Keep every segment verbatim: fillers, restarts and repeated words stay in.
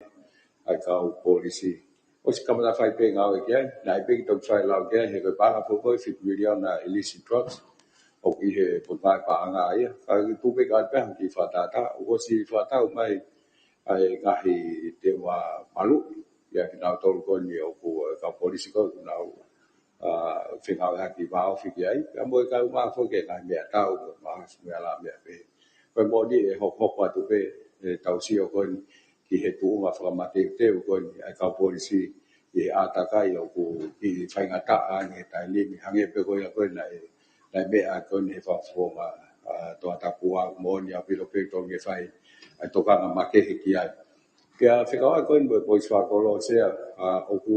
ʻa e kau polisi. ʻOsi kamata fai pē ngāue ki ai, naʻe ʻi ai pē ki he toki fai lau ki ai, he ko e paʻanga foʻou ko e fitu miliona ʻi he illicit drugs, ʻoku ʻi he potungāue paʻanga ia. Ka ʻoku tuʻu pē ka pea ki fakatātā, ʻoku ʻosi fakatau mai ʻa e ngaahi tēvā malu, ia kinautolu ko eni ʻoku, ʻa e kau polisi ko ē ʻoku nau ʻa, fengāueʻaki vāofi ki ai, pea mo e kau maʻu foki e ngaahi meʻatau, mo e ngaahi meʻa lā meʻa pē. Ko e moʻoni ʻe hokohoko atu pē, ʻetau sio ko eni ki he tuʻunga fakamateuteu ko eni ʻa e kau polisi ʻi he ʻātakai ʻoku kiʻi faingataʻa ange he taimi ni, hangē pē ko ia ko ē naʻe, naʻe meʻa ko eni he fakafofonga, ʻa, Tongatapu, ʻoku moʻoni ʻaupito pē ʻoku tonu ke fai ʻa e tokanga makehe ki ai. Pea fekauʻaki ko eni mo e polisi fakakolo, Sea, ʻa, ʻoku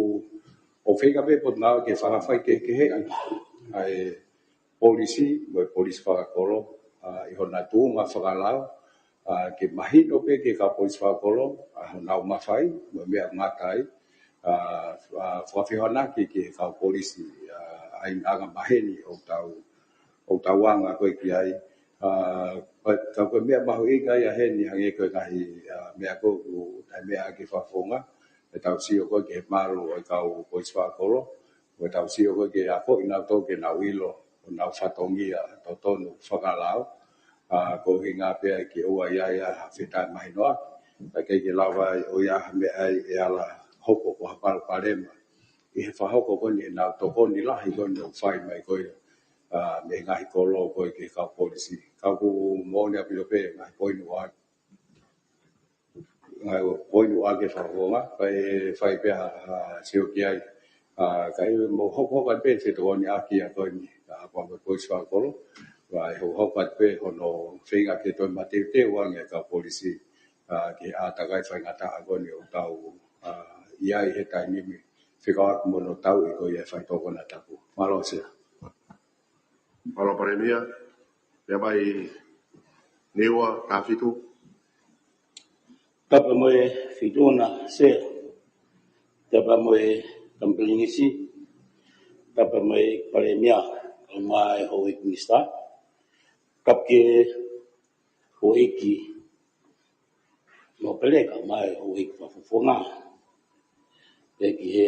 ʻoku feinga pē potungāue ke fakafai kehekeheʻi ʻa e polisi mo e polisi fakakolo, ʻa, ʻi hona tuʻunga fakalao, ʻa, ke mahino pē ki he kau polisi fakakolo ʻa honau mafai mo e meʻa ʻoku ngata ai, ʻa, ʻa, fakafehoanaki ki he kau polisi, ʻa, ʻa e anga maheni ʻoku tau, ʻoku tau anga ko ē ki ai. ʻA, ka, ka ko e meʻa mahuʻinga ia heni hangē ko e ngaahi, ʻa, meʻa ko ē ʻoku, ʻa e meʻa ki he fakafofonga, ʻetau sio ko ē ki he malu ʻo e kau polisi fakakolo, mo ʻetau sio ko ē ke akoʻi kinautolu ke nau ʻilo honau fatongia totonu fakalao, ʻa, ko e ʻuhinga pē ia ke ʻoua ʻe ʻi ai ha fetāmahinoʻaki, kae kei ke lava ai ʻo ʻi ai ha meʻa ʻe ala hoko ko ha palopalema ʻi he fakahoko ko eni ʻenau tokoni lahi ko eni ʻoku fai mai ko ia, ʻa, mei he ngaahi kolo ko ē ki he kau polisi. Ka ʻoku moʻoni ʻaupito pē ngaahi poini ʻoku ʻa, ngaahi poini ʻoku ʻa ke fakafofonga, kae fai pē ha, ha sio ki ai. ʻA, kae mou hokohoko atu pē fetokoniʻaki ʻa ko eni, ʻa, pea mo e polisi fakakolo. Kae hokohoko atu pē hono feinga ke toe mateuteu ange ʻa e kau polisi, ʻa, ki he ʻātakai faingataʻa ko eni ʻoku tau, ʻa, ʻi ai he taimi ni. Fekauʻaki mo hono tauʻi ko ia ʻe he faitoʻo Tongatapu. Mālō Sea. Mālō Palēmia, pea mai Niua, Tafitu. Tapu mo e Fitungofulu, Sea. Tapu mo e Kau Pilinisi. Tapu mo e Palēmia, kae ʻumaʻā e Houʻeiki Minisitā. Tapu ki he Houʻeiki Nōpele, kae ʻumaʻā e Houʻeiki Fakafofonga. Pea ki he,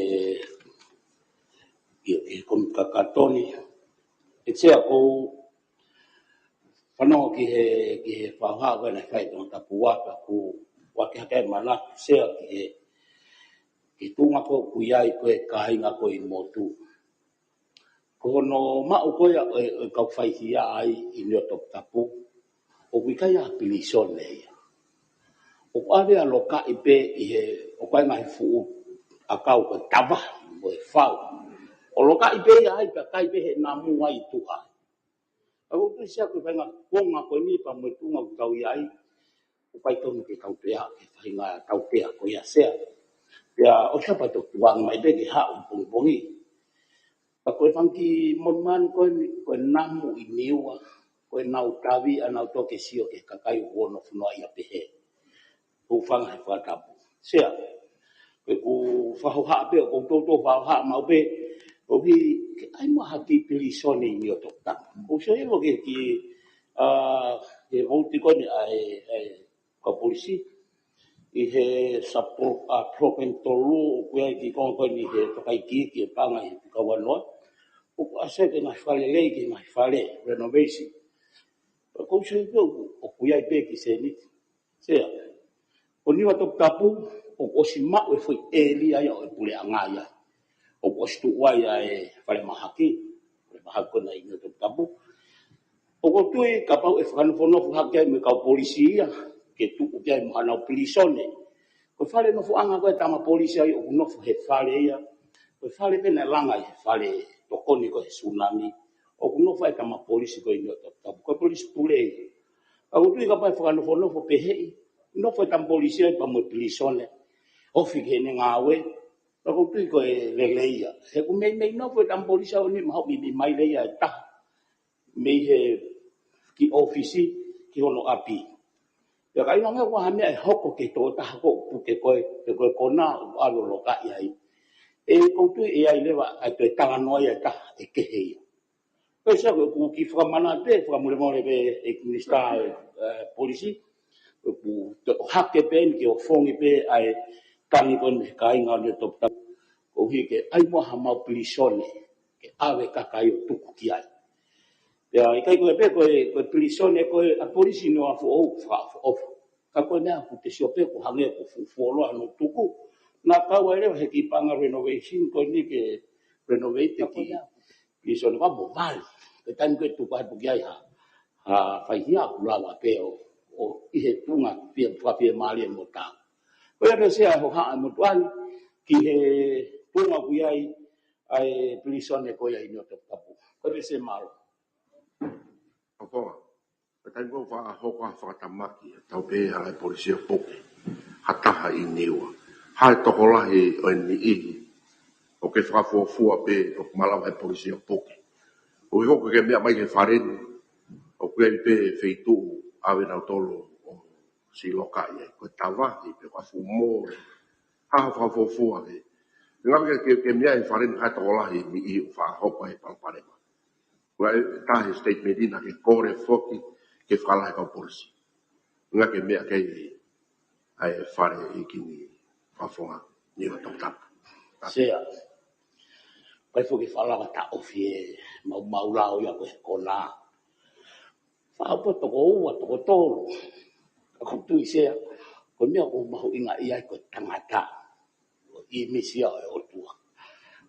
ki he, ki he Kōmiti Kakato ni. ʻE Sea, ʻoku ou fanongo ki he, ki he fakahā ko ē naʻe fai ʻe Tongatapu, pea ʻoku ou fakahā ʻeku manatu Sea ki he, ki he tuʻunga ko ē ʻoku ʻi ai ko ē kāinga ko ē ʻi motu. Ko hono maʻu ko ia ʻo e, ʻo e kau faihia ai ʻi Niuatoputapu, ʻoku ʻikai ha pilīsone ia. ʻOku ʻave ʻo lokaʻi pē ʻi he, ʻoku ʻi ai e ngaahi fuʻu ʻakau ko e tavahi mo e fau. ʻO lokaʻi pē ia ai pea kai pē he namu ai tuʻa. ʻOku ou tui Sea ko e faʻahinga konga ko eni pea mo e tuʻunga ʻoku tau ʻi ai, ʻoku ʻikai tonu ke tau pehē, ke faʻahinga tau pehē ko ia Sea. Pea ʻosi ia pea toe tukuange mai pē ke haʻu he pongipongi. Ka ko e fanga kiʻi monumanu ko eni, ko e namu ʻi Niua, ko ʻenau tavi ʻa ʻenau toki sio ki he kakai ʻoku nofo noaʻia pehē. Hūfanga he fakatapu. Sea, ko ʻeku fakahohaʻa pē, ʻoku ou toutou fakahohaʻa maʻu pē, ʻoku ʻikai ke ʻi ai ha kiʻi pilīsone ʻi Niuatoputapu. ʻOku ou sio ʻilo ki he kiʻi, ʻa, he vouti ko eni ʻa e, ʻa e kau polisi, ʻi he sub-, ʻa, program tolu, ʻoku ʻi ai e kiʻi konga ko eni he fakaikiiki e paʻanga ʻi he Kauanoa. ʻOku ʻasi ai e ngaahi fale lelei, ki he ngaahi fale, renovation. Ka ʻoku ou sio pē ʻoku, ʻoku ʻi ai pē e kiʻi sēniti. Sea, ko Niuatoputapu, ʻoku ʻosi maʻu e foʻi ʻēlia ia ʻo e puleʻanga ia. ʻOku ʻosi tuʻu ai ʻa e falemahaki, falemahaki ko ena ʻi Niuatoputapu. ʻOku ou tui kapau ʻe fakanofonofo hake ai mo e kau polisi ia, ke tuku ki ai mo haʻanau pilīsone. Ko e fale nofoʻanga ko ē e tama polisi ai ʻoku nofo he fale ia. Ko e fale pē naʻe langa ʻi he fale tokoni ko ē he sunami. ʻOku nofo ai e tama polisi ko ē ʻi Niuatoputapu. Ko e polisi pule ia. Ka ʻoku ou tui kapau ʻe fakanofonofo pehē, nofo e tama polisi ai pea mo e pilīsone. Ofi ki heʻene ngāue. Ka ʻoku ou tui ko e lelei ia. He ʻoku meimei nofo e tama polisi ʻaho ni mahalo ʻe meimei maile ia ʻe taha mei he kiʻi ʻōfisi ki hono ʻapi. Pea ka ʻi ai ha meʻa ʻe hoko ki he tokotaha ko ē ʻoku puke ko ē, pe ko e konā ʻoku ʻave ʻo lokaʻi ai, ʻoku ou tui ʻe ʻi ai leva ʻa e toe talanoa ia ʻe taha ʻe kehe ia. Pea Sea, ko ʻeku kiʻi fakamanatu pē, fakamolemole pē ʻEiki Minisitā, ʻe, Polisi, ʻoku toe ʻohake pē eni ke ʻofongi pē ʻa e tangi ko eni he kāinga ʻo Niuatoputapu, koeʻuhi ke ʻai muʻa ha mau pilīsone ke ʻave kakai ʻo tuku ki ai. Pea ʻikai ko e pē ko e, ko e pilīsone ko e ʻa e polisi ʻi Niuafoʻou, fakaʻofoʻofa. Ka ko e meʻa ʻoku te sio pē ʻoku hangē ʻoku fuʻu fuoloa hono tuku. Naʻa kau ai leva he kiʻi paʻanga renovation ko eni ke renovate ki pilīsone ka mo vali. Ko e taimi ko ē tuku atu ki ai ha, ha faihia ʻoku lava pē ʻo, ʻo ʻi he tuʻunga fie, fakafiemālie mo taau. Ko ia pē Sea e hohaʻa e motuʻa ni ki he tuʻunga ʻoku ʻi ai ʻa e pilīsone ko ia ʻi Niuatoputapu. Ko ia pē Sea, mālō. ʻOfa. Ka taimi ko ē ʻoku faʻa hoko ha fakatamaki, ʻe tau pehē ʻe he Laui Polisi ʻo puke ha taha ʻi Niua. Hā e tokolahi ʻo e niʻihi ʻoku ke fakafuofua pē ʻoku malava ʻe he polisi ʻo puke? ʻOku ʻi ai hoko ke meʻa mai he fale ni, ʻoku ʻi ai pē feituʻu ʻave nautolu ʻo silokaʻi ai, ko e tavahi pe ko ha fuʻu mole. Hā hoʻo fakafuofua ke, ngaahi ke, ke, ke meʻa he fale ni, hā e tokolahi e niʻihi ʻoku faʻa hoko ai e palopalema? Ko e taha e statement ʻena ke kole foki ke fakalahi e kau polisi. Ngaahi ke meʻa ki ai ʻa e fale ʻi Kini Fafonga, Niuatoputapu. Sea. Pea foki fakalava taʻofi e maumau lao ia ko e kona. Faʻa poto ko ua, toko tolu. Ka ʻoku ou tui Sea, ko e meʻa ʻoku mahuʻinga ʻi ai ko e tangata. ʻImisi ia ʻo e ʻOtua.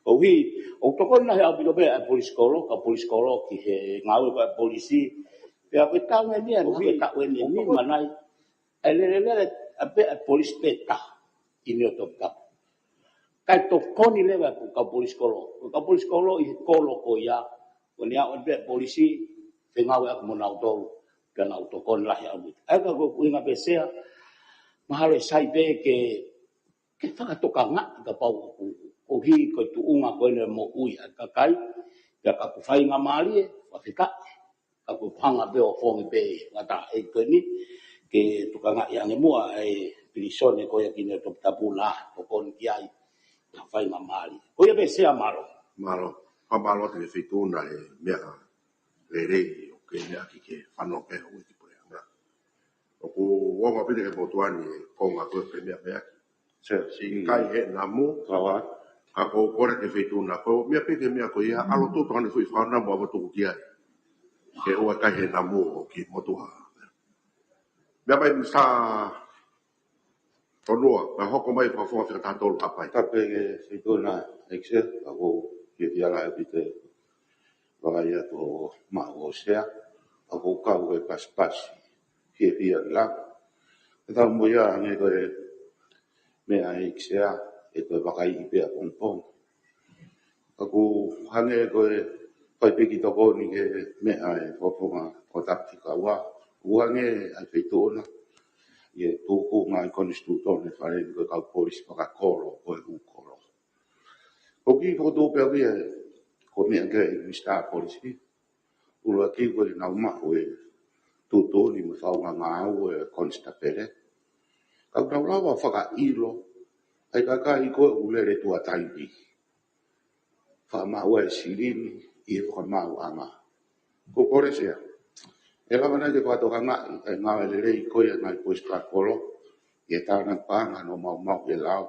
Koeʻuhi, ʻoku tokoni lahi ʻaupito pē ʻa e polisi kolo, kau polisi kolo ki he ngāue ko ē ʻa e polisi. Pea ko e taʻu eni ia, ʻoku ʻi ai e taʻu eni ʻoku tokoni. Manai, ʻa e lelelele ʻa pē ʻa e polisi pē taha ʻi Niuatoputapu. Kae tokoni leva e kau polisi kolo. Ko e kau polisi kolo ʻi he kolo ko ia, ko ʻene aʻu pē ʻa e polisi, fengāueʻaki mo nautolu, pea nau tokoni lahi ʻaupito. ʻA ia ka ko e ʻuhinga pē Sea, mahalo ʻe sai pē ke ke fakatokangaʻi kapau ʻoku, ʻoku ʻi ai ko e tuʻunga ko eni e moʻui ʻa e kakai, pea ka ʻoku faingamālie, fakafetaʻi, ka ʻoku hanga pē ʻo fongi pē ngata e ko eni, ke tokangaʻi ange muʻa e pilīsone ko ia ʻi Niuatoputapu naʻa tokoni ki ai, ka faingamālie. Ko ia pē Sea, mālō. Mālō, fakamālō atu ki he feituʻu na he meʻa lelei ʻoku ke meʻa ki he fanongo ki he uike puleʻanga. ʻOku ongo ʻaupito ki he motuʻa ni e konga ko ē ʻoku ke meʻa meʻa ki ai. Sea, siʻi kai he namu. Ka ʻoku ou kole ki he feituʻu na ko e meʻa pē ki he meʻa ko ia, ʻalu atu ʻo tokanga ki he foʻi fānau mo ʻave ʻo tuku ki ai. Ke ʻoua ʻe kai he namu ʻo ki motuʻa. Meʻa mai Minisitā Fonua, ka hoko mai fakafofonga fika taha tolu Haʻapai. Tapu ki he feituʻu na ʻEiki Sea, ʻoku ou fiefia lahi ʻaupito ʻi he vakai atu hoʻo maʻu ʻo Sea, ʻoku ou kau he pasipasi, fiefia lahi. Ke tau mo ia hangē ko e meʻa ʻEiki Sea, ʻe toe vakaiʻi pē ʻapongipongi. Ka ʻoku hangē ko e fai pē kiʻi tokoni ki he meʻa ʻa e fakafofonga ko e tapu fika ua. ʻOku hangē ʻa e feituʻu na, ʻi he tūkunga ʻa e konisitūtone fale ni ko e kau polisi fakakolo, ko e hū kolo. ʻOku ou kiʻi fokotuʻu pē au ia, ko e meʻa ki he Minisitā Polisi. ʻUluaki ko ʻenau maʻu e tuʻutuʻuni mo e faʻunga ngāue ʻa e konisitapele. Ka ʻoku nau lava fakaʻilo ʻa e kakai ko ē ʻoku lele tuʻa taimi. Faʻa maʻu e silini ʻi he fakamaauʻanga. Ko e kole Sea, ʻe lava nai ke fakatokangaʻi ʻa e ngāue lelei ko ia ʻa e ngaahi polisi fakakolo, ʻi he tānaki paʻanga ʻenau maumau he lao.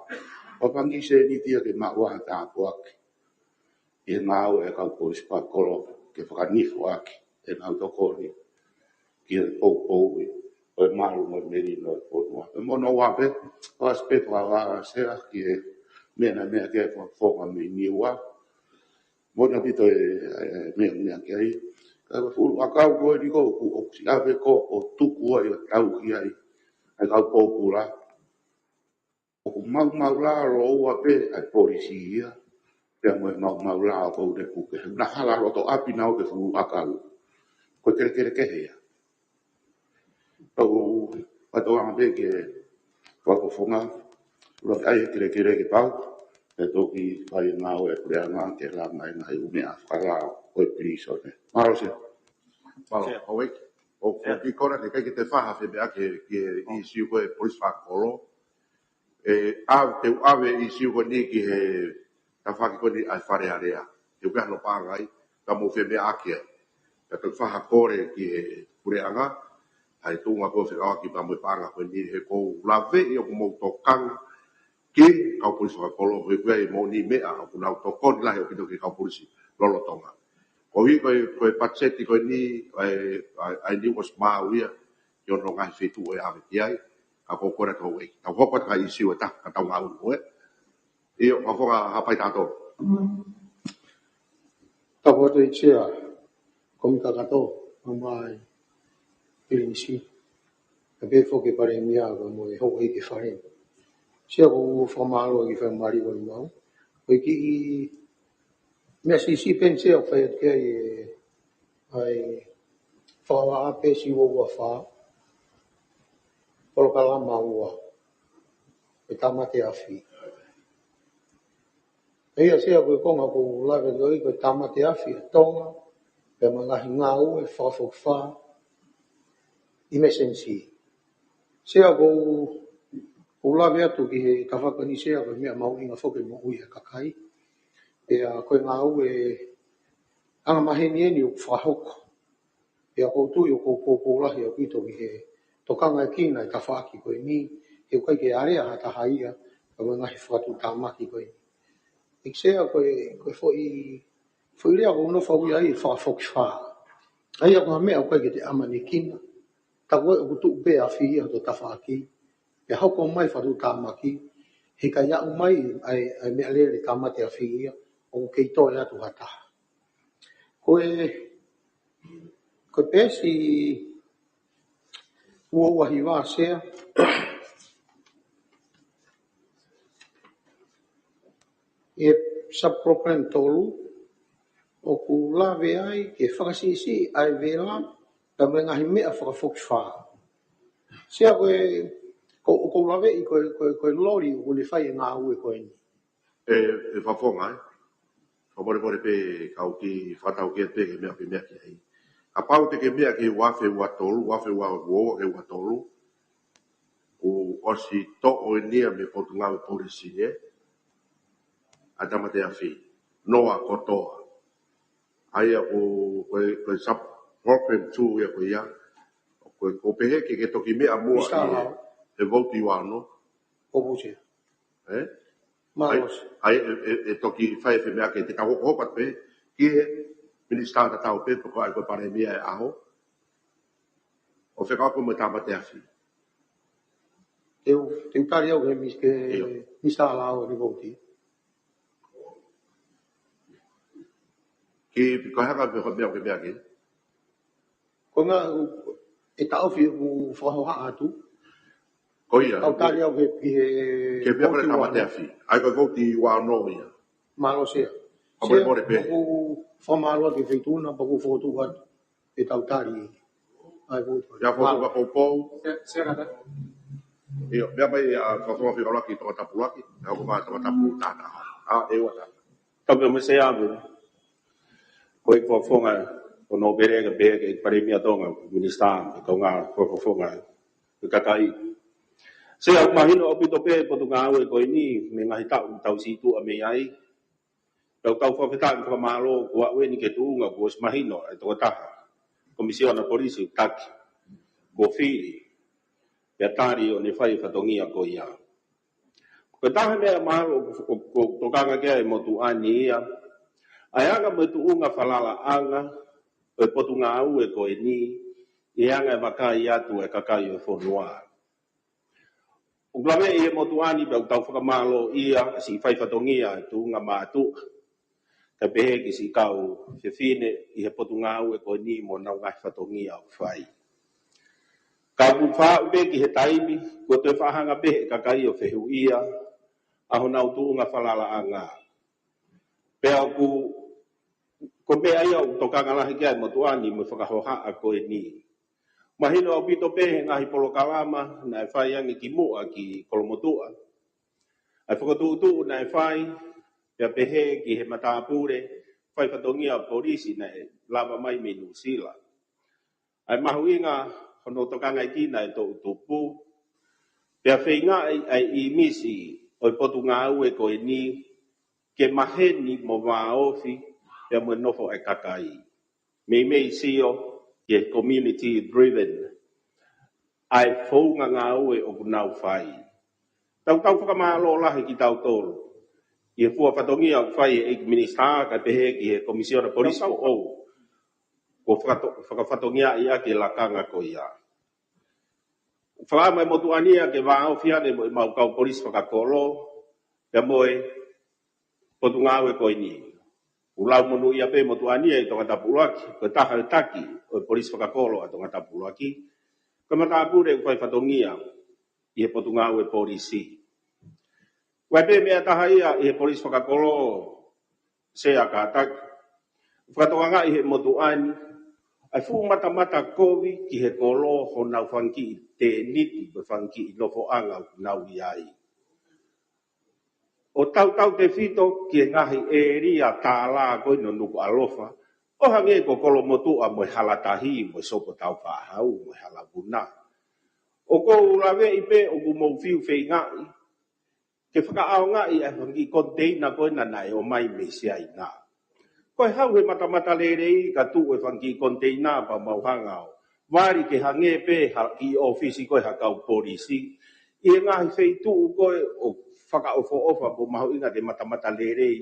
ʻO fanga kiʻi sēniti ia ke maʻu ha tāpuaki ʻi he ngāue ʻa e kau polisi fakakolo ke fakanifo ʻaki ʻenau tokoni ki he poupouʻi ʻo e malu mo e melino ʻo e fonua. Pea mo hono ua pē, ʻosi pē fakavā Sea ki he meʻa naʻe meʻa ki ai e fakafofonga mei Niua. Mo na pito e, e, meʻa, meʻa ki ai. Ka ko e fuʻu ʻakau ko eni ko ē ʻoku, ʻoku siʻi ʻave ko ē ʻo tuku ai ʻo tauhi ai ʻa e kau pōpula. ʻOku maumau lao lōua pē ʻa e polisi ia, pea mo e maumau lao ko ē ʻoku ne puke. Na hala loto ʻapi na ʻoku fuʻu ʻakau. Ko e kelekele kehe ia. Tau ʻoatu ʻa e pē ki he fakafofonga, ʻuluaki ʻai e kelekele ke pau, pea toki fai e ngāue ʻa e puleʻanga ke langa e ngaahi ʻū meʻa fakalao ko e pilīsone. Mālō Sea. Mālō, Sea. ʻOku ou, ʻoku ou Sea. kiʻi kole ke ʻikai ke te faʻa fai meʻa ki he, ki he ʻīsiu ko e polisi fakakolo. ʻE, ʻave, te u ʻave e ʻīsiu ko eni ki he tafaʻaki ko eni ʻa e Fale Alea. He ʻoku ʻi ai hano paʻanga ai, ka mou fai meʻa ki ai. Ka te u faʻa kole ki he puleʻanga, ʻa e tuʻunga ko ē fekauʻaki pea mo e paʻanga ko eni he ʻoku ou laveʻi ʻoku mou tokanga ki he kau polisi fakakolo, he ko e moʻoni meʻa ʻoku nau tokoni lahi ʻaupito ki he kau polisi lolotonga. Koeʻuhi ko e, ko e patiseti ko eni, ʻa e, ʻa e, ʻa e Niu ʻosi maau ia, ki hono ngaahi feituʻu ʻe ʻave ki ai, ka ko e kole atu houʻeiki. Tau hoko atu ki he ʻīsiu ʻe taha, ka tau ngāue mo ia. ʻIo, Fakafofonga Haʻapai Tato. Tapu atu ʻEiki Sea, Komiti Kakato, ʻa e Pilinisi, kae pehē foki ki he Palēmia, kae mo e Houʻeiki Fale. Sea, ʻoku ou fakamālō ki he faingamālie kuo ʻomai. Ko e kiʻi meʻa siʻisiʻi pē eni Sea ʻoku fai atu ki ai e, ʻa e fakavahaʻa peesi ua ua fā, polokalama ua, e Tāmate Afi. ʻA ia Sea, ko e konga ʻoku ou lave ki ai ko e Tāmate Afi ʻa Tonga, pea mo e ngaahi ngāue fakafokifā, emergency. Sea, ʻoku ou, ʻoku ou lave atu ki he tafaʻaki ni Sea, ko e meʻa mahuʻinga foki moʻui ʻa e kakai. Pea ko e ngāue angamaheni eni ʻoku fakahoko. Pea ʻoku ou tui ʻoku ou poupou lahi ʻaupito ki he tokangaʻi ʻa e tafaʻaki ko eni, he ʻoku ʻikai ke alea ha taha ia, ka ko e ngaahi fakatuʻutāmaki ko eni. ʻEiki Sea, ko e, ko e foʻi, foʻi lea ʻoku ou nofo au ia ai, fakafokifā. ʻA ia ko ha meʻa ʻoku ʻikai ke te ʻamanekina, tā ko ē ʻoku tuʻu pē afi ia ʻi ho tafaʻaki, pea hoko mai fakatuʻutāmaki, he ʻikai aʻu mai ʻa e, ʻa e meʻalele Tāmate Afi ia, ʻoku kei toe atu ha taha. Ko e, ko e peesi ua ua hiva Sea, ʻi he sub-program tolu, ʻoku lave ai ki he fakasiʻisiʻi ʻa e vela, pea mo e ngaahi meʻa fakafokifā. Sea, ko e, ko, ʻoku ou laveʻi ko e, ko e, ko e loli ʻoku ne fai e ngāue ko eni. ʻE, ʻe Fakafofonga, ē? Fakamolemole pē kau kiʻi fakatau ki ai pē ke meʻa pē meʻa ki ai. Kapau te ke meʻa ki he ua afe ua tolu, ua afe ua ua ki he ua tolu, kuo ʻosi toʻo eni ia mei he Potungāue Polisi, ē? ʻA e Tāmate Afi, noa kotoa. ʻA ia ko, ko e, ko e sub-program two ia ko ia. Ko e, ʻoku pehē ke, ke toki meʻa muʻa Mister ʻi he, Lau. He vouti ua ono. ʻO vouti. Ē? Mālō. ʻAi, ʻai, ʻe, ʻe, ʻe toki fai e meʻa ke te tau hokohoko atu pē ki he Minisitā tatau pē, pe ko hai ko e Palēmia ʻo e ʻaho. ʻO fekauʻaki mo e Tāmate Afi. Te u, te u tali au ki he mis-, ki he ʻIo. Minisitā Lao ʻo e vouti. Ki, ko e hā e meʻa, meʻa ke meʻa ki ai? Ko e ngaahi, ʻe taʻofi ʻeku fakahohaʻa atu. Ko ia. Tau tali au ki he, ki he Ke meʻa ko e vouti ua Tāmate ono. Afi. ʻAi ko e vouti ua ono ia. Mālō Sea. Fakamolemole pē. Sea, ʻoku ou fakamālō ki he Feituʻu na, pea ʻoku ou fokotuʻu atu ʻetau tali ʻa e vouti. Ia fokotuʻu Mālō. Ka poupou. Sea, Sea kata. ʻIo, meʻa mai ʻa Fakafofonga Fekauʻaki Tongatapu ʻuluaki, ʻa ko ma Tongatapu taha taha. ʻA, ʻe ua taha. Tapu mo Sea ave. Ko e Fakafofonga ʻo Nōpele kae pehē ki he Palēmia Tonga, Minisitā, mo e kaungā Fakafofonga ʻo e kakai. Sea, ʻoku mahino ʻaupito pē e Potungāue ko eni, mei he ngaahi taʻu tau situʻa mei ai. Pea ʻoku tau fakafetaʻi mo fakamālō kuo aʻu eni ki he tuʻunga kuo ʻosi mahino ʻe he tokotaha Komisiona Polisi ʻoku taki, kuo fili, pea tali ʻo ne fai e fatongia ko ia. Ko e taha e meʻa mahalo ʻoku, ʻoku, ʻoku tokanga ki ai e motuʻa ni ia, ʻa e anga mo e tuʻunga falalaʻanga ʻo e Potungāue ko eni, ʻi he anga e vakai atu e kakai ʻo e fonua. ʻOku laveʻi ʻe he motuʻa ni pea ʻoku tau fakamālōʻia ʻa e siʻi fai fatongia e tuʻunga mātuʻa, kae pehē ki he siʻi kau fefine ʻi he Potungāue ko eni mo honau ngaahi fatongia ʻoku fai. Ka ʻoku faʻa aʻu pē ki he taimi, kuo toe faʻa hanga pē ʻe he kakai ʻo fehuʻia ʻa honau tuʻunga falalaʻanga. Pea ʻoku, ko e meʻa ia ʻoku tokanga lahi ki ai e motuʻa ni mo e fakahohaʻa ko eni. Mahino ʻaupito pē he ngaahi polokalama naʻe fai ange kimuʻa ki Kolomotuʻa, ʻa e fokotuʻutuʻu naʻe fai, pea pehē ki he matāpule fai fatongia polisi naʻe lava mai mei Nuʻusila. ʻA e mahuʻinga hono tokangaʻi ʻa e toʻutupu, pea feingaʻi ʻa e ʻīmisi ʻo e Potungāue ko eni ke maheni mo vāofi pea mo e nofo ʻa e kakai. Meimei sio ki he community driven ʻa e founga ngāue ʻoku nau fai. Tautau fakamālō lahi kitautolu ʻi he fua fatongia ʻoku fai ʻe he ʻEiki Minisitā kae pehē ki he Komisiona Polisi foʻou kuo fakato- fakafatongiaʻi ʻaki e lakanga ko ia. Fakaʻamu e motuʻa ni ia ke vāofi ange mo ʻemau kau polisi fakakolo pea mo e Potungāue ko eni. ʻOku lau monūʻia pē motuʻa ni ia ʻi Tongatapu ʻUluaki, ko e taha e taki ʻo e polisi fakakolo ʻa Tongatapu ʻUluaki, ko e matāpule ʻoku fai fatongia ʻi he Potungāue Polisi. Ko e pē meʻa taha ia ʻi he polisi fakakolo, Sea, kātaki, fakatokangaʻi ʻe he motuʻa ni ʻa e fuʻu matamata kovi ki he kolo honau fanga kiʻi tēniti mo e fanga kiʻi nofoʻanga ʻoku nau ʻi ai. ʻO tautautefito ki he ngaahi ʻēlia tālā ko eni ʻo Nukuʻalofa, ʻo hangē ko Kolomotuʻa mo e Halatahi mo e Soko Taufaʻahau mo e Halavuna. ʻOku ou laveʻi pē ʻoku mou fiu feingaʻi ke fakaʻaongaʻi ʻa e fanga kiʻi koniteina ko ena naʻe ʻomai mei Siaina. Ko e haʻu he matamatalelei ka tuʻu e fanga kiʻi koniteina pea mau hanga ʻo vali ke hangē pē ha kiʻi ʻōfisi ko ē ha kau polisi ʻi he ngaahi feituʻu ko ē ʻoku fakaʻofoʻofa, ʻoku mahuʻinga ke matamatalelei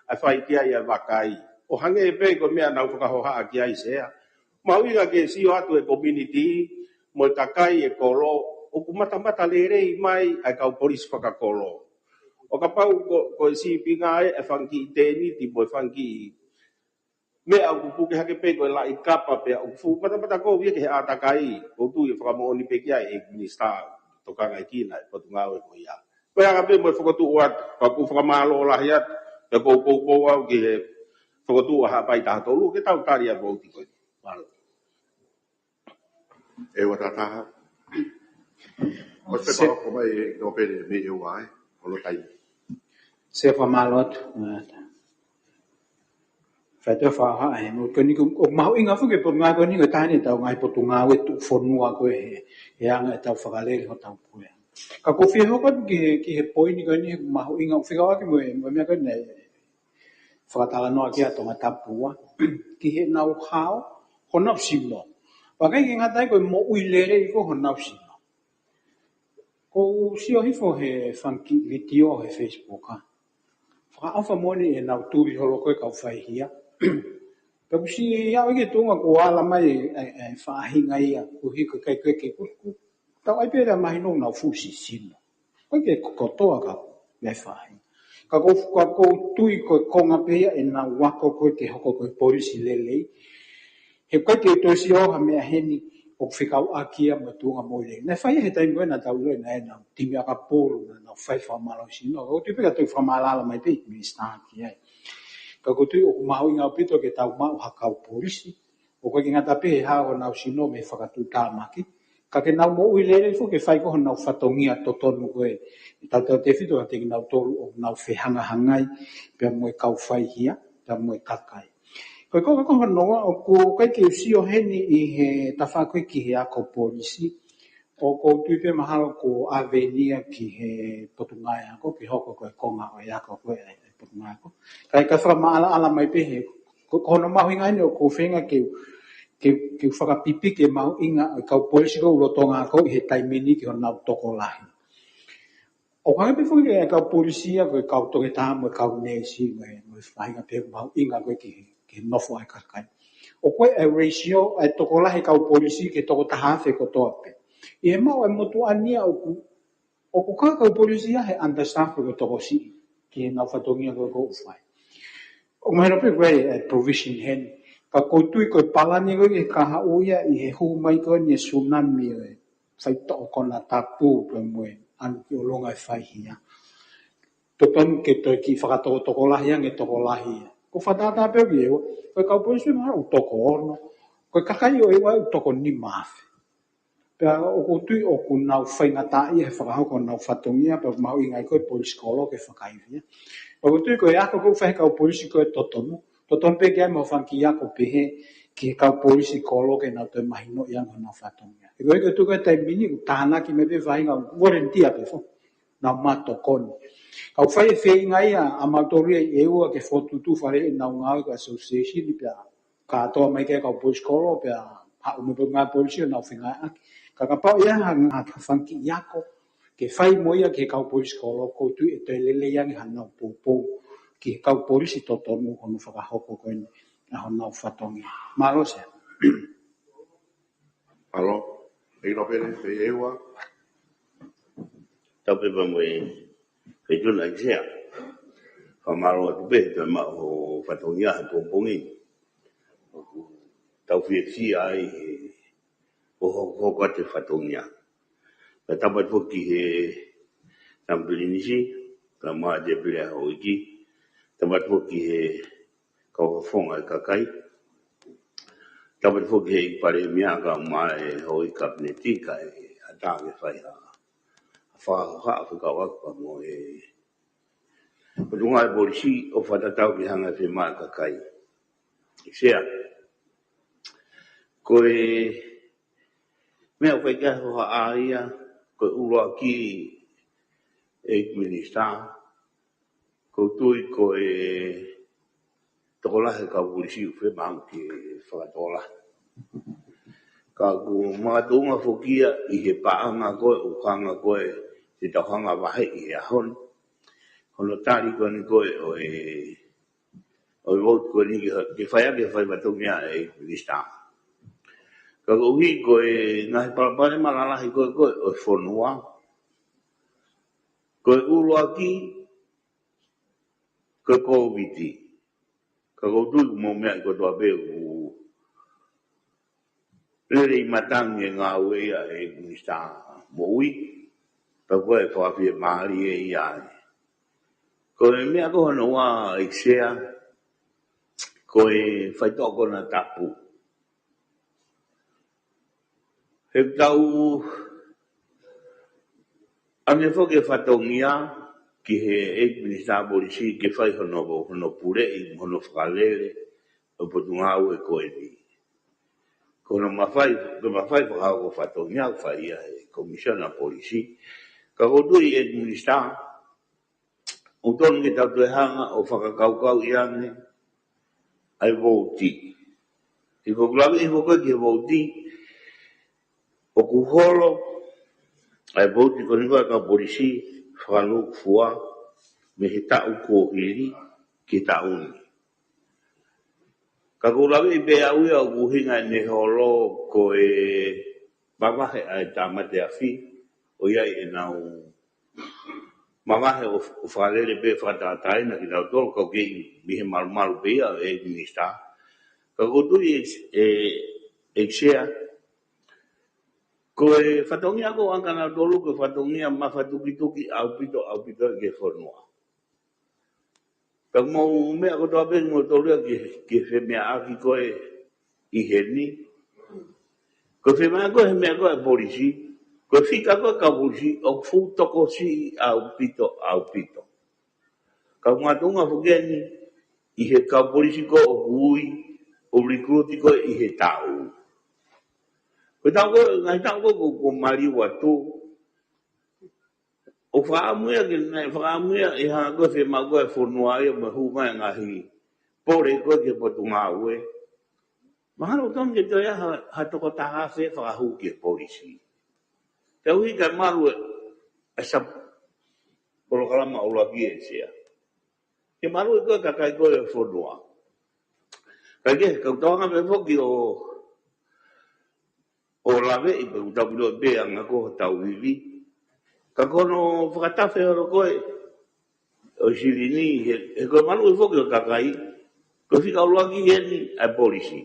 ʻa e fai ki ai ʻa e vakai. ʻO hangē pē ko e meʻa naʻa ku fakahohaʻa ki ai, Sea, mahuʻinga ke sio atu e community mo e kakai e kolo ʻoku matamatalelei mai ʻa e kau polisi fakakolo. ʻO kapau ko, ko e sīpinga ē ʻa e fanga kiʻi tēniti mo e fanga kiʻi meʻa ʻoku puke hake pē ko e laʻi kapa pea ʻoku fuʻu matamata kovi ia ki he ʻātakai, ʻoku ou tui ʻe fakamoʻoni pē ki ai ʻe he Minisitā ʻoku tokangaʻi kinautolu e Potungāue ko ia. Ko ia ka pē mo e fokotuʻu atu, ka ʻoku ou fakamālō lahi atu, pea ʻoku ou poupou au ki he fokotuʻu ʻa Haʻapai taha tolu, ke tau tali ʻa e vouti ko ē. Mālō. ʻE ua tātaha. ʻOsi pē Se- ka hoko mai e nōpele mei he ua ai, ʻo lo tai. Sea, fakamālō atu. Faitoʻo fakaha e mo ko eni ʻoku mahuʻinga foki e Potungāue ko eni ko e taha eni ʻetau ngaahi Potungāue tuʻufonua ko ē he, he anga ʻetau fakalele hotau puleʻanga. Ka ʻoku ou fie hoko atu ki he, ki he poini ko eni he mahuʻinga ʻoku fekauʻaki mo e, mo e meʻa ko eni naʻe fakatalanoa ki ai ʻa Tongatapu ua, ki heʻenau hao honau sino. Pea ʻikai ke ngata ai, ko e moʻui lelei ko ē honau sino. ʻOku ou sio hifo he fanga kiʻi vitiō he Facebook, ʻa, fakaʻofa moʻoni ʻenau tuli holo ko ē kau faihia. Pea ʻoku siʻi aʻu ki he tuʻunga kuo ala mai e, e, e faʻahinga ia, ʻoku hiko kai ke ke kuku. Tau ai pē ʻa e mahino ʻoku nau fusi sino. ʻIkai ke kotoa ka ʻoku ʻi ai e faʻahinga. Ka ʻoku, ka ʻoku ou tui ko e konga pē ia ʻenau ako ko ē ke hoko ko e polisi lelei. He ʻoku ʻikai ke toe sio ha meʻa heni ʻoku fekauʻaki ia mo e tuʻunga moʻui lelei. Naʻe fai ia he taimi ko ē naʻa tau ʻilo ai naʻe ʻi ai ʻenau timi ʻakapulu, naʻa nau fai fakamālohisino. ʻOku ou tui pē ka toe fakamaʻalaʻala mai pē ʻe he Minisitā ki ai. Ka ʻoku ou tui ʻoku mahuʻinga ʻaupito ke tau maʻu ha kau polisi ʻoku ʻikai ke ngata pē he hao honau sino mei he fakatuʻutāmaki, ka ke nau moʻui lelei foki ke fai ko ē honau fatongia totonu ko ē, tautautefito kiate kinautolu ʻoku nau fehangahangai pea mo e kau faihia, pea mo e kakai. Ko e konga ko hono ua, ʻoku ʻikai ke u sio heni ʻi he tafaʻaki ki he ako polisi, ʻoku ou tui pē mahalo kuo ʻave eni ia ki he Potungāue Ako, ke hoko ko e konga ʻo e ako ko ē ʻa e Potungāue Ako. Kae, kae fakamaʻalaʻala mai pē he, ko, ko hono mahuʻinga eni ʻoku ou feinga ke, ke, ke fakapipiki e mahuʻinga ʻo e kau polisi ko ē ʻoku lolotonga ako ʻi he taimi ni ki honau tokolahi. ʻOku hangē pē foki e kau polisi ia ko e kau toketā mo e kau neesi mo e, mo e faʻahinga pē mahuʻinga ko ē ki he, ki he nofo ʻa e kakai. ʻOku ʻi ai e ratio ʻa e tokolahi e kau polisi ki he toko taha afe kotoa pē. ʻI he maʻu ʻa e motuʻa ni ia ʻoku, ʻoku ʻikai ko e kau polisi ia he understaff ko e tokosiʻi ki heʻenau fatongia ko ē ʻoku fai. ʻOku mahino pē ko e, e provision heni. Ka ʻoku ou tui ko e palani ko ē ki he kahaʻu ia ʻi he hū mai ko eni e tsunami ʻo e faitoʻo konatapu pea mo e ʻalu ki ʻolunga e faihia. Totonu ke toe kiʻi fakatokotokolahi ange e tokolahi ia. ʻOku fakatātā pē au ki ʻEua, ko e kau polisi mahalo ʻoku toko ono, ko e kakai ʻo ʻEua ʻoku toko nima afe. Pea ʻoku ou tui ʻoku nau faingataʻaʻia he fakahoko honau fatongia, pea mahuʻinga ai ko ē polisi kolo ke fakaivia. Pea ʻoku ou tui ko e ako ʻoku fai he kau polisi ko ē totonu, totonu pē ke ʻi ai mo e fanga kiʻi ako pehē ki he kau polisi kolo ke nau toe mahinoʻi ange honau fatongia. He ko e, ko e tuʻu ko ē taimi ni ʻoku tānaki mai pē faʻahinga volunteer pē foki, nau maʻu tokoni. Ka ʻoku fai e feinga ia ʻa mautolu ia ʻi ʻEua ke fokotuʻutuʻu fale ʻenau ngāue ko e association pea kātoa mai ki ai e kau polisi kolo pea haʻu mo e ngaahi polisi ʻo nau fengāueʻaki. Ka kapau ʻe ʻi ai ha, ha, ha fanga kiʻi ako ke fai mo ia ki he kau polisi kolo, ʻoku ou tui ʻe toe lelei ange haʻanau poupou ki he kau polisi totonu hono fakahoko ko eni ʻa honau fatongia. Mālō Sea. Mālō. ʻEiki Lopele, Feieua. Tau pē pea mo e Feituʻuna ʻEiki Sea. Fakamālō atu pē he toe maʻu ho fatongia he pongipongi ni. ʻOku tau fiefia ai he ʻoku hokohoko atu e fatongia. Pea tapu atu foki ki he Tama Pilinisi, Tama Tēpile ʻa Houʻeiki, tapu atu foki ki he kau fakafofonga ʻo e kakai, tapu atu foki ki he ʻEiki Palēmia kae ʻumaʻā e Houʻeiki Kapineti kae ʻatā ke fai ha fakahohaʻa fekauʻaki pea mo e Potungāue Polisi ʻo fakatatau ki he anga e fiemaʻu ʻa e kakai. Sea, ko e meʻa ʻoku ʻikai ke hohaʻa ia, ko e ʻuluaki ʻEiki Minisitā, ʻoku ou tui ko e tokolahi e kau polisi ʻoku fiemaʻu ke fakatokolahi. Ka ʻoku makatuʻunga foki ia ʻi he paʻanga ko ē ʻoku hanga ko ē ke tau hanga vaheʻi he ʻaho ni. Hono tali ko eni ko ē ʻo e ʻo e vouti ko eni ke, ke fai ʻaki e fai fatongia ʻa e Minisitā. Ka koeʻuhi ko e ngaahi palopalema lalahi ko ē ko ē ʻo e fonua, ko e ʻuluaki ko e Kōviti. Ka ʻoku ou tui ʻoku mou meaʻi kotoa pē ʻoku lele ʻi matangi e ngāue ia ʻa e Minisitā Moʻui, pea ko e fakafiemālie ia ai. Ko e meʻa ko hono ua ʻEiki Sea, ko e faitoʻo konatapu. He ʻoku tau ʻoange foki e fatongia ki he ʻEiki Minisitā Polisi ke fai hono, hono puleʻi, hono fakalele ʻo e potungāue ko eni. Ko hono mafai, ko e mafai fakahoko fatongia ʻoku fai ia ʻe he Komisiona Polisi. Ka ʻoku ou tui ʻEiki Minisitā, ʻoku totonu ke tau toe hanga ʻo fakakaukauʻi ange ʻa e vouti. He ʻoku ou laveʻi foki ki he vouti, ʻoku holo ʻa e vouti ko eni ko ē ʻa e kau polisi fakalūkufua mei he taʻu kuo hili ki he taʻu ni. Ka ʻoku ou laveʻi pē au ia ʻoku ʻuhinga ʻene holo ko e mavahe ʻa e tāmate afi, ʻo ʻi ai ʻenau mavahe ʻo, ʻo fakalele pē fakatātāina kinautolu, kae kei mei he malumalu pē ia ʻo e Minisitā. Ka ʻoku ou tui ʻEiki, ʻe, ʻEiki Sea, ko e fatongia ko ē ʻoku ʻoange kia nautolu, ko e fatongia mafatukituki ʻaupito, ʻaupito ki he fonua. Ka ʻoku mou meʻa kotoa pē kimoutolu ia ki he, ki he femeʻaʻaki ko ē ʻi heni. Ko e femeʻaʻaki ko ē he meʻa ko ē ʻa e polisi, ko e fika ko ē ʻa e kau polisi, ʻoku fuʻu tokosiʻi ʻaupito, ʻaupito. Ka ʻoku makatuʻunga foki eni ʻi he kau polisi ko ē ʻoku ui, ʻo recruit ko ē ʻi he taʻu. Ko e taʻu ko ē, ngaahi taʻu ko ē ʻoku, ʻoku maliu atu, ʻoku fakaʻamu ia ke, naʻe fakaʻamu ia ʻi he hanga ko ē fiemaʻu ko ē ʻa e fonua ia mo e hū mai e ngaahi pole ko ē ki he potungāue. Mahalo ʻoku totonu ke toe ʻi ai ha, ha toko taha afe fakahū ki he polisi. Koeʻuhi kae malu e, e sā polokalama ʻuluaki ʻEiki Sea. Ke malu e ko e kakai ko ē ʻo e fonua. Kae kehe, ka ʻoku tau hanga pē foki ʻo ʻo laveʻi pē ʻoku tau ʻilo pē ʻa e anga ko ē hotau ivi. Ka ko hono fakatafe holo ko ē ʻo e silini, he, he ko e maluʻi foki ʻo e kakai, ko e fika ʻuluaki eni ʻa e polisi.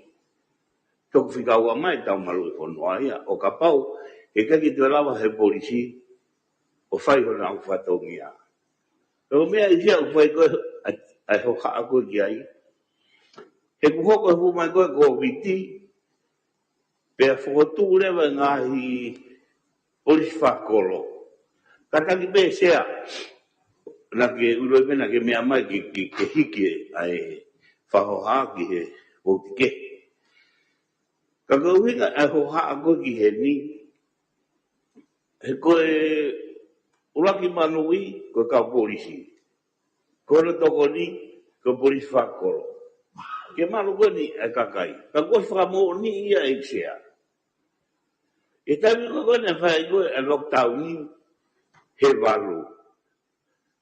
Toki fika ua mai ʻetau maluʻi fonua ia, ʻo kapau he ʻikai ke toe lava he polisi ʻo fai honau fatongia. Ko e meʻa ʻEiki Sea ʻoku fai ko ē ʻa, ʻa e hohaʻa ko ē ki ai. He kuo hoko e fuʻu mai ko ē Kōviti, pea fokotuʻu leva e ngaahi polisi fakakolo. Kātaki pē Sea, naʻa ke ʻuluaki pē naʻa ke meʻa mai ke, ke, ke hiki ʻa e fakahohaʻa ki he vouti kehe. Ka ko e ʻuhinga ʻa e hohaʻa ko ē ki heni, he ko e ʻuluaki maluʻi ko e kau polisi. Ko hono tokoni, ko e polisi fakakolo. Ke malu ko eni ʻa e kakai. Ka kuo ʻosi fakamoʻoniʻi ia ʻEiki Sea. ʻI he taimi ko ē naʻe fai ko ē ʻa e lockdown ni, he valu.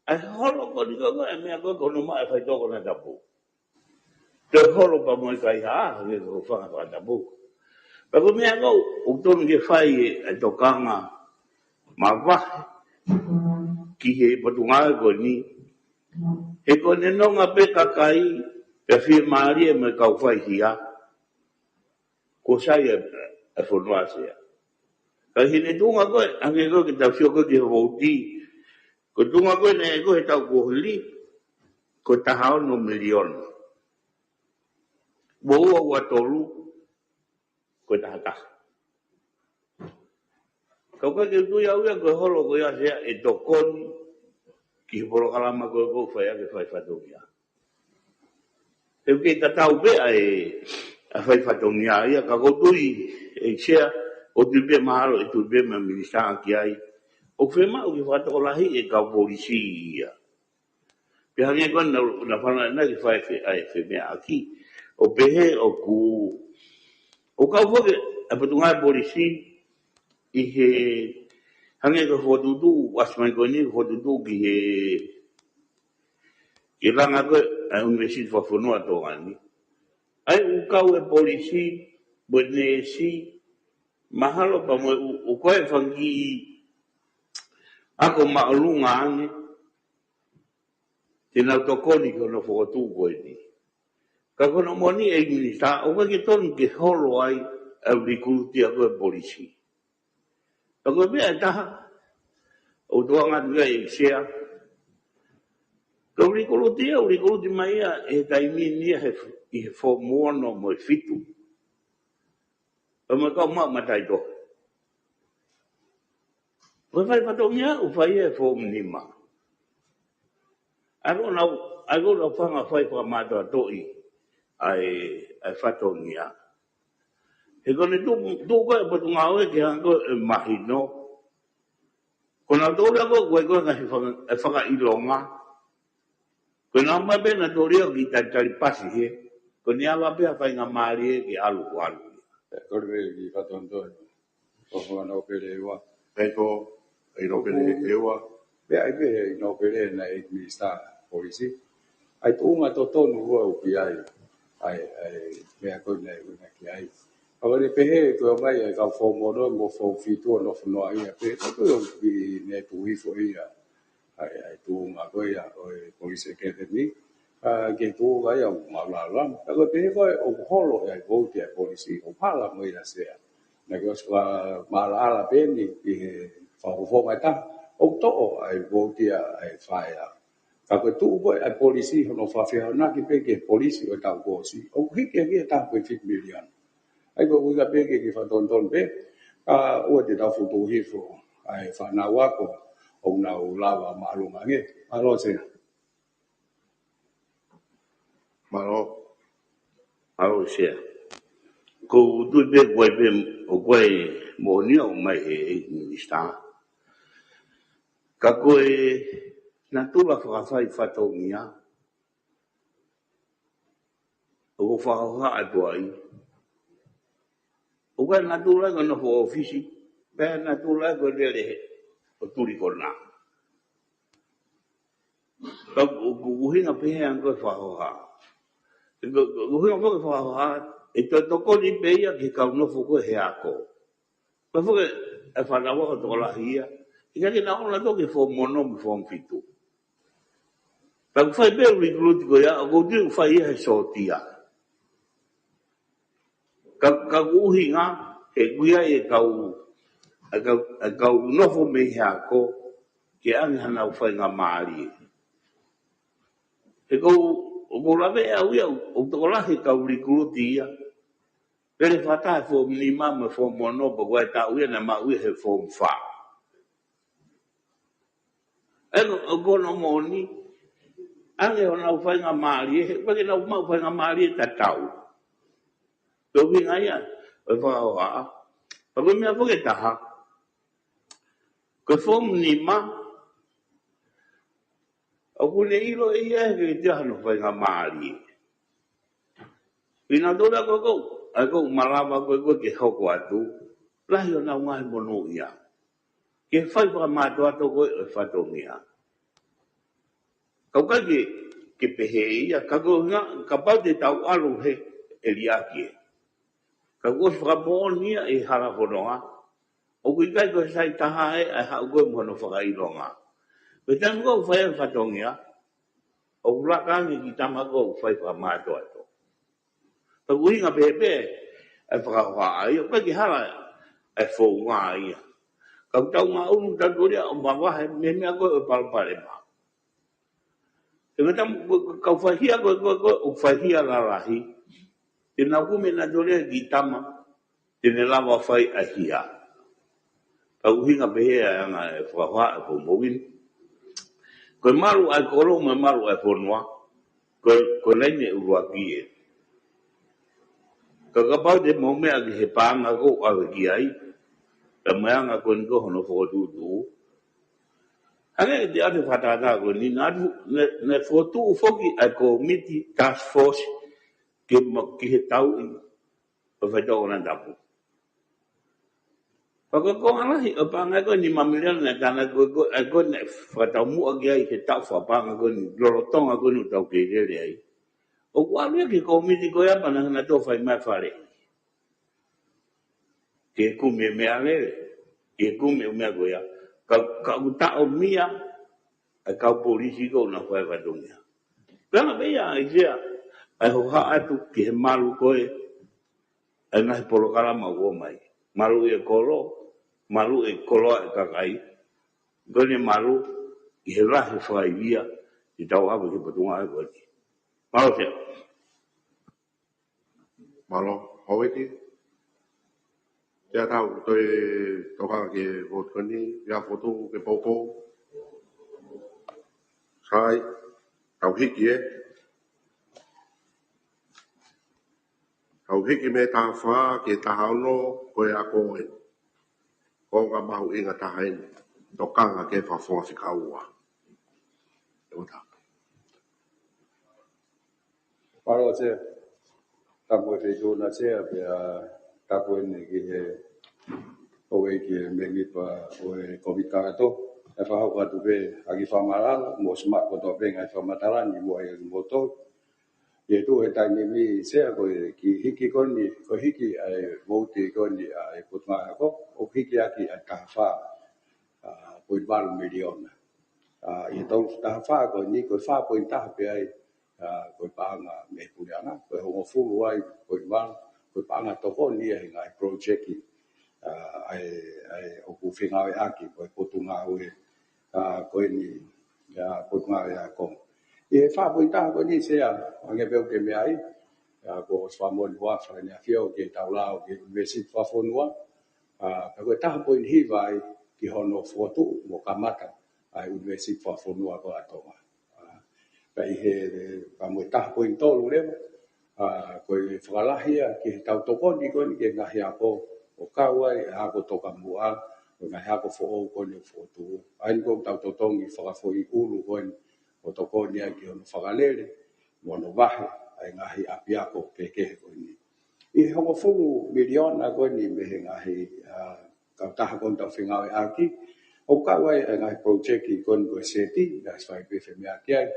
ʻA e holo ko eni ko e meʻa ko ē ko hono maʻu e faitoʻo konatapu. Toe holo pea mo e kaihaʻa, ke ko fanga fakatapu. Pea ko e meʻa ko ē, ʻoku tonu ke fai e, e tokanga mavahe ki he Potungāue ko eni. He ko ʻene nonga pē kakai, pea fiemālie mo e kau faihia. Kuo sai e, e fonua Sea. Ka ʻi heʻene tuʻunga ko ē, hangē ko ē ke tau sio ko ē ki he vouti. Ko e tuʻunga ko ē naʻe ko ē he taʻu kuo hili, ko e taha ono miliona. Ua ua ua tolu, ko e taha taha. Ka ʻoku ʻikai ke u tui au ia ko e holo ko ia Sea ʻe tokoni ki he polokalama ko ē ʻoku fai ʻaki e fai fatongia. He ʻoku kei tatau pē ʻa e, ʻa e fai fatongia ia, ka ʻoku ou tui ʻe Sea, ʻoku ou tui pē mahalo ʻe tui pē mo e minisitā ki ai. ʻOku fiemaʻu ke fakatokolahi e kau polisi ia. Pea hangē ko ena, na fana na ke fai fe, ʻa e femeʻaʻaki. ʻO pehē ʻoku, ʻoku kau foki e Potungāue Polisi ʻi he, hangē ko e fokotuʻutuʻu, ʻasi mai ko eni fokotuʻutuʻu ki he, ki he langa ko ē ʻa e ʻUnivēsiti Fakafonua ʻo Tonga ni. ʻA ia ʻoku kau e polisi, mo e neesi, mahalo pea mo e ʻū, ʻū ko e fanga kiʻi ako māʻolunga ange, te nau tokoni ki hono fokotuʻu ko eni. Ka ko hono moʻoni ʻEiki Minisitā, ʻoku ʻikai ke tonu ke holo ai ʻa e likuluti ʻa e ko e polisi. Ka ko e meʻa ʻe taha, ʻoku ou tokanga atu ki ai ʻEiki Sea. Ko e likuluti ia, ʻoku likuluti mai ia, ʻi he taimi ni ia he, ʻi he foomu ono mo e fitu. Pea mo e kau maʻu mataʻitohi. Ko e fai fatongia, ʻoku fai e foomu nima. ʻA ia ko ʻenau, ʻa ia ko ʻenau fanga fai fakamātoatoʻi ʻa e, ʻa e fatongia. He ko ʻene tuʻu, tuʻu ko ē e Potungāue ke hanga ko ē ʻo mahino. Ko ʻenau tōlia ko ē, ko e, ko e ngaahi faka-, e fakaʻilonga. Ko ʻenau ō mai pē ʻo tōlia ʻo kiʻi talitali pasi hē. Ko ʻene ava pē ʻa e faingamālie ke ʻalu ʻo ʻalu. Ko e kiʻi fakatonutonu. Ko e fanga nōpele ʻe ua. Pea ko e nōpele ʻe ua. Pea ʻi ai pē e nōpele naʻe ʻEiki Minisitā Polisi. ʻA e tuʻunga totonu ʻoku ʻi ai. ʻA e, ʻa e meʻa ko ē naʻe ʻuhinga ki ai. ʻA ia ʻoku pehē ko e ō mai ʻa e kau foomu ono mo e foomu fitu ʻo nofo noaʻia pē. Ko e ʻoku ʻi ai e tuʻu hifo ia. ʻA e, ʻa e tuʻunga ko ia ʻo e Police Academy, ʻa, ki he tuʻunga ia ʻoku māʻulalo ange. Ka ko e pehē ko ē ʻoku holo ʻa e vouti ʻa e polisi, ʻoku hala mo ia Sea. Naʻa ke ʻosi fakamaʻalaʻala pē eni ʻi he fakafofonga ʻe taha, ʻoku toʻo ʻa e vouti ʻa e faiʻanga. Ka ko e tuʻu ko ē ʻa e polisi hono fakafehoanaki pē ki he polisi ʻo e taʻu kuo ʻosi, ʻoku hiki hake ʻe taha poini fitu miliona. ʻA ia ko e ʻuhinga pē ke, ke fakatonutonu pē, ʻa, ʻoua te tau futu hifo ʻa e fānau ako, ʻoku nau lava māʻolunga ange. Mālō Sea. Mālō. Mālō Sea. ʻOku ou tui pē ko e pē, ʻoku ʻi ai e moʻoni ʻoku ʻomai ʻe he ʻEiki Minisitā. Ka ko e natula fakafai fatongia, ʻoku fakahoha atu ai. ʻOku ʻi ai e natula ko e nofo ʻōfisi, pea ʻi ai e natula ko e lele ʻo tuli konā. Ka ʻoku, ʻoku ʻuhinga pehē ange ko e fakahoha. ʻOku, ʻoku ʻuhinga ko e fakahoha, ʻe toe tokoni pē ia ki he kau nofo ko ē he ako. Ko e foki e fānau ako tokolahi ia. ʻIkai ke nau ʻalu atu ki he foomu ono mo e foomu fitu. Pea ʻoku fai pē e likuluti ko ia, ʻoku ou tui ʻoku fai ia he sōtia. Ka, ka ʻoku ʻuhinga, he ʻoku ʻi ai e kau, e kau, e kau nofo mei he ako, ke ʻoange hanau faingamālie. He ʻoku, ʻoku ou lave ʻe au ia, ʻoku tokolahi e kau likuluti ia. Pea lele fakataha he foomu nima mo e foomu ono, pea ko e taʻu ia naʻe maʻu ia he foomu fā. ʻA ia ko, ko hono moʻoni, ʻoange honau faingamālie, he ʻoku ʻikai ke nau maʻu faingamālie tatau. Ko e ʻuhinga ia ʻo e fakahoha. Pea ko e meʻa foki ʻe taha. Ko e foomu nima, ʻoku ne ʻilo ʻe ia he ʻikai toe ʻi ai hano faingamālie. ʻI he natula ko ē ʻoku, ʻa ia ʻoku malava ko ē ke hoko atu, lahi honau ngaahi monūʻia. ke fai fakamātoato ko ē ʻo e fatongia. Ka ʻoku ʻikai ke, ke pehē ia, ka ko e ʻuhinga, kapau te tau ʻalu he ʻe liʻaki ē. Ka kuo ʻosi fakamoʻoni ia ʻi he hala fononga. ʻOku ʻikai ko e sai taha ē ʻa e haʻu ko ē mo hono fakaʻilonga. Ko e taimi ko ē ʻoku fai ai e fatongia, ʻoku laka ange ki tama ko ē ʻoku fai fakamātoato. Ka ko e ʻuhinga pehē pē ʻa e fakahohaʻa ia, ʻoku ʻikai ke hala ʻa e founga ia. Ka ʻoku tau ngaʻunu tautolu ia ʻo mavahe mei he meʻa ko ē ʻo e palopalema. He ko e taimi, ko e, ko e kau faihia ko ē, ko e, ko e, ʻoku faihia lalahi. Te nau kumi ʻenautolu ia ki tama, te ne lava fai ʻa e hia. Ka ko e ʻuhinga pehē ʻa e anga e fakahohaʻa ʻa e founga ni. Ko e malu ʻa e kolo mo e malu ʻa e fonua, ko, ko e laine ʻuluaki ē. Ka kapau te mou meʻa ki he paʻanga ko ē ʻoku ʻave ki ai, ka mo e anga ko eni ko hono fokotuʻutuʻu. Hangē te ʻoatu e fakatātā ko eni, naʻe, naʻe, naʻe fokotuʻu foki ʻa e kōmiti task force ke ma-, ki he tauʻi ʻo e faitoʻo konatapu. Fakakonga lahi ʻo e paʻanga ko eni nima miliona naʻe tānaki ko ē, ko ē, ʻa ē ko ē naʻe fakataumuʻa ki ai he taʻu fakapaʻanga ko eni, lolotonga ko eni ʻoku tau kei lele ai. ʻOku ʻalu ia ki he kōmiti ko ia pea na, na tō fai mai fale. Ke kumi e meʻalele, ke kumi e meʻa ko ia. Ka, ka ʻoku taʻomia ʻa e kau polisi ko ē naʻa nau fai e fatongia. Pea ʻoku ʻi ai pē ia ʻa e hohaʻa atu ki he malu ko ē ʻa e ngaahi polokalama ʻoku ʻomai. Malu ʻi he kolo, malu ʻi he koloa ʻa e kakai, ko eni malu ʻi he lahi fakaivia ʻi he tau ʻave ki he Potungāue ko eni. Mālō Sea. Mālō, Houʻeiki. Te tau toe tokanga ki he vote ko eni, ia fotu ke poupou. Sai, tau hiki ē. Tau hiki mei he taha fā ki he taha ono, ko e ako ē. Ko e konga mahuʻinga taha eni. Tokanga ki he fakafofonga fika ua. ʻE ota. Mālō Sea. Tapu e feituʻu na Sea, pea tapu eni ki he Houʻeiki, ki he mēmipa ʻo e kōmiti kakato. ʻE fakahoko atu pē ha kiʻi fakamatala, mou ʻosi maʻu kotoa pē ngaahi fakamatala ni mo e moto. ʻI he tuʻu he taimi ni Sea, ko e kiʻi hiki ko eni, ko e hiki ʻa e vote ko eni ʻa e Potungāue Ako, ʻoku hiki ʻaki ʻa e taha fā, ʻa, poini valu miliona. ʻA, ʻi he tolu taha fā ko eni, ko e fā poini taha pē ai, ʻa, ko e paʻanga mei he puleʻanga, ko e hongofulu ai poini valu, ko e paʻanga tokoni ia he ngaahi project, ʻa, ʻa e, ʻa e ʻoku fengāueʻaki, ko e Potungāue, ʻa, ko eni, ʻa, Potungāue Ako. ʻI he fā poini taha ko eni Sea, hangē pē ʻoku ke meaʻi, ʻa, kuo ʻosi fakamoʻoni ʻe he Fakalāngilangi ʻAfio ki heʻetau lao ki he ʻUnivēsiti Fakafonua, ʻa, ka ko e taha poini hiva ai ki hono fokotuʻu mo kamata ʻa e ʻUnivēsiti Fakafonua ko ē ʻa Tonga. ʻA, ka ʻi he, ka mo e taha poini tolu leva, ʻa, ko e fakalahi ia ki heʻetau tokoni ko eni ki he ngaahi ako, ʻo kau ai ʻa e ako tokamuʻa, ʻo e ngaahi ako foʻou ko eni ʻoku fokotuʻu. ʻA eni ʻoku tau totongi fakafoʻi ʻulu ko eni, ʻo tokoni ai ki hono fakalele, mo hono vahe ʻa e ngaahi ʻapiako kehekehe ko eni. ʻI he hongofulu miliona ko eni mei he ngaahi, ʻa, kautaha ko eni ʻoku tau fengāueʻaki, ʻoku kau ai ʻa e ngaahi project ko eni ko e seti, ʻa e fai pē femeʻa ki ai.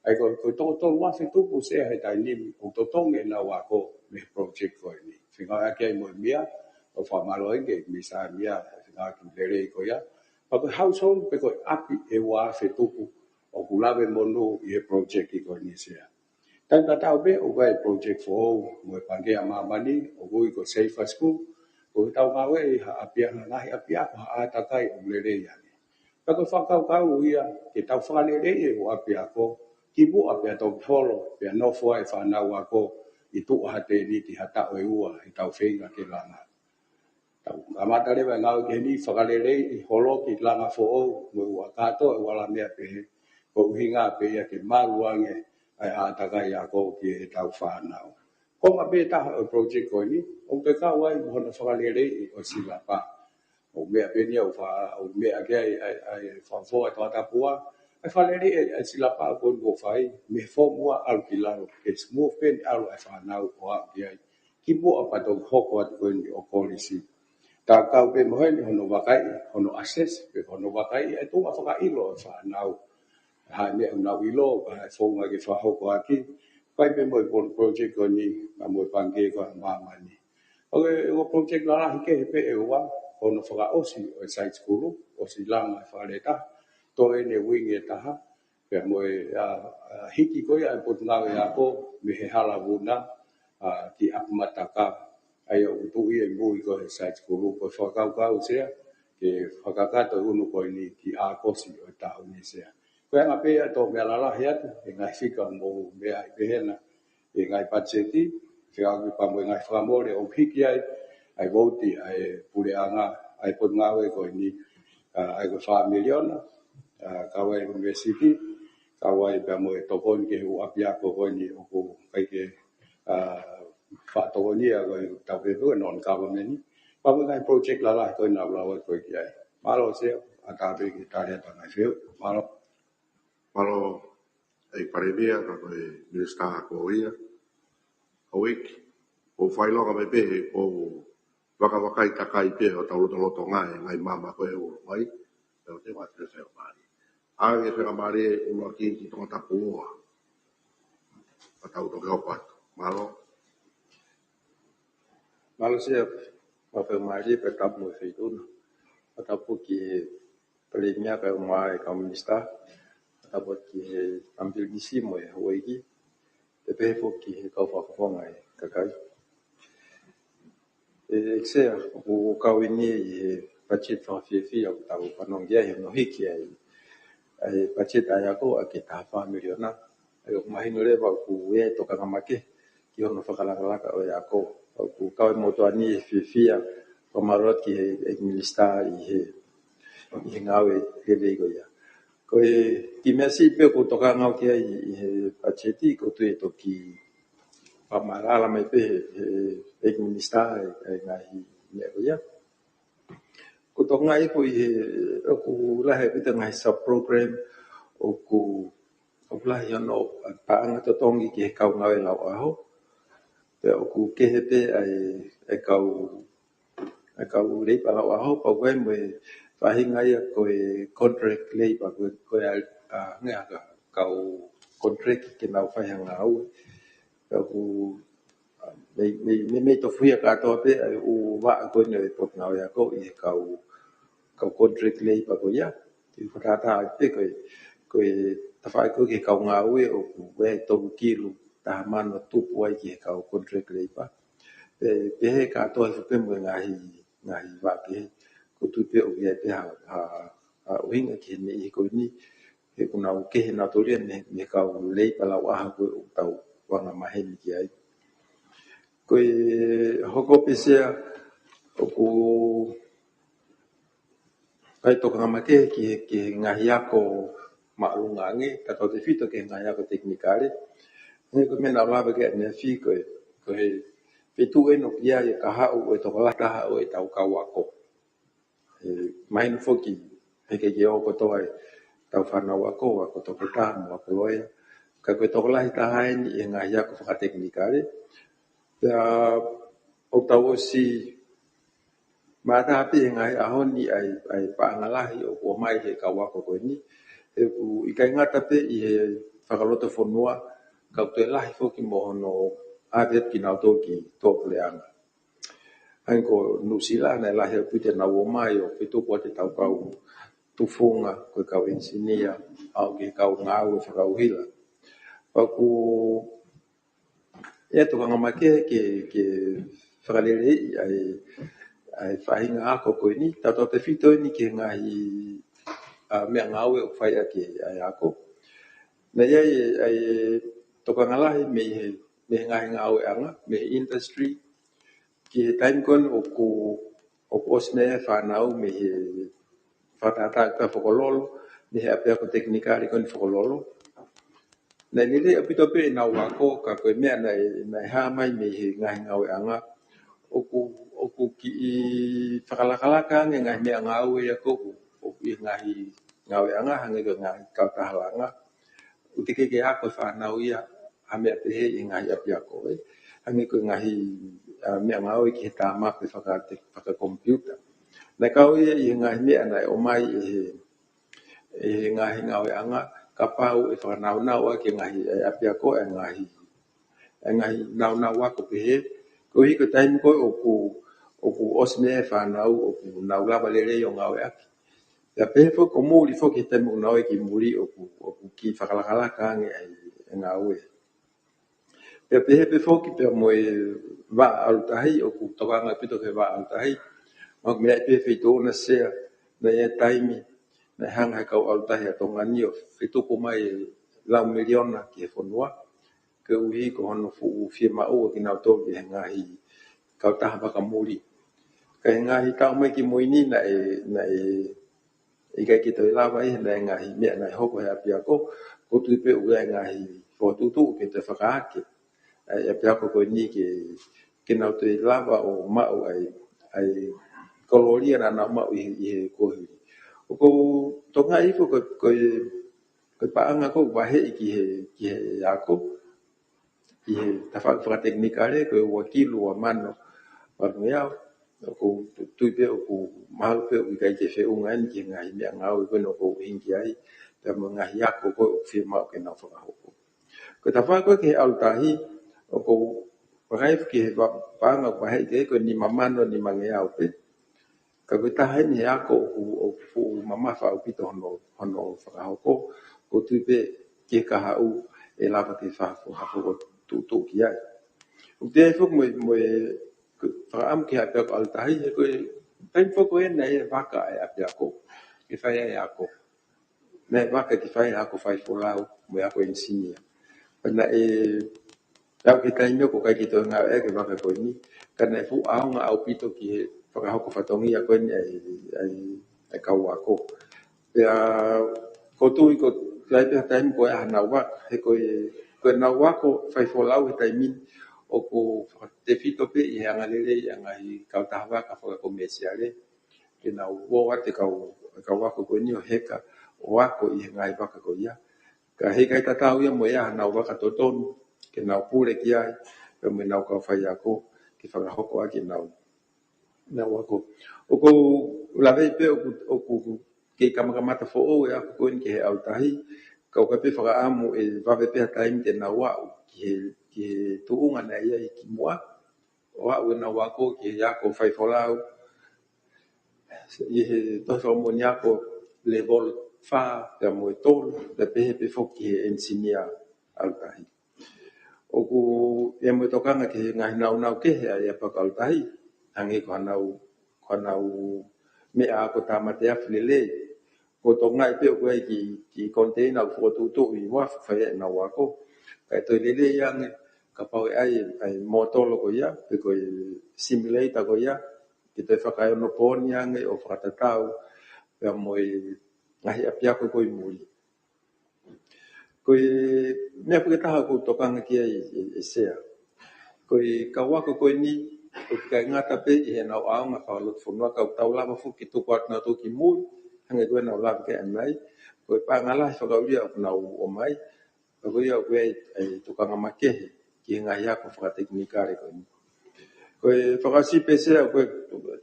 ʻA ia ko, ko e toko tolu afe tupu Sea he taimi ni, ʻoku totongi ʻenau ako mei he project ko eni. Fengāueʻaki ai mo e mia, ʻoku fakamālō ai ki he Minisitā Mia, fengāueʻaki lelei ko ia. Pea ko e household pe ko e ʻapi ʻe ua afe tupu, ʻoku lave monū ʻi he project ko eni Sea. Taimi tatau pē ʻoku ʻi ai e project foʻou mo e Pangikē ʻa Māmani, ʻoku ui ko e Safer School, ʻoku tau ngāueʻi ha ʻapiako, ngaahi ʻapiako ha ʻātakai ʻoku lelei ange. Pea ko e fakakaukau ia ke tau fakaleleiʻi e ʻū ʻapiako, kimuʻa pea toki holo, pea nofo ai e fānau ako ʻi tuʻa ha tēniti ha taʻu ʻe ua ʻi heʻetau feinga ke langa. Tau kamata leva e ngāue ki heni, fakaleleiʻi, holoki, langa foʻou, mo e ua kātoa e ua la meʻa pehē, ko e ʻuhinga pē ia ke malu ange ʻa e ʻātakai ako ki heʻetau fānau. Konga pē taha ʻo e project ko eni, ʻoku kau ai mo hono fakaleleiʻi ʻo e silapa. ʻOku meʻa pē eni ia ʻoku fa-, ʻoku meʻa ki ai ʻa e, ʻa e fakafofonga Tongatapu ʻa e fakaleleiʻi ʻa e silapa ko eni ʻoku fai, mei he foomu ʻalu ki lalo, ke smooth pē eni ʻalu ʻa e fānau ʻo aʻu ki ai. Kimuʻa pea toki hoko atu ko eni ʻo kolisi. Ka kau pē mo heni hono vakai, hono assess, pe hono vakai, ʻa e tuʻunga fakaʻilo ʻa e fānau. Hā e meʻa ʻoku nau ʻilo, hā e founga ke fakahoko ʻaki, pea pehē mo e pro-, project ko eni, pea mo e Pangikē ko ē ʻa Māmani. ʻOku ʻi ai e project lalahi kehe pē ʻe ua, hono fakaʻosi ʻo e side school, ʻosi langa e fakaleta, toe ʻene wing ʻe taha, pea mo e, ʻa, ʻa, hiki ko ia ʻa e Potungāue Ako, mei he Hala Vuna, ʻa, ki ʻApimataka, ʻa ia ʻoku tuʻu ia ʻi mui ko ē he side school, ko e fakakaukau Sea, ke fakakakato e unu ko eni ki ʻAokosi ʻo e taʻu ni Sea. Ko e anga pē ia ʻetau meʻa lalahi atu, ʻi he ngaahi fika mo meʻa ʻi pehena, ʻi he ngaahi patiseti, fekauʻaki pea mo e ngaahi fakamole ʻoku hiki ai, ʻa e vouti, ʻa e puleʻanga, ʻa e Potungāue ko eni, ʻa, ʻa ia ko e fā miliona, ʻa, kau ai e university, kau ai pea mo e tokoni ki he ʻū ʻapiako ko eni ʻoku ʻikai ke, ʻa, fakatokonia ko e tau pehē ko e non-government, pea mo e ngaahi project lalahi ko ē naʻa ku lau atu ko ē ki ai. Mālō Sea, ʻatā pē ke tali atu e ngaahi fehuʻi. Mālō. Mālō, ʻEiki Palēmia, pea ko e Minisitā Ako ia. ʻOku ʻikai, ʻoku fakaʻilonga mai pē he ʻoku vakavakai takai pē hotau lotolotonga he ngaahi maama ko ē ʻoku ʻi ai. Pea ʻoku te mate le feo mali. ʻA e feo mali ʻuluaki ki Tongatapu ua. Pea tau toki hoko atu. Mālō. Mālō Sea, pea feo mali, pea tapu mo e Feituʻuna. Pea tapu ki he Palēmia kae ʻumaʻā e kau Minisitā. Pea tapu ki he Kami Pilinisi mo e Houʻeiki. Pea pehē foki ki he kau fakafofonga ʻo e kakai. ʻE, ʻEiki Sea, ʻoku kau eni ʻi he patiseti fakafiefia ʻoku tau fanongo ki ai, hono hiki ai ʻa e patiseti ʻa e ako ʻaki e taha fā miliona. ʻA ia ʻoku mahino leva ʻoku ʻi ai e tokanga makehe ki hono fakalakalaka ʻo e ako. ʻOku kau e motuʻa ni ʻi he fiefia, fakamālō atu ki he, ʻEiki Minisitā ʻi he, ʻi he ngāue lelei ko ia. Ko e kiʻi meʻa siʻi pē ʻoku ou tokanga au ki ai ʻi he patiseti, ʻoku ou tui ʻe toki fakamaʻalaʻala mai pē he, he, ʻEiki Minisitā e, e ngaahi meʻa ko ia. ʻOku ou tokanga ʻi he, ʻoku lahi ʻaupito e ngaahi sub-program, ʻoku, ʻoku lahi hono paʻanga totongi ki he kau ngāue lauʻaho. Pea ʻoku kehe pē ʻa e, e kau, e kau leipa lauʻaho, pea ʻoku ʻi ai mo e faʻahinga ia ko e contract labor, ko e, ko e, ʻa, ʻa, ngaahi kau contract ke nau fai ha ngāue. Pea ʻoku, ʻa, mei, mei, mei, mei tofuhia kātoa pē ʻa e ʻū vaʻa ko eni ʻo e Potungāue Ako ʻi he kau, kau contract labor ko ia. Ke fakatātā pē ko e, ko e tafaʻaki ko ē ki he kau ngāue ʻoku ʻi ai e tolu kilu taha mano tupu ai ki he kau contract labor. Pea, pehē kātoa foki pē mo e ngaahi, ngaahi vaʻa kehe. ʻOku ou tui pē ʻoku ʻi ai pē ha, ha, ha ʻuhinga ki he niʻihi ko eni, he ʻoku nau kehe nautolu ia mei, mei he kau leipa lauʻaho ko ē ʻoku tau anga maheni ki ai. Ko e hoko pē Sea ʻoku ʻikai tokanga makehe ki he, ki he ngaahi ako māʻolunga ange, tautautefito ki he ngaahi ako tekinikale. Hangē ko e meʻa naʻa ku lave ki ai ʻaneafi ko e, ko e feituʻu eni ʻoku ʻi ai e kahaʻu ʻo e tokolahi taha ʻo ʻetau kau ako. ʻE, mahino foki, he ʻikai ke ō kotoa ʻetau fānau ako, ako toketā mo ako loea. Ka ko e tokolahi taha eni ʻi he ngaahi ako fakatekinikale. Pea ʻoku tau ʻosi mātā pē he ngaahi ʻaho ni ʻa e, ʻa e paʻanga lahi ʻoku ʻomai he kau ako ko eni. He ʻoku ʻikai ngata pē ʻi he fakalotofonua, ka ʻoku toe lahi foki mo hono ʻave atu kinautolu ki tuʻapuleʻanga. Hangē ko Nuʻusila naʻe lahi ʻaupito ʻenau ō mai ʻo fetuku atu ʻetau kau tufunga, ko e kau enisinia, aʻu ki he kau ngāue fakaʻuhila. Pea ʻoku ʻi ai e tokanga makehe ke, ke fakaleleiʻi ʻa e, ʻa e faʻahinga ako ko eni, tautautefito eni ki he ngaahi, ʻa, meʻangāue ʻoku fai ʻaki ʻa e ako. Naʻe ʻi ai e, ʻa e tokanga lahi mei he, mei he ngaahi ngāueʻanga, mei he industry, ki he taimi ko eni ʻoku, ʻoku ʻosi nai e fānau mei he fakatātā ʻa Fokololo, mei he ʻapiako tekinikale ko eni Fokololo. Naʻe lelei ʻaupito pē ʻenau ako, ka ko e meʻa naʻe, naʻe hā mai mei he ngaahi ngāueʻanga. ʻOku, ʻoku kiʻi fakalakalaka ange ngaahi meʻangāue ia ko ē, ʻoku ʻi he ngaahi ngāueʻanga, hangē ko e ngaahi kautaha langa. ʻOku teʻeki ke ako e fānau ia ha meʻa pehē ʻi he ngaahi ʻapiako, ē. hangē ko e ngaahi, ā, meʻangāue ki he tama pe fakate-, fakakomipiuta. Naʻe kau ia ʻi he ngaahi meʻa naʻe ʻomai ʻe he, ʻe he ngaahi ngāueʻanga, kapau ʻe fakanaunau ʻaki e ngaahi, ʻe ʻapiako e ngaahi, e ngaahi naunau ako pehē, koeʻuhi ko e taimi ko ē ʻoku, ʻoku ʻosi meʻa e fānau, ʻoku nau lava lelei ʻo ngāueʻaki. Pea pehē foki ko muli foki he taimi ʻoku nau ō ki muli ʻoku, ʻoku kiʻi fakalakalaka ange ai e ngāue. Pea pehē pē foki pea mo e vaʻa ʻalu tahi, ʻoku tokanga ʻaupito ki he vaʻa ʻalu tahi. Mahalo meʻa pē feituʻu na Sea, naʻe ʻi ai e taimi naʻe hanga he kau ʻalu tahi ʻa Tonga ni ʻo fetuku mai e lau miliona ki he fonua, koeʻuhi ko hono fuʻu fiemaʻu ʻa kinautolu ki he ngaahi kautaha vaka muli. Ka ʻi he ngaahi taʻu mai ki mui ni naʻe, naʻe ʻikai ke toe lava ia he naʻe ngaahi meʻa naʻe hoko he ʻapiako, ʻoku ou tui pē ʻoku ʻi ai e ngaahi fokotuʻutuʻu ke toe fakaake ʻa e ʻapiako ko eni ke, ke nau toe lava ʻo maʻu ʻa e, ʻa e kolōlia naʻa nau maʻu ʻi, ʻi he kuohili. ʻOku ou tokangaʻi foki ko, ko e, ko e paʻanga ʻoku vaheʻi ki he, ki he ako, ʻi he tafaʻaki fakatekinikale, ko e ua kilu ua mano, ua ngeau, ʻoku ou tu-, tui pē ʻoku mahalo pē ʻoku ʻikai ke feʻunga eni ki he ngaahi meʻangāue ko eni ʻoku ou ʻuhinga ki ai, pea mo e ngaahi ako ko ē ʻoku fiemaʻu ke nau fakahoko. Ko e tafaʻaki ko ē ki he ʻalu tahi, ʻoku ou vakai ki he va-, paʻanga ʻoku vaheʻi ki ai ko e nima mano, nima ngeau pē. Ka ko e taha eni he ako ʻoku, ʻoku fuʻu mamafa ʻaupito hono, hono fakahoko, ʻoku ou tui pē ki he kahaʻu ʻe lava ke fa-, fa-, fokotuʻutuʻu ki ai. ʻOku ou tui foki mo e, mo e fakaʻamu ki he ʻapiako ʻalu tahi, he ko e taimi foki ko ē naʻe vaka e ʻapiako ke fai ai e ako. Naʻe vaka ke fai e ako faifolau mo e ako enisinia. Pea naʻe, naʻe aʻu ki he taimi ʻoku ʻikai ke toe ngāueʻaki e vaka ko eni, ka naʻe fuʻu ʻaonga ʻaupito ki he fakahoko fatongia ko eni ʻa e, ʻa e, ʻa e kau ako. Pea ʻoku ou tui ko, ʻi ai pē ha taimi ko e ʻaho naʻa nau vaka, he ko e, ko ʻenau ako faifolau he taimi ni ʻoku fakatefito pē ʻi he angalelei ʻa e ngaahi kautaha vaka fakakomēsiale. Ke nau ō atu e kau, e kau ako ko eni ʻo heka ʻo ako ʻi he ngaahi vaka ko ia. Ka heʻikai tatau ia mo e ʻaho naʻa nau vaka totonu, ke nau pule ki ai, pea mo ʻenau kau faiako, ke fakahoko ʻaki ʻenau, ʻenau ako. ʻOku ou lave pē ʻoku, ʻoku kei kamakamata foʻou e ako ko eni ki he ʻalu tahi, ka ʻoku ʻikai pē fakaʻamu ʻe vave pē ha taimi te nau aʻu ki he, ki he tuʻunga naʻe ʻi ai kimuʻa, ʻo aʻu ʻenau ako ki he ako faifolau, ʻi he tohi fakamoʻoni ako level fā, pea mo e tolu, pea pehē pē foki ki he enisinia ʻalu tahi. ʻOku ʻi ai mo e tokanga ki he ngaahi naunau kehe ʻa e ʻapiako ʻalu tahi, hangē ko hanau, ko hanau meʻa ako tāmate afi lelei. ʻOku ou tokangaʻi pē ʻoku ʻi ai e kiʻi, kiʻi container ʻoku fokotuʻutuʻu ʻi uafu fai ai ʻenau ako. Kae toe lelei ange, kapau ʻe ʻi ai, ʻa e mōtolo ko ia, pe ko e simulator ko ia, ke toe fakaeonopooni ange ʻo fakatatau pea mo e ngaahi ʻapiako ko ē ʻi muli. Ko e meʻa foki ʻe taha ʻoku ou tokanga ki ai ʻe, ʻe Sea. Ko e kau ako ko eni, ʻoku ʻikai ngata pē ʻi heʻenau ʻaonga fakalotofonua ka ʻoku tau lava foki ke tuku atu nautolu ki muli, hangē ko ʻenau lave ki ai ʻanenai, ko e paʻanga lahi fakaʻulia ʻoku nau ʻomai, ka ko ia ʻoku ʻi ai e tokanga makehe ki he ngaahi ako fakatekinikale ko eni. Ko e fakaʻosi pē Sea, ko e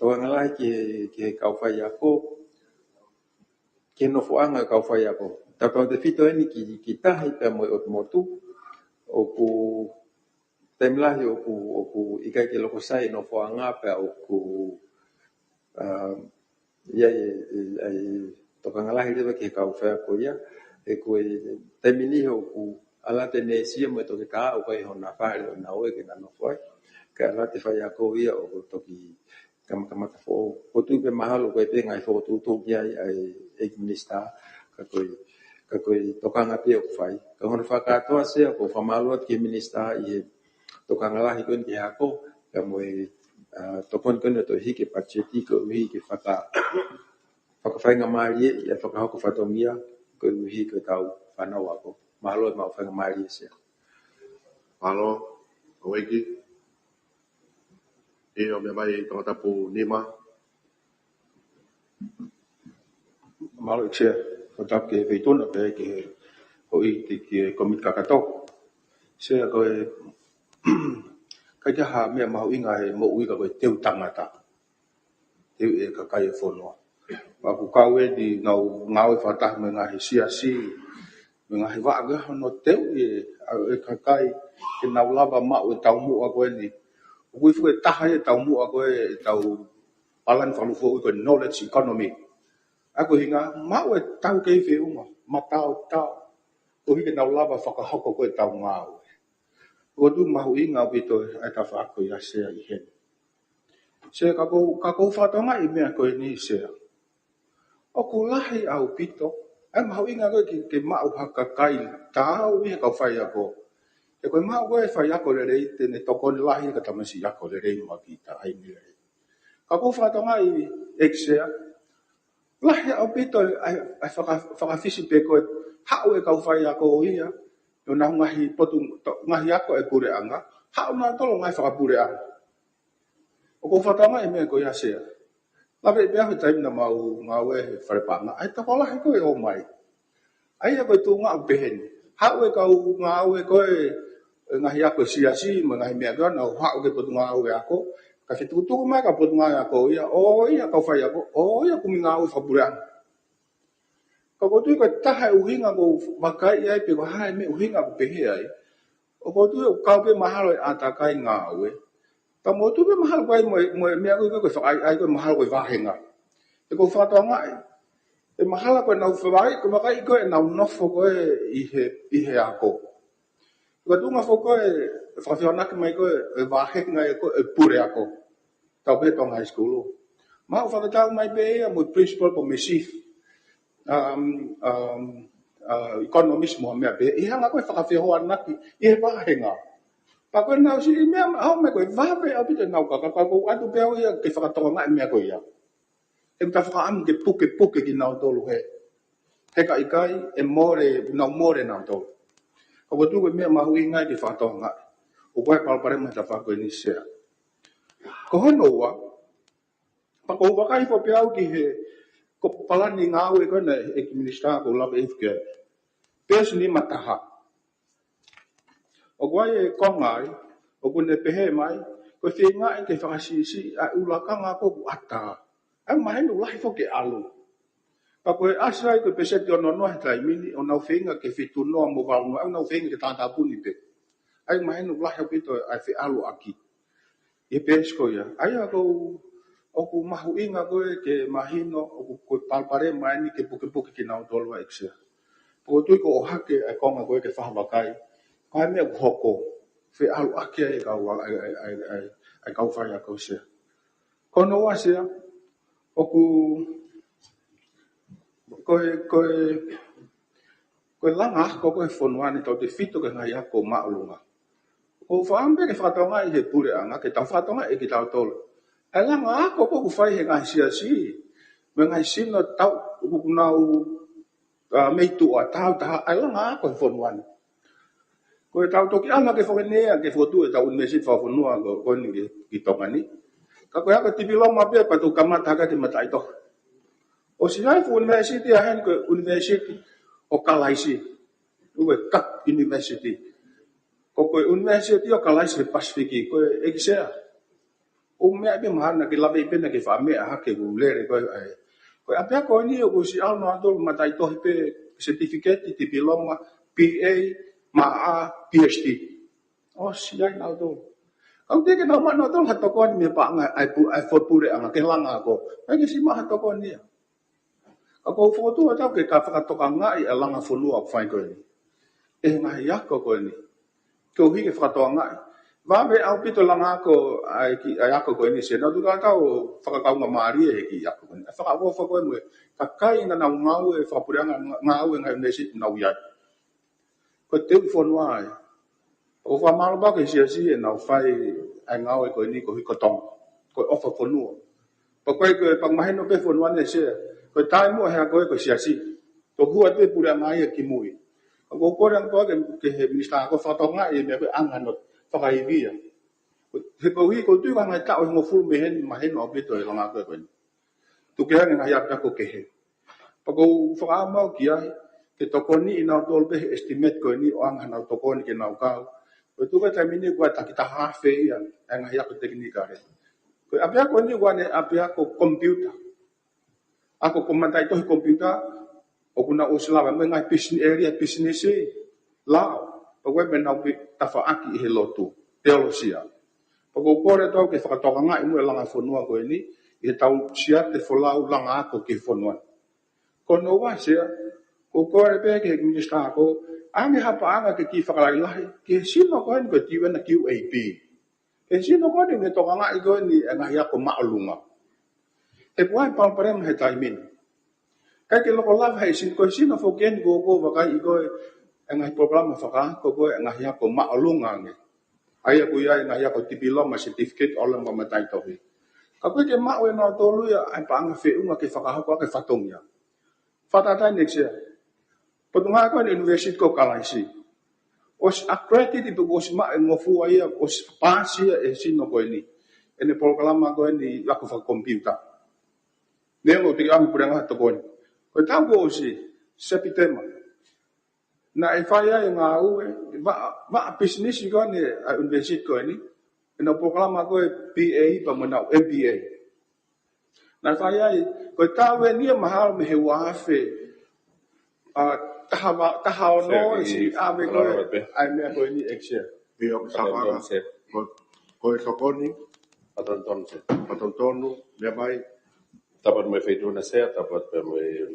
tokanga lahi ki he, ki he kau faiako, ki he nofoʻanga e kau faiako. Tautautefito eni ki, ki tahi pea mo e ʻotu motu, ʻoku taimi lahi ʻoku, ʻoku ʻikai ke loko sai e nofoʻanga pea ʻoku, um, ʻi ai e, e, e tokanga lahi leva ki he kau faiako ia, he ko e taimi ni ʻoku ʻalu atu e neesi ia mo e toketā ʻoku ʻi ai hona fale ʻo nau ō ai ke nau nofo ai. Kae ʻalu atu e faiako ia ʻoku toki kamakamata foʻou. ʻOku ou tui pē mahalo ko e pē ngaahi fokotuʻutuʻu ki ai ʻa e ʻEiki Minisitā, ka ko e, ka ko e tokanga pē ʻoku fai. Ka hono fakakātoa Sea, ʻoku ou fakamālō atu ki he Minisitā ʻi he tokanga lahi ko eni ki he ako, pea mo e, ā, tokoni ko eni ʻo toe hiki e patiseti koeʻuhi ke faka-, fakafaingamālie ʻa e fakahoko fatongia koeʻuhi ko e tau fānau ako. Mālō e maʻu faingamālie Sea. Mālō, ʻEiki. ʻIo, meʻa mai Tongatapu nima. Mālō ʻEiki Sea, fakatapu ki he feituʻu na pea ki he houʻeiki, ki he kōmiti kakato. Sea, ko e ʻIkai ke ʻi ai ha meʻa mahuʻinga he moʻui ka ko e teu tangata, teu e kakai e fonua. Pea ʻoku kau eni ʻenau ngāue fakataha mo e ngaahi siasi, mo e ngaahi vaʻa ke hono teu e, ʻa e kakai ke nau lava maʻu e taumuʻa ko eni. ʻOku ʻi ai foki e taha e taumuʻa ko e, ʻetau palani fakalufoʻi ko e knowledge economy. ʻA ia ko e ʻuhinga, maʻu e tau kei feʻunga, mataotao, koeʻuhi ke nau lava fakahoko ko e tau ngāue. ʻOku ou tui mahuʻinga ʻaupito ʻa e tafaʻaki ko ia Sea ʻi heni. Sea, ka ʻoku ou, ka ʻoku ou fakatokangaʻi e meʻa ko eni Sea. ʻOku lahi ʻaupito ʻa e mahuʻinga ko e ke, ke maʻu ha kakai taau ʻi he kau faiako. He ko e maʻu ko e faiako lelei te ne tokoni lahi ka tamasiʻi ako lelei mo e kiʻi taʻahine lelei. Ka ʻoku ou fakatokangaʻi ʻEiki Sea, lahi ʻaupito ʻa e, ʻa e faka-, fakafisi pē ko e haʻu e kau faiako ia ʻo nau ngaahi potu, to-, ngaahi ako e puleʻanga, haʻu nautolu ngaahi fakapuleʻanga. ʻOku ou fakatokangaʻi e meʻa ko ia Sea. Lave pē au he taimi naʻa mau ngāue he fale paʻanga, ʻa e tokolahi ko e ō mai. ʻA ia ko e tuʻunga ʻoku pehē ni. Haʻu e kau ngāue ko e, e ngaahi ako e siasi, mo e ngaahi meʻa ko ia, nau haʻu ki he potungāue ako. Ka fetukutuku mai e kau potungāue ako ia, ʻo ia kau faiako, ʻo ia kumi ngāue fakapuleʻanga. Ka ʻoku ou tui ko e taha e ʻuhinga ʻoku ou vakai ai pe ko e hā e meʻa ʻuhinga ʻoku pehē ai. ʻOku ou tui ʻoku kau pē mahalo e ʻātakai ngāue. Ka ʻoku ou tui pē mahalo ko e, mo e, mo e meʻa ko e, ko e fakaʻaiʻai ko e mahalo ko e vāhenga. He ʻoku ou fakatokangaʻi, ʻe mahalo ko ʻenau fevai, ko e vakai ko ʻenau nofo ko e ʻi he, ʻi he ako. Ko e tuʻunga foki ko e fakafehoanaki mai ko e, e vāhenga ia ko e puleako. Tau pehē Tonga High School. Mahalo fakatatau mai pē ia mo e principal pe mo e chief, um, um, uh, economist mo e meʻa pehē. ʻI he anga ko e fakafehoanaki ʻi he vāhenga. Pea ko ʻenau siʻi meʻa, ʻaho mai ko e vave ʻaupito ʻenau kaka, ka ʻoku ou ʻatu pē au ia ke fakatokangaʻi e meʻa ko ia. ʻE ta fakaʻamu ke pukepuke kinautolu he. He ka ʻikai, ʻe mole, nau mole nautolu. Ka ʻoku ou tui ko e meʻa mahuʻinga ia ke fakatokangaʻi. ʻOku ʻi ai e palopalema he tafaʻaki ko eni Sea. Ko hono ua, pea ʻoku ou vakai foki pē au ki he, ko e palani ngāue ko ena ʻa e ʻEiki Minisitā ʻoku lave ʻi he Peesi nima taha. ʻOku ʻi ai e konga ai, ʻoku ne pehē mai, ko e feingaʻi ke fakasiʻisiʻi ʻa e ʻulakanga ko ē ʻoku ʻatā. ʻA ia mahino ʻoku lahi foki e ʻalu. Ka ko e ʻasi ai ko e peseti ono noa he taimi ni, ʻoku nau feinga ke fitu noa mo valu noa, ʻoku nau feinga ke tātāpuni pē. ʻA ia mahino ʻoku lahi ʻaupito ʻa e feʻaluʻaki ʻi he peesi ko ia. ʻA ia ʻoku, ʻoku mahuʻinga ko ē ke mahino, ʻoku ko e palopalema eni ke pukepuke kinautolu ʻEiki Sea. Pea ʻoku ou tui ko e ʻohake ʻa e konga ko ē ke fakavakai. Ko e hā e meʻa ʻoku hoko, feʻaluʻaki ai e kau, ʻa e, ʻa e, ʻa e, ʻa e kau faiako Sea. Ko hono ua Sea, ʻoku, ko e, ko e, ko e langa ako ko ē he fonua ni, tautefito ki he ngaahi ako māʻolunga. ʻOku ou fakaʻamu pē ke fakatokangaʻi he puleʻanga, ke tau fakatokangaʻi ʻe kitautolu. ʻA e langa ako ko ē ʻoku fai he ngaahi siasi, mo e ngaahi sino tau, ʻoku nau, ʻa, mei tuʻa, tau taha, ʻa e langa ako he fonua ni. Ko e tau toki ʻalu hake foki eni ia ke fokotuʻu ʻetau ʻunivēsiti fakafonua ko, ko eni ki, ki Tonga ni. Ka ko e ako tipiloma pē pea toki kamata hake ʻa e mataʻitohi. ʻOsi ʻi ai e fuʻu ʻunivēsiti ʻa heni ko e ʻUnivēsiti ʻo Kalaisi. ʻUe Kap University. Ko, ko e ʻUnivēsiti ʻo Kalaisi he Pasifiki, ko e ʻEiki Sea. ʻOku meʻa pē mahalo naʻa ke lave pē naʻa ke faʻa meʻa hake ʻoku lele ko ē ʻa e. Ko e ʻapiako ni ʻoku ʻosi ʻalu nautolu mataʻitohi pē certificate, tipiloma, B A, mo e PhD. ʻOsi ʻi ai nautolu. Ka ʻoku teʻeki ke nau maʻu nautolu ha tokoni mei he paʻanga ʻa e pu-, ʻa e fo-, puleʻanga ke langa ako. ʻIkai ke siʻi maʻu ha tokoni ia. Ka ʻoku ou fokotuʻu atu au ke ka fakatokangaʻi ʻa e langa fonua ʻoku fai ko eni. ʻE he ngaahi ako ko eni. Koeʻuhi ke fakatokangaʻi. Vave ʻaupito langa ako ʻa e kiʻi, ʻa e ako ko eni Sea. Naʻa ku tuku atu au ʻo fakakaungāmālie he kiʻi ako ko eni. ʻA e fakaʻofoʻofa ko ē mo e kakai naʻa nau ngāue, fakapuleʻanga ngā-, ngāue ngaahi ʻunivēsiti naʻa nau ʻi ai. Ko e teu fonua ai. ʻOku ou fakamālō pē ki he siasi ʻenau fai ʻa e ngāue ko eni koeʻuhi ko Tonga. Ko e ʻofa fonua. Pea ko e, ko e pea mahino pē fonua ni Sea. Ko e taimi ʻoku hā ko ē ko e siasi. Toki hū atu e puleʻanga ia ki mui. ʻOku ou kole ange pē ke, ki he minisitā ako fakatokangaʻi e meʻa ko e anga hono fakaivia. He koeʻuhi ʻoku ou tui ko e ngaahi taʻu ʻe hongofulu mei heni mahino ʻaupito e langa ako ko eni. Tuku ke ʻi ai e ngaahi ʻapiako kehe. Pea ʻoku ou fakaʻamu au ki ai, ke tokoniʻi nautolu pē he estimate ko eni ʻo anga ʻenau tokoni ke nau kau. Ko e tuku e taimi ni ʻoku ʻi ai e takitaha afe ia ʻa e ngaahi ako tekinikale. Ko e ʻapiako ni ʻoku ʻi ai e ʻapiako komipiuta. Ako ko e mataʻitohi komipiuta, ʻoku nau ʻosi lava mo e ngaahi business area, business, lao. Pea ko e meʻa nau pi-, tafaʻaki ʻi he lotu, teolosia. Pea ʻoku ou kole atu au ke fakatokangaʻi mo e langa fonua ko eni, ʻi heʻetau siate folau langa ako ki he fonua. Ko hono ua Sea, ʻoku ou kole pē ki he minisitā ko, ʻoange ha paʻanga ke kiʻi fakalahilahi, ki he sino ko eni ko e Tivena Q A B. He sino ko eni ʻoku ne tokangaʻi ko eni e ngaahi ako māʻolunga. He ʻoku ʻi ai e palopalema he taimi ni. ʻIkai ke loko lava he sino, ko e sino foki eni ʻoku ou vakai ko e ngaahi polokalama fakaako ko e ngaahi ako māʻolunga ange. ʻA ia ʻoku ʻi ai e ngaahi ako tipiloma, certificate, ʻo lava mo e mataʻitohi. Ka ʻoku ʻikai ke maʻu ʻe nautolu ia ʻa e paʻanga feʻunga ke fakahoko ʻaki e fatongia. Fakatātā eni Sea. Potungāue ko eni University ko Kalaisi. ʻOsi accredited pe ʻosi maʻu e ngofua ia, ʻosi paasi ia ʻe he sino ko eni. ʻEne polokalama ko eni ako fakakomipiuta. Neongo ʻoku teʻeki ai ke puleʻanga tokoni. Ko e taʻu kuo ʻosi, Sepitema. Naʻe fai ai e ngāue, vaʻa, vaʻa pisinisi ko eni ʻa e University ko eni. ʻEnau polokalama ko e B A pea mo ʻenau M B A. Naʻe fai ai, ko e taʻu eni ia mahalo mei he ua afe, ʻa, taha va-, taha ono, Sea, ʻe siʻi ʻave ko e, kalaro pē. ʻA e meʻa ko eni Sea. ʻIo, Sea. Fakatonu, Sea. Ko, ko e tokoni. Fakatonu, Sea. Fakatonu, meʻa mai. Tapu atu mo e Feituʻuna Sea, tapu atu pē mo e,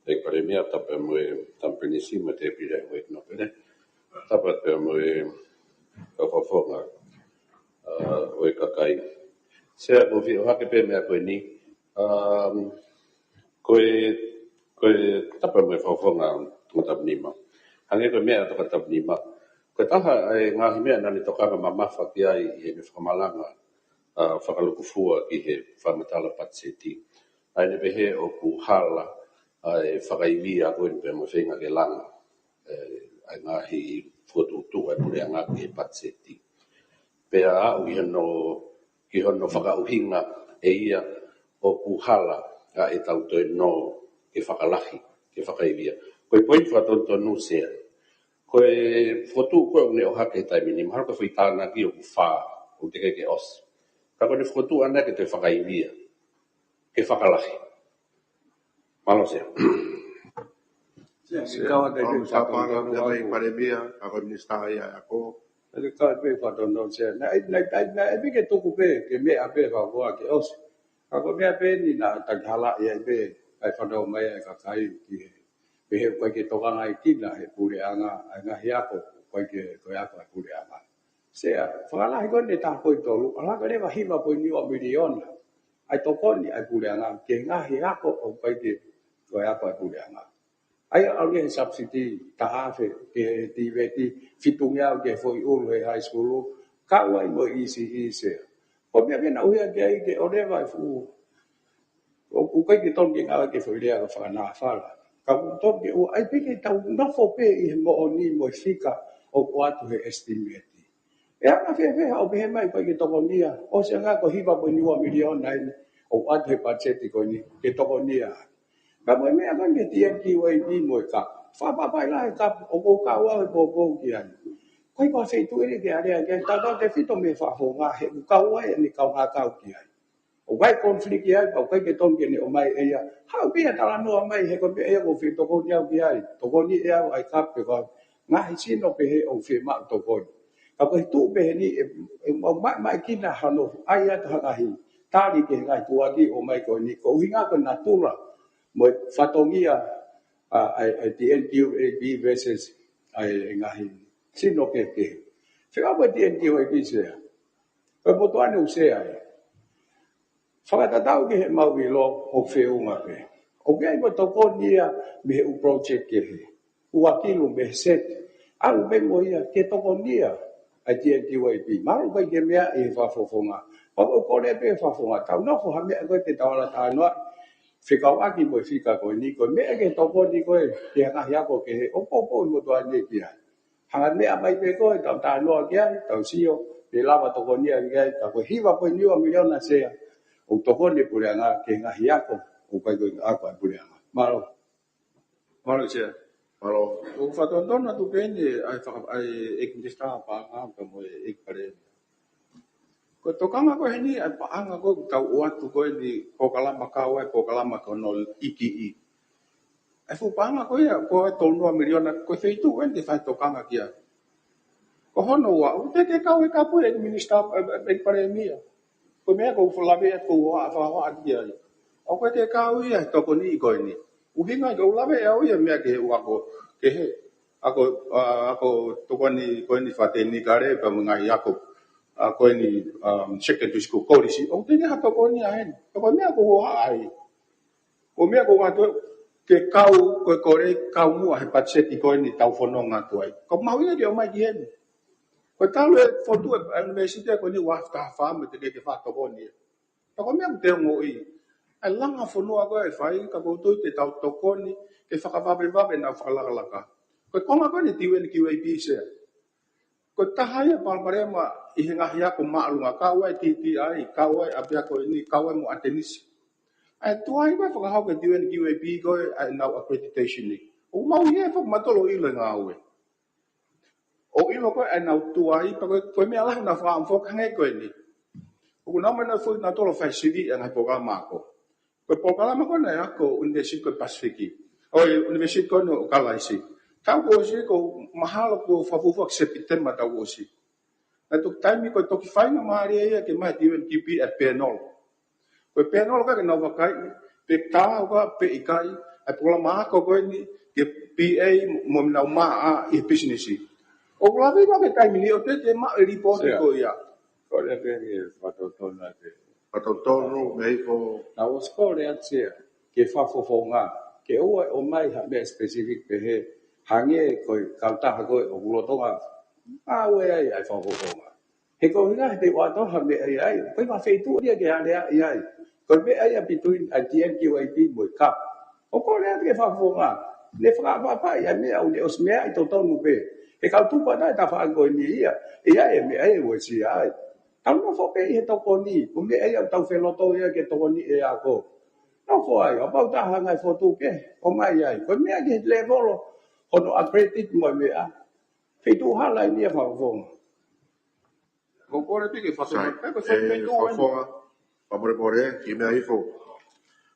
e Palēmia, tapu atu pē mo e Tama Pilinisi, mo e Tēpile ʻo e Nōpele. Tapu atu pē mo e, e fakafofonga, ʻa, ʻo e kakai. Sea, ʻoku ou fie ʻohake pē meʻa ko eni. Um, ko e, ko e tapu mo e fakafofonga Tongatapu nima. Hangē ko e meʻa Tongatapu nima. Ko e taha ʻa e ngaahi meʻa naʻa ne tokanga mamafa ki ai ʻi heʻene fakamalanga, ʻa, fakalūkufua ki he fakamatala patiseti. ʻA ia naʻa ne pehē ʻoku hala, ʻa, e fakaivia ko eni pea mo e feinga ke langa, ʻe, ʻa e ngaahi fokotuʻutuʻu ʻa e puleʻanga ki he patiseti. Pea aʻu ʻi hono, ki hono fakaʻuhinga ʻe ia ʻoku hala ʻa ʻetau toe nō ke fakalahi, ke fakaivia. Ko e poini fakatonutonu Sea. Ko e fokotuʻu ko ē ʻoku ne ʻohake he taimi ni, mahalo ko e foʻi tānaki ʻoku fā, ʻoku teʻeki ke ʻosi. Ka ko ʻene fokotuʻu ʻana ke toe fakaivia, ke fakalahi. Mālō Sea. Sea, Sea, kau atu ʻo e Minisitā Panga, fakatonutonu pea mai atu. Palēmia, ka ko e Minisitā ia ʻa e ako. Naʻe kau pē fakatonutonu Sea. Naʻe, naʻe, naʻe, naʻe pē ke tuku pē, ke meʻa pē fakafoa ke ʻosi. Ka ko e meʻa pē eni naʻe takihalaʻi ai pē, ʻa e fanongo mai ʻa e kakai ki he. Pehē ʻoku ʻikai ke tokangaʻi kinautolu ʻe he puleʻanga, ʻa e ngaahi ako, ʻoku ʻikai ke, ko e ako ʻa e puleʻanga. Sea, fakalahi ko eni taha poini tolu, ʻalu hake leva hiva poini ua miliona. ʻA e tokoni ʻa e puleʻanga, ki he ngaahi ako ʻoku ʻikai ke, ko e ako ʻa e puleʻanga. ʻA ia ʻalu ia he subsidy, taha afe, ki he TVET, fitungeau ki he foʻi ʻulu he high school, kau ai mo e ECE Sea. Ko e meʻa ke na uhi ake ai ke ʻoua leva e fuʻu. ʻOku ʻikai ke tonu ke ngāueʻaki e foʻi lea ko e fakanāfala. Ka ʻoku tonu ke ʻoua ʻai pē ke tau nofo pē ʻi he moʻoni mo e fika ʻoku ʻoatu he estimate. ʻE anga fēfē haʻo pehē mai ʻoku ʻikai ke tokonia, ʻosi ange ko e hiva poini ua miliona eni ʻoku ʻoatu he patiseti ko eni ke tokonia. Ka mo e meʻa ko eni ki he TNQAB mo e kapu. Fakapapau lahi e kapu, ʻoku ou kau au he poupou ki ai. Ko e ʻikai ko ha feituʻu ia ke alea ki ai, tautautefito mei he fakafofonga he ʻoku kau ai ʻene kaungā kau ki ai. ʻOku ʻi ai e conflict ia, pea ʻoku ʻikai ke tonu ke ne ʻomai ʻe ia. Haʻu pē ia talanoa mai he ko e meʻa ia ʻoku ou fie tokoni au ki ai. Tokoni ʻe au ʻa e kapu pe ko e ngaahi sino pehē ʻoku fiemaʻu tokoni. Ka ko e tuʻu pehē ni ʻe, ʻe mau maʻamaʻa kinautolu ʻai atu ha ngaahi tali ki he ngaahi tuʻuaki ʻomai ko eni. Ko e ʻuhinga ko e natula mo e fatongia ʻa, ʻa e, ʻa e TNQAB versus ʻa e ngaahi sino kehekehe. Fekau ko e TNQAB Sea. Ko e motuʻa ni ʻoku Sea ai. Fakatatau ki heʻemau ʻilo ʻoku feʻunga pē. ʻOku ʻi ai mo e tokoni ia mei he ʻū project kehe. Ua kilu mei he set. ʻAlu pē mo ia ke tokonia ʻa e TNQAB. Mahalo ʻoku ʻikai ke meaʻi he fakafofonga. Pea ʻoku ou kole pē fakafofonga. Tau nofo ha meʻa ko ē te tau ala talanoa. Fekauʻaki mo e fika ko eni. Ko e meʻa ke tokoni ko ē ke ngaahi ako kehe. ʻOku poupou e motuʻa ni ki ai. Hanga meʻa mai pē ko ē, tau talanoa ki ai, tau sio, pe lava tokonia ki ai, ka ko e hiva poini ua miliona Sea, ʻoku tokoni e puleʻanga, ki he ngaahi ako, ʻoku ʻikai ko e ako ʻa e puleʻanga. Mālō. Mālō Sea. Mālō. ʻOku fakatonutonu atu pē eni ʻa e faka-, ʻa e ʻEiki Minisitā Paʻanga pea mo e ʻEiki Palēmia. Ko e tokanga ko eni, ʻa e paʻanga ko ē ʻoku tau ʻoatu ko eni, polokalama kau ai, polokalama ko hono ikiʻi. ʻA e fuʻu paʻanga ko ia, ko e tolu noa miliona, ko e feituʻu eni te fai tokanga ki ai. Ko hono ua, ʻoku teʻeki ke kau he kapu ʻa e ʻEiki Minisitā, ʻe, ʻe, ʻEiki Palēmia. Ko e meʻa ʻoku ou lave atu, ʻoku ou fakahoa atu ki ai. ʻOku teʻeki ke kau ia he tokoni ko eni. ʻUhinga ia ʻoku ou lave ʻe au ia meʻa ki he ʻū ako kehe. Ako, ʻa, ako tokoni ko eni fakatekinikale pea mo e ngaahi ako, ʻa, ko eni, um, secondary school, kolisi. ʻOku teʻeki ha tokoni ia heni. Ka ko e meʻa ʻoku ou fakahoa ai. Ko e meʻa ʻoku ou ʻoatu ke kau, ko e kole, kau muʻa he patiseti ko eni tau fononga atu ai. Ko e mahuʻinga ke ʻomai ki heni. Ko e talu e fotu ʻa e ʻunivēsiti ko eni ʻoku ʻalu ʻo taha fā mo e teʻeki ke fai ha tokoni ia. Ka ko e meʻa ʻoku te ongoʻi. ʻA e langa fonua ko ē ʻe fai, ka ʻoku ou tui te tau tokoni ke fakavavevave ʻenau fakalakalaka. Ko e konga ko eni ʻa e T U N Q A P, Sea. Ko e taha ia e palopalema ʻi he ngaahi ako māʻolunga, kau ai T T I, kau ai ʻapiako eni, kau ai mo ʻAtenisi. ʻA e tuai ko ē fakahoko ʻe he T U N Q A P ko ē ʻa ʻenau accreditation ni. ʻOku mau ʻi he fakamatala ʻo ʻilo e ngāue. ʻO ʻilo ko ē ʻa ʻenau tuai, pea ko e, ko e meʻa lahi naʻa nau fakaʻamu foki hangē ko eni. ʻOku nau mai naʻa nau foki nautolu ʻo fai sivi ʻa e ngaahi polokalama ako. Ko e polokalama ko ē naʻe ako ʻunivēsiti ko ē Pasifiki. ʻO e ʻunivēsiti ko ē ʻo Kalaisi. Taʻu kuo ʻosi, ʻoku mahalo kuo fakafuofua ki Sepitema taʻu kuo ʻosi. Naʻe toki taimi ko ē toki faingamālie ia ke ʻomai ʻe he T U N Q A P e panel. Ko e panel ko ē ke nau vakai, pe tā ʻoku ʻi ai pe ʻikai, ʻa e polokalama ako ko eni ki he B A mo ʻenau maʻa ʻi he pisinisi. ʻOku lave ʻi he taimi ni ʻoku teʻeki ke maʻu e lipooti Sea. Ko ia. Ko e lea pē ni e fakatonutonu atu. Fakatonutonu, meʻa hifo. Naʻa ku ʻosi kole atu Sea, ke fakafofonga, ke ʻoua ʻe ʻomai ha meʻa specific pehē, hangē ko e kautaha ko ē ʻoku lolotonga ngāue ai ʻa e fakafofonga. He ko e ʻuhinga he te u ʻoatu ha meʻa ia ai, ko e ʻuhinga feituʻu ia ke aleaʻi ai. Ko e meʻa ia between ʻa e T N Q A P mo e kap. ʻOku kole atu ke fakafofonga. Ne fakaʻapaʻapaʻi ʻa e meʻa ʻoku ne ʻosi meaʻi totonu pē. He kau tupu ʻa e tafaʻaki ko eni ia. ʻE ʻi ai e meʻa ia ʻoku ʻosi ʻi ai. Tau nofo pē ʻi he tokoni. Ko e meʻa ia ʻoku tau feloto ia ke tokoni e ako. Nofo ai, ʻo pau taha ngaahi fotu ke ʻomai ai. Ko e meʻa ki he levolo hono accredit mo e meʻa. Feituʻu hala eni ia fakafofonga. Ko e kole pē ke fakafofonga. Sai, ʻe, ko e ʻe, feituʻu eni. Fakafofonga, fakamolemole, kiʻi meʻa hifo.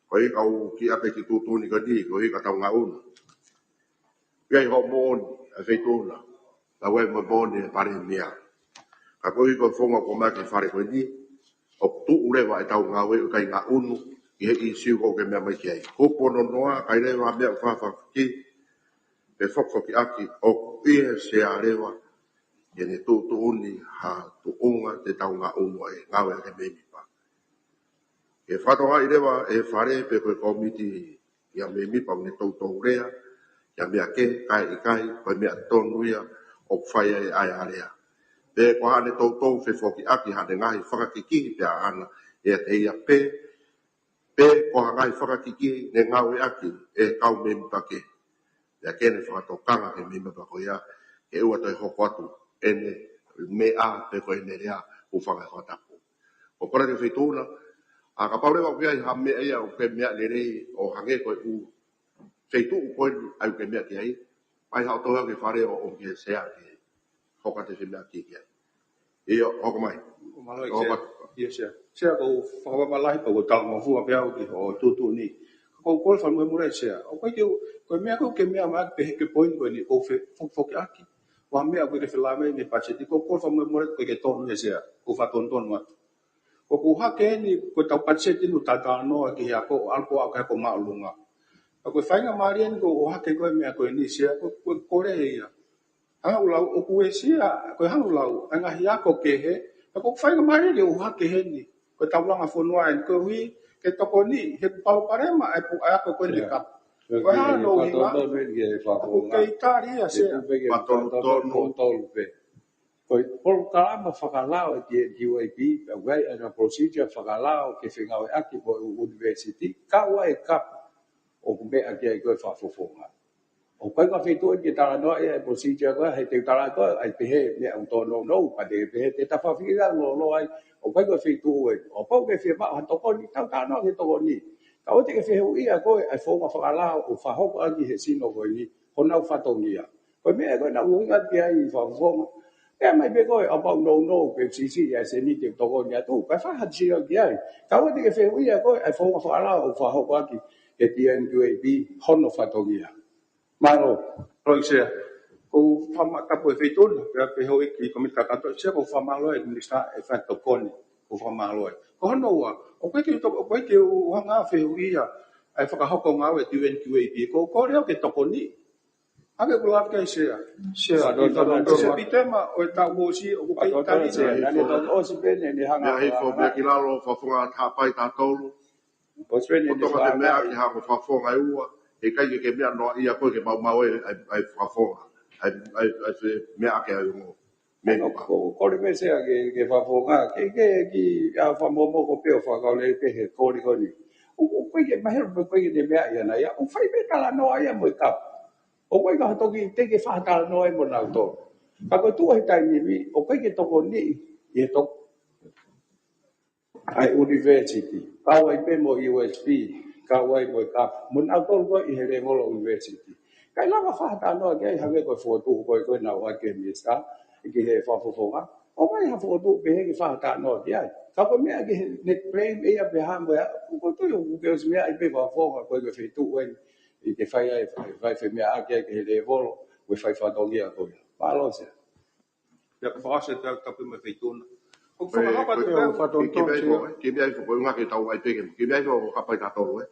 Ko e kau kiʻi ʻape ki he tuʻutuʻuni ko eni, ko e ka tau ngaʻunu. ʻI ai hoʻo moʻoni, ʻa e feituʻu na. Tau ai mo e moʻoni ʻa e Palēmia. Ka ko e ko e fofonga ʻoku ʻomai ki he fale ko eni, ʻoku tuʻu leva ʻetau ngāue ʻoku ʻikai ngaʻunu, ʻi he ʻīsiu ko ē ʻoku ke meʻa mai ki ai. Ko e pono noa, ʻikai leva meʻa ʻoku fakafakiki, pe fokifokiʻaki, ʻoku ʻi he Sea leva, ʻene tuʻutuʻuni ha tuʻunga te tau ngaʻunu ai, ngāue ʻaki e mēmipa. Ke fakatokangaʻi leva ʻe he fale pe ko e kōmiti ʻa e mēmipa ʻoku ne toutou lea, ʻa e meʻa kehe, kae ʻikai, ko e meʻa tonu ia ʻoku fai ai ʻa e alea. Pe ko haʻane toutou fefokiʻaki haʻane ngaahi fakakikī pe ʻaʻana, ʻiate ia pe, pe ko ha ngaahi fakakikī ne ngāueʻaki ʻe he kau mēmipa kehe. Pea ke ne fakatokanga ki he mēmipa ko ia, ke ʻoua toe hoko atu ʻene meʻa pe ko ʻene lea, ʻo fanga fakatapu. ʻOku kole atu e feituʻu na, ʻa kapau leva ʻoku ʻi ai ha meʻa ia ʻoku ke meʻa lelei ʻo hangē ko e ʻū feituʻu ko eni ʻoku ke meʻa ki ai, mai haʻo tohi ki he fale ʻo, ʻo ki he Sea ke hoko atu e femeʻaʻaki ki ai. ʻIo, hoko mai. Mālō e Sea. Hoko atu. ʻIo Sea. Sea, ʻoku ou fakamaʻalahi pea ʻoku ou talangofua pē au ki hoʻo tuʻutuʻuni. Ka ʻoku ou kole fakamolemole Sea. ʻOku ʻikai ke u, ko e meʻa ko ē ʻoku ke meʻa mai pē he ko e poini ko eni ʻoku fe-, fokifokiʻaki. Ko e meʻa ʻoku ke felāveʻi mei he patiseti, ʻoku ou kole fakamolemole ʻoku ʻikai ke tonu ia Sea. ʻOku ou fakatonutonu atu. ʻOku ou ʻohake eni, ko ʻetau patiseti ʻoku tau talanoa ki he ako, ʻalu ko ē ako māʻolunga. Ka ko e faingamālie eni ʻoku ou ʻohake ko e meʻa ko eni Sea, ko, ko, kole ia. Hanga ʻo lau, ʻoku ʻi ai Sea, ko e hanga ʻo lau, ʻa e ngaahi ako kehe, ka ko e faingamālie ke u ʻohake heni. Ko e taulanga fonua eni, koeʻuhi ke tokoni, he palopalema ʻa e pu-, ʻa e ako ko eni Sea. Ka. Ko e hā hono ʻuhinga, ʻoku kei tali ia Sea. Fakatonutonu. Ko e polokalama fakalao ʻa e T N Q A P, ʻoku ʻi ai ʻena procedure fakalao ke fengāueʻaki mo e ʻū ʻunivēsiti, kau ai e kap ʻoku meʻa ki ai ko e fakafofonga. ʻOku ʻikai ko ha feituʻu ia ke talanoa ai e procedure ko ē, he te u tala ko ē, ʻai pehē meʻa ʻoku tōnounou, pea te pehē te ta fakafikiʻi lōloa ai, ʻoku ʻikai ko ha feituʻu ia. ʻO kapau ʻoku ke fie maʻu ha tokoni, tau talanoa ki he tokoni. Ka ʻoua te ke fehuʻia ko ē, ʻa e founga fakalao, ʻoku fakahoko ʻaki he sino ko eni, honau fatongia. Ko e meʻa ko ē naʻa ku ʻuhinga ki ai ʻi he fakafofonga. Pea mai pē ko ē, ʻapau nounou, pe sisi, ʻa e sēniti ʻe tokoni atu, kae fai ha sio ki ai. Ka ʻoua te ke fehuʻia ko ē ʻa e founga fakalao ʻoku fakahoko ʻaki ʻe he T N Q A P hono fatongia. Mālō. Mālō ʻEiki Sea. Ko e fakaʻapaʻapa ʻa e Feituʻu na, pea pehē ʻEiki Komiti Kakato, Sea, ko e fakamālō ʻEiki Minisitā ʻi he faitokoni, ko e fakamālō. Ko hono ua, ʻoku ʻikai ke u to-, ʻoku ʻikai ke u hanga ʻo fehuʻia ʻa e fakahoko ngāue ʻa e T N Q A P, ko e kole au ke tokoni. Hangē ko e lave ʻa e Sea. Sea, Sea, ʻi he Sepitema ʻo e taʻu kuo ʻosi, ʻoku ʻikai tali Sea, naʻa ne tau ʻosi pē ʻene hanga. Meʻa hifo, meʻa ki lalo, fakafofonga Haʻapai taha tolu. ʻOsi pē ʻene hanga. Ko e meʻa ke hanga ʻo fakafofonga ʻe ua, heʻikai ke ke meʻa noa ia ko ē ke maumau ai ʻa e, ʻa e fakafofonga, ʻa e, ʻa e, ʻa e meʻa ke ai mo. Meʻa ko, ko, kole pē Sea ke, ke fakafofonga, ke, ke, ke, ʻa e fakamoʻomoʻo ko pē ʻo fakakaukau lelei pē he kole ko eni. ʻOku, ʻoku ʻikai ke mahino pe ʻoku ʻikai ke ne meʻa ia naʻa ia, ʻoku fai pē talanoa ia mo e kapu. ʻOku ʻikai ke toki te ke fakatalanoa ai mo nautolu. Ka ko e tuʻu he taimi ni, ʻoku ʻikai ke tokoni ʻi he to-, ʻa e university. Kau ai pē mo U S P, kau ai mo e kapu, mo nautolu ko ē ʻi he lēvolo university. Kae lava fakatalanoa ki ai hangē ko e fokotuʻu ko ē ko ē naʻe ʻoatu ʻe he Minisitā, ki he fakafofonga. ʻOmai ha fokotuʻu pehē ke fakatalanoa ki ai. Ka ko e meʻa ke ne claim ʻe ia pe hā mo e hā, ʻoku ou tui ʻoku ke ʻosi meaʻi pē fakafofonga ko ē ko e Feituʻu eni. ʻI ke fai ai, fai, fai femeʻaʻaki ai ki he lēvolo, ko e fai fatongia ko ia. Mālō Sea. Pea ko e fakaʻosi atu ʻa e tapu mo e Feituʻu na. Ko e fakaʻapaʻapa atu pē, ke, ke meʻa hifo, ke meʻa hifo, ko e ʻuhinga ke tau ʻai pē ke, ke meʻa hifo ko Haʻapai taha tolu, ē.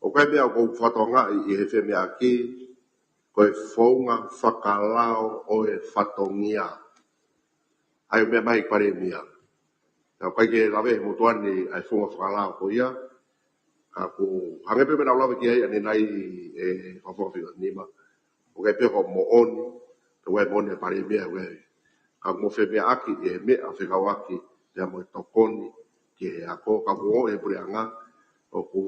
ʻOku ʻi ai e meʻa ʻoku ou fakatokangaʻi ʻi he femeʻaʻaki, ko e founga fakalao ʻo e fatongia. ʻA ia ʻoku meʻa mai ʻEiki Palēmia. Naʻe ʻikai ke lave he motuʻa ni ʻa e founga fakalao ko ia. Ka ʻoku hangē pē meʻa naʻa ku lave ki ai ʻanenai ʻe fakafofonga Filoa Nima. ʻOku ʻi ai pē hoʻo moʻoni, ʻoku ʻi ai e moʻoni ʻa e Palēmia ʻoku ʻi ai. Ka ʻoku mo femeʻaʻaki ʻi he meʻa fekauʻaki pea mo e tokoni ki he ako, ka ʻoku ʻi he puleʻanga, ʻoku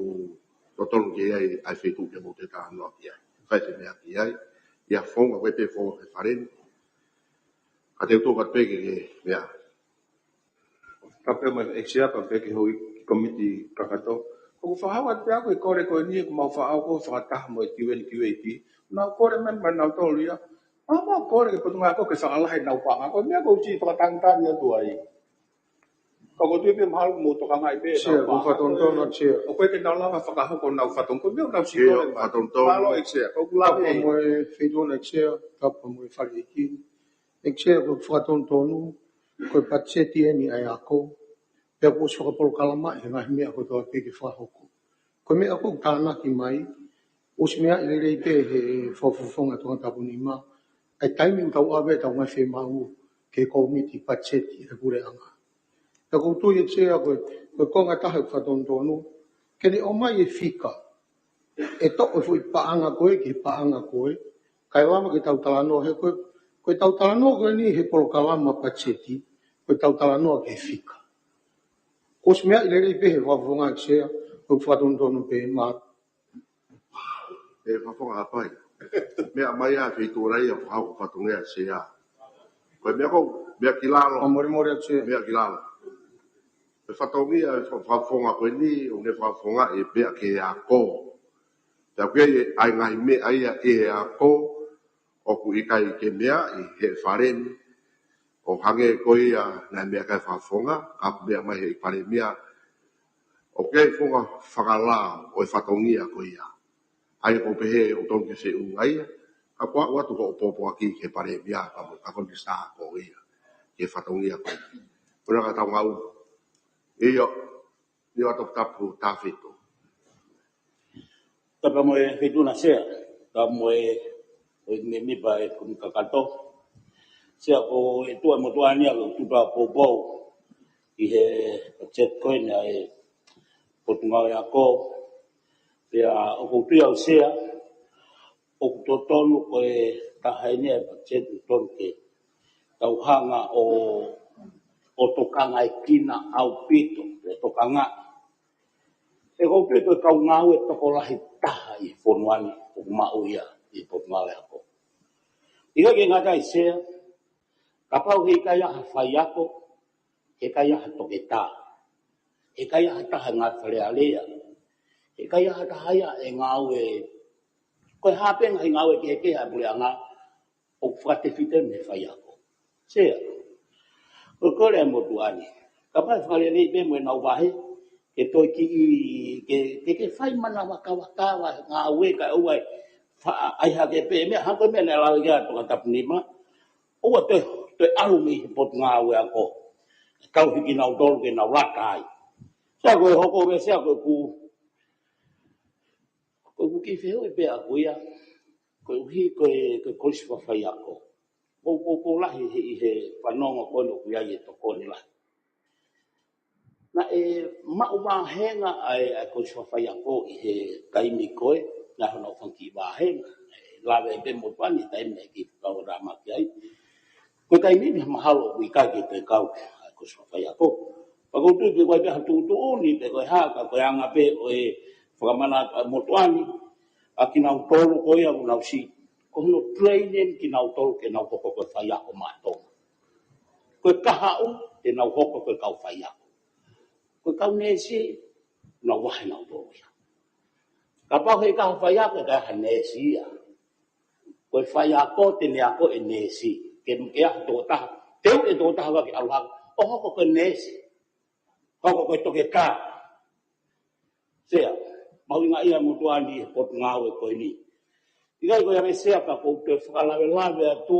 totonu ke ʻi ai ʻa e Feituʻu ke mou toe talanoa ki ai. Fai femeʻaʻaki ai, ʻi ha founga ko ē pē founga ke fale ni. Ka te u tuku atu pē ke, ke meʻa. Tapu mo e ʻEiki Sea, pea pehē ki he houʻeiki Komiti Kakato. ʻOku ou fakahā atu pē ʻa e kole ko eni ʻoku mau fakahoko fakataha mo e T N Q A P. Naʻa ku kole mai, mai nautolu ia. Mau, mau kole ki he Potungāue Ako ke fakalahi ʻenau paʻanga. Ko e meʻa ʻoku ou tui fakatangitangi atu ai. Ka ʻoku ou tui pē mahalo mo tokangaʻi pē Sea, ʻenau paʻanga. Ko e fakatonutonu, Sea. ʻOku ʻikai ke nau lava fakahoko ʻenau fatongia. Ko e meʻa ʻoku nau siʻi kole mai. Mālō ʻEiki Sea, ʻoku lave. Tapu mo e Feituʻu na ʻEiki Sea, tapu mo e Fale ʻEiki. ʻEiki Sea, ko e fakatonutonu, ko e patiseti eni ʻa e ako, pea kuo ʻosi fakapolokalamaʻi e ngaahi meʻa kotoa pē ke fakahoko. Ko e meʻa ʻoku tānaki mai, ʻosi meaʻi lelei pē he fakafofonga Tongatapu Nima, ʻa e taimi ʻoku tau ʻave ʻetau ngaahi fiemaʻu ki he Komiti Patiseti ʻa e puleʻanga. Pea ʻoku ou tui ʻEiki Sea ko e, ko e konga ʻe taha ʻoku fakatonutonu, ke ne ʻomai e fika, ʻe toʻo e foʻi paʻanga ko ē ki he paʻanga ko ē, kae lava ke tau talanoa he ko e, ko ʻetau talanoa ko eni he polokalama patiseti, ko ʻetau talanoa ki he fika. Kuo ʻosi meaʻi lelei pē he fakafofonga ʻEiki Sea, ko e fakatonutonu pē ma. ʻE fakafofonga Haʻapai. Meʻa mai ʻa e Feituʻu na ia fakahoko fatongia Sea. Ko e meʻa ko, meʻa ki lalo. Fakamolemole atu Sea. Meʻa ki lalo. E fatongia, e fa-, fakafofonga ko eni, ʻoku ne fakafofongaʻi e meʻa ki he ako. Pea ʻoku ʻi ai e ngaahi meʻa ia ʻi he ako, ʻoku ʻikai ke meaʻi he fale ni, ʻo hangē ko ia naʻe meʻa ki ai e fakafofonga, ka ʻoku meʻa mai he Palēmia, ʻoku ʻi ai e founga fakalao ʻo e fatongia ko ia. ʻA ia ʻoku ou pehē ʻoku tonu ke feʻunga ia, ka ʻoku ou ʻoatu hoʻo pōpoaki ki he Palēmia, ka mo, ka ko e Minisitā ko ia, ki he fatongia ko ia. Ko e anga ʻetau ngāue. ʻIo, ʻio, Tongatapu taha fitu. Tapu mo e Feituʻu na Sea, tapu mo e, ʻo e mēmipa ʻo e Komiti Kakato. Sea, ko e tuʻa motuʻa ni ʻoku ou tuʻu pē ʻo poupou ʻi he patiseti ko eni ʻa e Potungāue Ako. Pea ʻoku ou tui au Sea, ʻoku totonu ko e taha eni ʻa e patiseti ʻoku totonu ke tau hanga ʻo, ʻo tokangaʻi kinautolu ʻaupito, ʻo tokanga. He ʻoku ou tui ko e kau ngāue tokolahi taha ʻi he fonua ni ʻoku maʻu ia ʻi he Potungāue Ako. ʻIkai ke ngata ai Sea, kapau heʻikai ha faiako, heʻikai ha toketā, heʻikai ha taha ngāue Fale Alea, heʻikai ha taha ia ʻe ngāue Ko e hā pē ngaahi ngāue kehekehe ʻa e puleʻanga ʻoku fakatefito mei he faiako. Sea. Ko e kole ʻa e motuʻa ni, kapau ʻe fakalelei pē mo ʻenau vahe, ke toe kiʻi, ke, ke, ke fai manavakavakava ngāue kae ʻoua ʻe fa-, ʻai hake pē meʻa, hangē ko e meʻa naʻe lave ki ai ʻa Tongatapu Nima. ʻOua toe, toe ʻalu mei he potungāue ako. Kau hiki kinautolu ke nau lata ai. Sea ko e hoko ʻo e sea ko ʻeku, ko ʻeku kiʻi fehuʻi pē ʻaʻaku ia, koeʻuhi ko e, ko e kolisi fakafaiako. Ko, ko, ko e lahi he, ʻi he fanongo ko eni ʻoku ʻi ai e tokoni lahi. Naʻe maʻu vāhenga ʻa e, ʻa e kolisi fakafaiako ʻi he taimi ko ē, naʻe hano fanga kiʻi vāhenga. Lave ai pē motuʻa ni taimi naʻe kiʻi fakakaukau mai ki ai. Ko e taimi ni mahalo ʻoku ʻikai ke toe kau ʻa e kolisi fakafaiako. Pea ʻoku ou tui pē ko e pē ha tuʻutuʻuni pe ko e hā ka ko e anga pē ʻo e fakamanatu ʻa e motuʻa ni, ʻa kinautolu ko ia ʻoku nau siʻi, ko hono training kinautolu ke nau hoko ko e faiako maʻa Tonga. Ko e kahaʻu, te nau hoko ko e kau faiako. Ko e kau neesi, nau vahe nautolu ia. Kapau heʻikai ha faiako, ʻikai ha neesi ia. Ko e faiako, te ne ako e neesi. Ke, ke ʻi ai ha tokotaha, teu e tokotaha ʻoku ʻalu hake ʻo hoko ko e neesi. Hoko ko e toketā. Sea, mahuʻinga ia motuʻa ni he potungāue ko eni. ʻIkai ko ia pē sea ka ʻoku ou toe fakalavelave atu,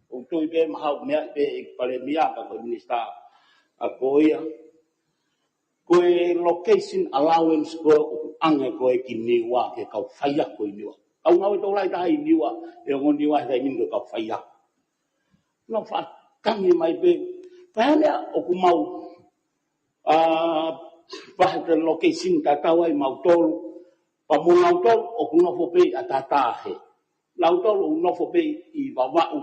ʻoku ou tui pē mahalo meʻa pē ʻEiki Palēmia ka ko e minisitā ako ia. Ko e location allowance ko ē ʻoku ʻoange ko ē ki Niua, ki he kau faiako ʻi Niua. Kau ngāue tokolahi taha ʻi Niua, ʻe ongo Niua he taimi ni ko e kau faiako. Nau faʻa tangi mai pē. Pea hangē ʻoku mau, ʻa, pea ko e location tatau ai mautolu. Pea mo nautolu ʻoku nofo pē ʻi ʻAtatā hē. Nautolu ʻoku nofo pē ʻi Vavaʻu.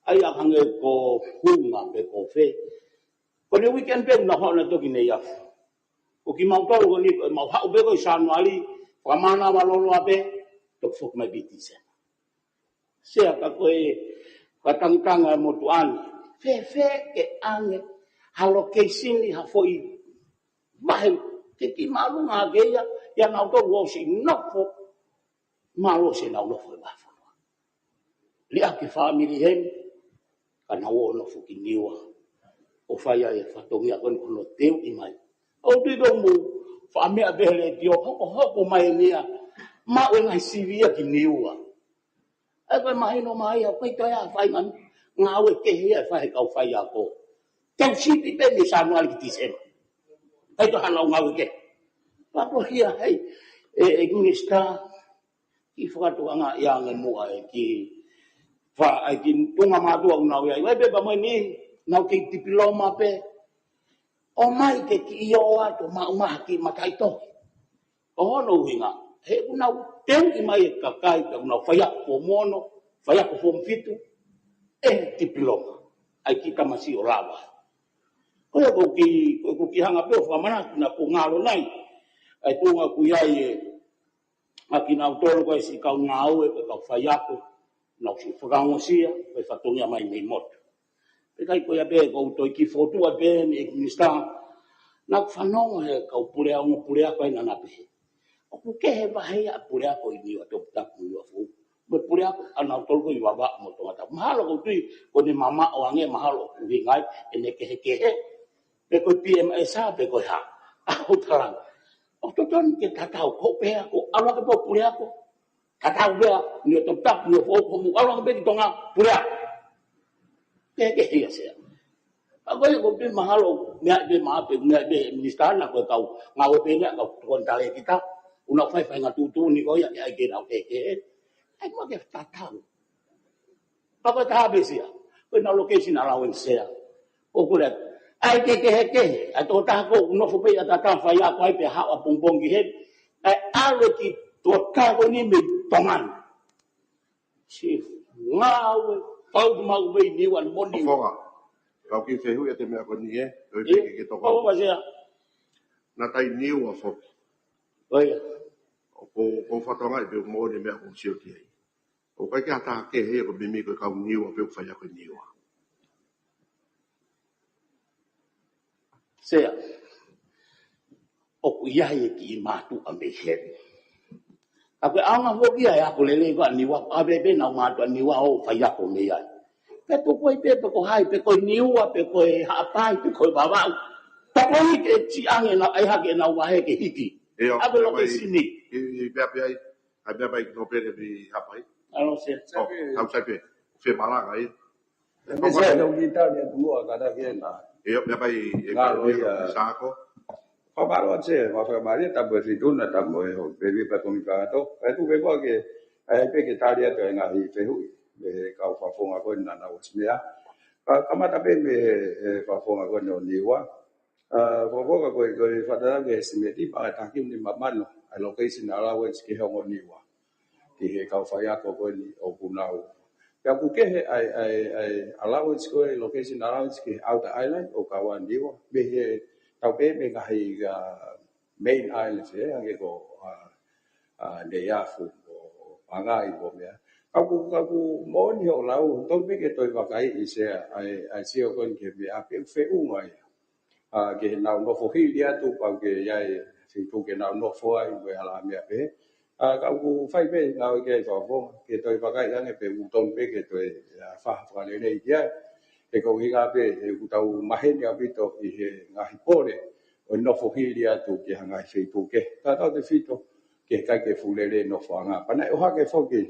ʻAi ʻa hangē ko Hunga pe ko fē. Ko e weekend pē nau haʻu nautolu ki Neiafu. Ko kimautolu ko eni, ko ʻemau haʻu pē ko ē ʻi Sānuali, fakamānava lōloa pē, toki foki mai pē ʻi Tīsema. Sea ka ko e, ka tangitanga e motuʻa ni. Fēfē ke ʻoange ha location ʻi ha foʻi vahe ke kiʻi māʻolunga hake ia, ʻia nautolu ʻosi nofo, mālō se nau nofo he vahefonua. Liʻaki e fāmili heni, ka nau ō ʻo nofo ki Niua. ʻO fai ai e fatongia ko eni ko hono teuʻi mai. ʻOku ou tui pē ʻoku mou faʻa meʻa pē he letiō, hokohoko mai eni ia, maʻu e ngaahi sivi ia ki Niua. ʻAi ko e mahino mai ia, ʻoku ʻikai toe ʻi ai ha faʻahinga ngāue kehe ia ʻe fai he kau faiako. Teu sivi pē mei Sānuali ki Tīsema. ʻIkai toe ʻi ai haʻanau ngāue kehe. Pea ko ia hei, e, e minisitā, kiʻi fakatokangaʻi ange muʻa e kiʻi fa-, ʻa e kiʻi tuʻunga mātuʻa ʻoku nau ʻi ai. ʻOku ʻi ai pē pea mo eni, nau kiʻi tipiloma pē. ʻOmai ke kiʻi ō atu ʻo maʻu mai ha kiʻi mataʻitohi. Ko hono ʻuhinga, he ʻoku nau teuʻi mai e kakai, ʻoku nau faiako form ono, faiako form fitu, ʻe he tipiloma. ʻAi kiʻi tamasiʻi ʻo lava. Ko ia ʻoku ou kiʻi, ʻoku ou kiʻi hanga pē ʻo fakamanatu naʻa ku ngalo nai. ʻAi tuʻunga ʻoku ʻi ai e, ʻa kinautolu ko e siʻi kau ngāue, ko e kau faiako, nau siʻi fakaongosia, ko e fatongia mai mei motu. Pea ʻikai ko ia pē, ʻoku ou toe kiʻi fokotuʻu pē ni ʻEiki Minisitā, naʻa ku fanongo he kau pulea-, ongo puleako ʻi Nanapehe. ʻOku kehe vahe ʻa e puleako ʻi Niuatoputapu mo Niuafoʻou. Mo e puleako ʻanautolu ko ē ʻi Vavaʻu mo Tongatapu. Mahalo ʻoku ou tui, ko ʻene mamaʻo ange mahalo ʻoku ʻuhinga ai, ʻene kehekehe. Pe ko e P M S a, pe ko e hā. ʻA hoʻo tala. ʻOku totonu ke tatau, ko e puleako, ʻalu hake pē puleako. Tatau pē, Niuatoputapu, Niuafoʻou, ko hoʻomo ʻalu hake pē ki Tonga, puleako. Kehekehe ia sea. Ka ko ia ʻoku ou tui mahalo, meʻa pē maʻa pē, meʻa pē minisitā naʻa ko e kau ngāue pē naʻa kau tokoni talēkita, ʻoku nau fai faʻahinga tuʻutuʻuni ko ia, ke ʻai ke nau kehekehe. ʻAi muʻa ke tatau. Pea ko e taha pē sea, ko ʻenau location allowance sea. ʻOku lea, ʻai ke kehekehe, ʻa e tokotaha ko ē ʻoku nofo pē ʻi ʻAtatā faiako ai pea haʻu ʻapongipongi ki heni, ʻai ʻalu e kiʻi tokotaha ko eni mei Tonga ni. Siʻi ngāue, pau maʻu mei Niua mo Niua. Fofonga, kau kiʻi fehuʻi atu e meʻa ko eni ē, ʻoku ʻikai ke ke tokanga. Pau pē sea. Naʻa ta ʻi Niua foki. ʻOi. ʻOku, ʻoku ou fakatokangaʻi pē ʻoku moʻoni e meʻa ʻoku ou sio ki ai. ʻOku ʻikai ke ʻi ai ha taha kehe ia ko e meimei ko e kau Niua pē ʻoku faiako ʻi Niua. Sea, ʻoku ʻi ai e kiʻi mātuʻa mei heni. Ka ko e ʻaonga foki ia ʻa e ako lelei ko ē ʻa Niua, ʻa pē pē nau mātuʻa Niua ʻo faiako mei ai. Pea tuku ai pē, pe ko hai, pe ko e Niua, pe ko e Haʻapai, pe ko e Vavaʻu. Pea ko e hiki e tiange na, ʻai hake ʻenau vahe ke hiki. ʻIo, ʻa ko e loke sini. I, i pea pea ai, ʻai pea pea ai no pere pi Haʻapai. ʻAlo se. ʻO, tau sai pē, fe malanga ia. Mese no kita dia tua kada kena. ʻIo, pea pea ai, e Ngalo pea ia. Sako. Fakamālō atu Sea, ma fakamālō atu mo e Fituna, atu mo e ho, pe vi pa komi pa to. E tu pe po ke, e pe ke tali atu e ngaahi fehuʻi. Mei he kau fakafofonga ko ē naʻa nau ʻosi meʻa. Ka, kamata pē mei he, e fakafofonga ko ē ʻo Niua. A, fakafofonga ko ē, ko e fakatatau ki he simeti, pa taki ni mamano, ʻa e location allowance ki he ongo Niua. Ki he kau faiako ko eni ʻoku nau. Pea ʻoku kehe ʻa e, ʻa e, ʻa e allowance ko e location allowance ki he outer island ʻo kau ʻa Niua. Mei he tau pē mei he ngaahi, a, main islands, ē, hangē ko, a, a, Neiafu, ʻo Pangai, ʻo meʻa. Ka ʻoku, ka ʻoku moʻoni hoʻo lau, tonu pē ke toe vakaiʻi Sea, ʻa e, ʻa e sio ko eni ki he meʻa, pe feʻunga ia. A, ki he nau nofo hili atu, pau ke ʻi ai, situ ke nau nofo ai, mo e hala meʻa pē. A, ka ʻoku fai pē, ngāue ki ai fakafofonga, ke toe vakaiʻi ange pe ʻoku tonu pē ke toe, a, faha fakalelei ki ai. He ko hinga pē, he ʻoku tau maheni ʻaupito ʻi he ngaahi pole, ʻo nofo hili atu ki ha ngaahi situ ke. Ka tau te fito, ke kai ke fulele nofoʻanga. Pea naʻe ʻohake foki,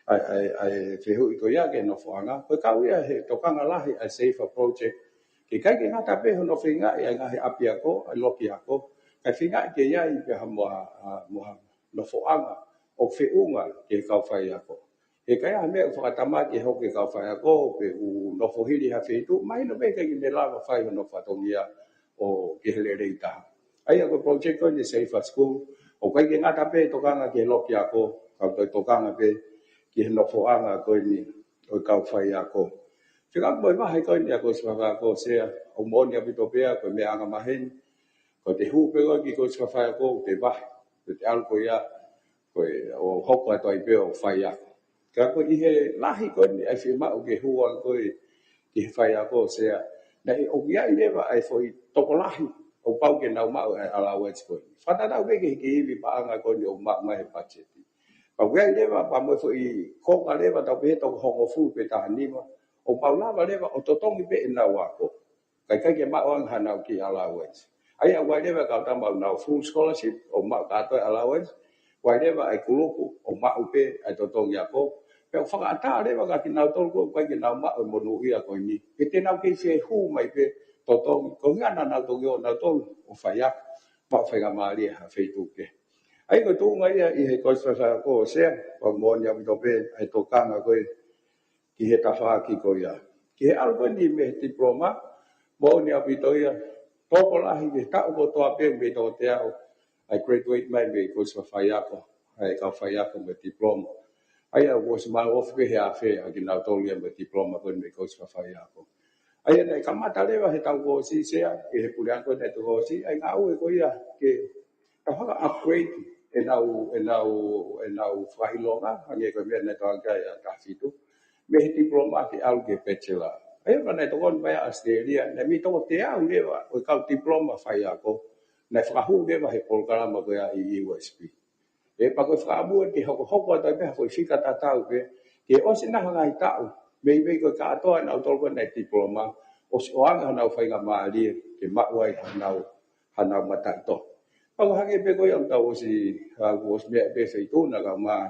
ʻa e, ʻa e, ʻa e fehuʻi ko ia ki he nofoʻanga. Ko e kau ia he tokanga lahi ʻa e Safer Project. Ke kai ke ngata pē hono feingaʻi ʻa e ngaahi ʻapiako, ʻa e lokiako. Kae feingaʻi ke ʻi ai pē ha mo ha, a, mo ha nofoʻanga ʻo feʻunga ki he kau faiako. He ka ʻi ai ha meʻa ʻoku fakatamaki ʻe hoko ki he kau faiako, pe ʻoku nofo hili ha feituʻu, mahino pē ʻikai ke ne lava fai hono fatongia ʻo ki he lelei taha. ʻA ia ko e project ko eni Safer School, ʻoku ʻikai ke ngata pē tokanga ki he lokiako, ka ʻoku tokanga pē ki he nofoʻanga ko eni ʻo e kau faiako. Fika mo e vahe ko eni ʻa e Kolisi Faiako Sea, ʻoku moʻoni ʻaupito pē ia, ko e meʻa anga maheni, ko ʻete hū pē ko ē ki he Kolisi Faiako, te vahe, te ʻalu ko ia, ko e ʻo hoko atu ai pē ʻo faiako. Ka ko e ʻi he lahi ko eni ʻa e fiemaʻu ke hū ange ko ē ki he faiako Sea. Naʻe ʻoku ʻi ai leva ʻa e foʻi tokolahi ʻoku pau ke nau maʻu ʻa e allowance ko eni. Fakatatau pē ki he hiki ivi paʻanga ko eni ʻoku maʻu mai he patiseti. Ka ʻoku ʻi ai leva pea mo e foʻi konga leva tau pehē toko hongofulu pe taha nima. ʻOku mau lava leva ʻo totongi pē ʻenau ako. Kae ʻikai ke maʻu ange hanau kiʻi allowance. ʻA ia ʻoku ʻi ai leva kau tama ʻoku nau full scholarship ʻo maʻu kātoa e allowance. ʻOku ʻi ai leva ʻa e kulupu ʻoku maʻu pē ʻa e totongi ako. Pea ʻoku fakaʻatā leva kia kinautolu ko ē ʻoku ʻikai ke nau maʻu e monūʻia ko eni. Ke te nau kei fie hū mai pē totongi. Ko e ʻuhinga naʻa nau toki ō nautolu ʻo faiako. Maʻu faingamālie ha feituʻu kehe. ʻA ia ko e tuʻunga ia ʻi he Kolisi Faiako Sea. Pea moʻoni ʻaupito pē ʻa e tokanga ko ē ki he tafaʻaki ko ia. Ki he ʻalu ko eni mei he diploma, moʻoni ʻaupito ia, tokolahi ki he taʻu kotoa pē mei toko teau, ʻa e graduate mai mei he Kolisi Faiako, ʻa e kau faiako mei he diploma. ʻA ia ʻoku ʻosi maʻu ofi pē he afe ʻa kinautolu ia mei he diploma ko eni mei he Kolisi Faiako. ʻA ia naʻe kamata leva he taʻu kuo ʻosi Sea, ʻi he puleako naʻe tuku ʻosi, ʻa e ngāue ko ia ke tau hanga upgrade ʻenau, ʻenau, ʻenau fakaʻilonga, hangē ko e meʻa naʻe tokanga ki ai ʻa Tafitu. Mei he diploma ke ʻalu ki he bachelor. ʻA ia naʻe tokoni mai ʻa ʻAositelēlia, naʻe mei toko teau leva ʻo e kau diploma faiako. Naʻe fakahū leva he polokalama ko ia ʻi U S P. ʻE pea ko e fakaʻamu ke hokohoko atu ai pē ha foʻi fika tatau pē, ke ʻosi nai ha ngaahi taʻu, mei mei ko e kātoa ʻenau tolu ko ē naʻe diploma, ʻosi ʻoange hanau faingamālie, ke maʻu ai hanau hanau mataʻitohi. Pea ko e hangē pē ko ia ʻoku tau ʻosi, a, kuo ʻosi meʻa pē Feituna kae ʻumaʻā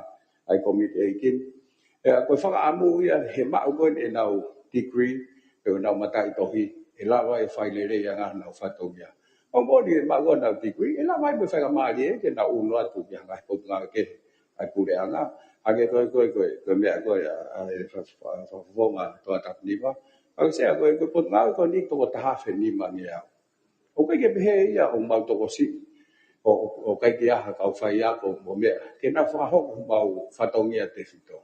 ʻa e komiti ʻeiki. ʻE, ko e fakaʻamu ia he maʻu ko ē ʻenau degree, pe ko ʻenau mataʻitohi, ʻe lava ʻe fai lelei ange hanau fatongia. ʻOku moʻoni ʻe maʻu ko ē ʻenau degree, ʻe lava ai mo e faingamālie ke nau ʻunu atu ki ha ngaahi potungāue kehe ʻa e puleʻanga. Hangē ko e, ko e, ko e, ko e meʻa ko ē ʻa, ʻa e fa-, fa-, fa-, fakafofonga Tongatapu Nima. Ka ko e Sea ko e, ko e potungāue ko eni toko taha afe nima ngeau. ʻOku ʻikai ke pehē ia ʻoku mau tokosiʻi ʻo, ʻo, ʻoku ʻikai ke ʻi ai ha kau faiako mo meʻa. Ke nau fakahoko homau fatongia tefito.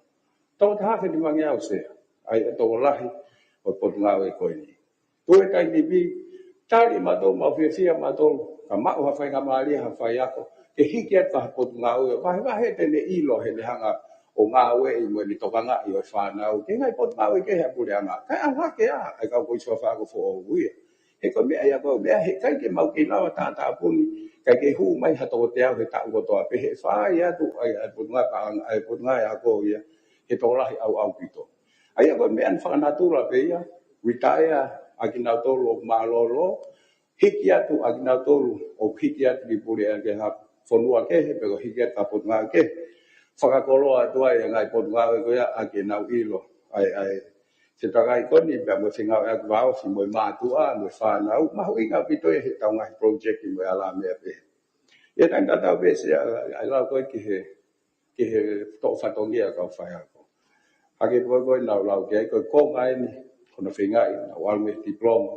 Toko taha afe nima ngeau Sea. ʻA ia ʻa e tokolahi ʻo e potungāue ko eni. Tuʻu he taimi ni, tali mautolu, mau fiefia mautolu, ka maʻu ha faingamālie ha faiako, ke hiki atu ki ha potungāue, vahevahe te ne ʻilo heʻene hanga ʻo ngāueʻi mo ʻene tokangaʻi ʻo e fānau, ki he ngaahi potungāue kehe ʻa e puleʻanga. Kae ʻalu hake ʻa e kau Kolisi Faiako foʻou ia. He ko e meʻa ia ko e meʻa heʻikai ke mau kei lava tātāpuni, kae kei hū mai ha toko teau he taʻu kotoa pē he fai atu ai ʻa e Potungāue Paʻanga, ʻa e Potungāue Ako ia, he tokolahi ʻauʻaupito. ʻA ia ko e meʻa fakanatula pē ia, retire ʻa kinautolu ʻoku mālōlō, hiki atu ʻa kinautolu ʻoku hiki atu ki puleʻanga kehe, fonua kehe, pe ko e hiki atu ki ha potungāue kehe. Fakakoloa atu ai ʻa e ngaahi potungāue ko ia ʻaki ʻenau ʻilo ʻa e, ʻa e, se takai ko eni pea mo e fengāueʻaki vāofi mo e mātuʻa, mo e fānau, mahuʻinga ʻaupito ia heʻetau ngaahi project mo e alā meʻa pehē. ʻI he taimi tatau pē Sea, ʻa e lau ko ē ki he, ki he toʻo fatongia ʻa e kau faiako. Hangē ko ē ko ē naʻa ku lau ki ai, ko e konga eni, ko hono feingaʻi, naʻa ku ʻalu mei he diploma,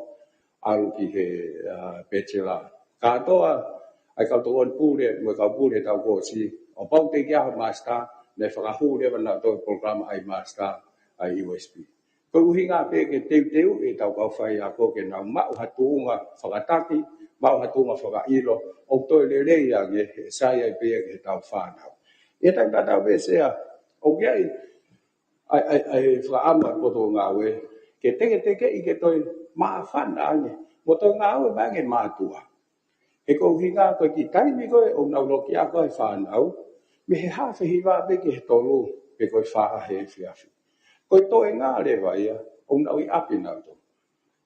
ʻalu ki he, ʻa, bachelor. Kātoa ʻa e kau tokoni pule, mo e kau pule heʻetau kōsi, ʻo kapau te ke ʻaho master, naʻe fakahū leva naʻa toe polokalama ʻa e master ʻa e U S P. Ko e ʻuhinga pē ke teuteuʻi ʻetau kau faiako ke nau maʻu ha tuʻunga fakataki, maʻu ha tuʻunga fakaʻilo, ʻo toe lelei ange he sai ai pē ia ki heʻetau fānau. ʻI he taimi tatau pē Sea, ʻoku ʻi ai ʻa e, ʻa e, ʻa e fakaʻamu ʻa e potungāue, ke teketekeʻi ke toe māfana ange, mo toe ngāue mai ange mātuʻa. He ko e ʻuhinga ko e kiʻi taimi ko ē ʻoku nau loki ako ai e fānau, mei he haafe hiva pē ki he tolu, pe ko e fā he efiafi. Ko e toenga leva ia, ʻoku nau ʻi ʻapi nautolu.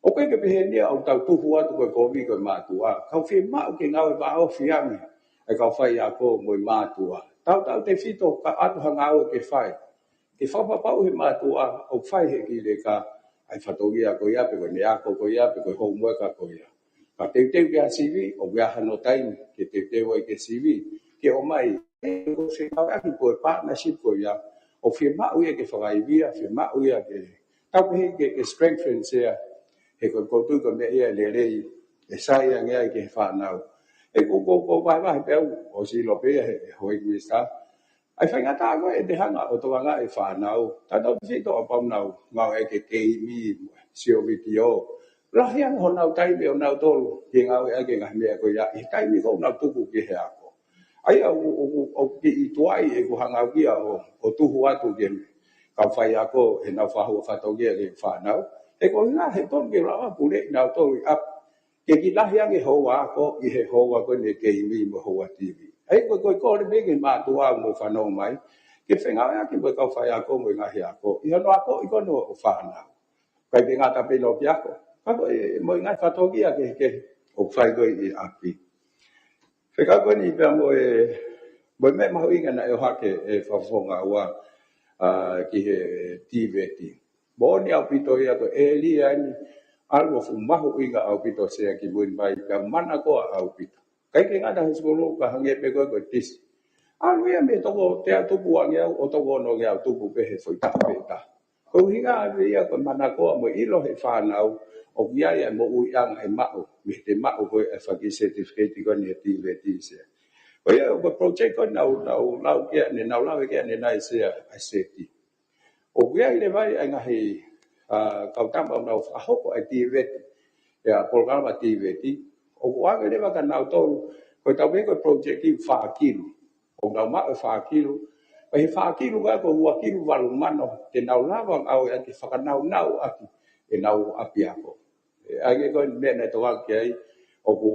ʻOku ʻikai ke pehē ni ia ʻoku tau tuhu atu ko e kovi ko e mātuʻa. Kau fiemaʻu ke ngāue vāofi ange ʻa e kau faiako mo e mātuʻa. Tautautefito ka ʻoatu ha ngāue ke fai, ke fakapapauʻi he mātuʻa ʻoku fai he kiʻi leka ʻa e fatongia ko ia, pe ko ʻene ako ko ia, pe ko e homework ko ia. Ka teuteu ki ha sivi, ʻoku ʻi ai hano taimi ke teuteu ai ki he sivi, ke ʻomai, ʻe, ko e fekauʻaki ko e partnership ko ia, ʻoku fiemaʻu ia ke fakaivia, fiemaʻu ia ke, tau pehē ke, ke strengthen Sea, he ko e, ko e tui ko e meʻa ia ʻe lelei, ʻe sai ange ai ki he fānau. ʻE ko, ko, ko e vahevahe pē ʻaʻaku, ʻosi ʻilo pē ia he, he houʻeiki Minisitā, ʻa e faingataʻa ko ē ʻete hanga ʻo tokangaʻi e fānau, tautautefito kapau ʻoku nau ngāueʻaki e keimi, sio vitiō. Lahi ange honau taimi ʻonautolu ke ngāueʻaki e ngaahi meʻa ko ia ʻi he taimi ko ē ʻoku nau tuku ki he ako. ʻA ia ʻoku, ʻoku, ʻoku kiʻi tuai ʻeku hanga au ia ʻo, ʻo tuhu atu ki he kau faiako heʻenau fakahū fatongia ki he fānau. He ko e ʻuhinga he tonu ke lava puleʻi nautolu ʻi ʻapi, ke kiʻi lahi ange houa ako ʻi he houa ko eni e keimi mo e houa T V. ʻA ia ko e, ko e kole pē ki he mātuʻa mo fanongo mai, ke fengāueʻaki mo e kau faiako mo e ngaahi ako ʻi hono akoʻi ko eni ʻo e fānau. ʻIkai ke ngata pē ʻi he loki ako, ka ko e mo e ngaahi fatongia kehekehe ʻoku fai ko ē ʻi ʻapi. Fekau ko eni pea mo e, mo e meʻa mahuʻinga naʻe ʻohake ʻe Fakafofonga ua, ʻa, ki he TVET. Moʻoni ʻaupito ia ko e ʻēlia eni, ʻalu ʻo fuʻu mahuʻinga ʻaupito Sea ki mui mai, pea manakoa ʻaupito. ʻIkai ke ngata he sikulu ka hangē pē ko e, ko e tisi. ʻAlu ia mei he toko teau tupu ʻe ngeau, ʻo toko ono ngeau tupu pē he foʻi taha pē ʻe taha. Ko e ʻuhinga ʻaupito ia ko e manakoa mo e ʻilo he fānau ʻoku ʻi ai ʻa e moʻuiʻanga ʻe maʻu mei heʻete maʻu ko ē ʻa e fanga kiʻi certificate ko eni ʻa e TVET Sea. Ko ia ko e project ko ē naʻa ku, naʻa ku lau ki ai ʻanenai, naʻa ku lave ki ai ʻanenai Sea, ʻa e SETI. ʻOku ʻi ai leva ʻa e ngaahi, ʻa, kau tama ʻoku nau fakahoko ʻa e TVET, ʻa e polokalama TVET, ʻoku ʻoange leva kia nautolu, ko e tau pehē ko e project ʻe fā kilu. ʻOku nau maʻu e fā kilu. Pea ʻi he fā kilu ko ē ko e ua kilu valu mano, te nau lava ʻo ngāueʻaki fakanaunauʻaki ʻenau ʻapiako. ʻE, ʻa ia ko e meʻa naʻe tokanga ki ai, ʻoku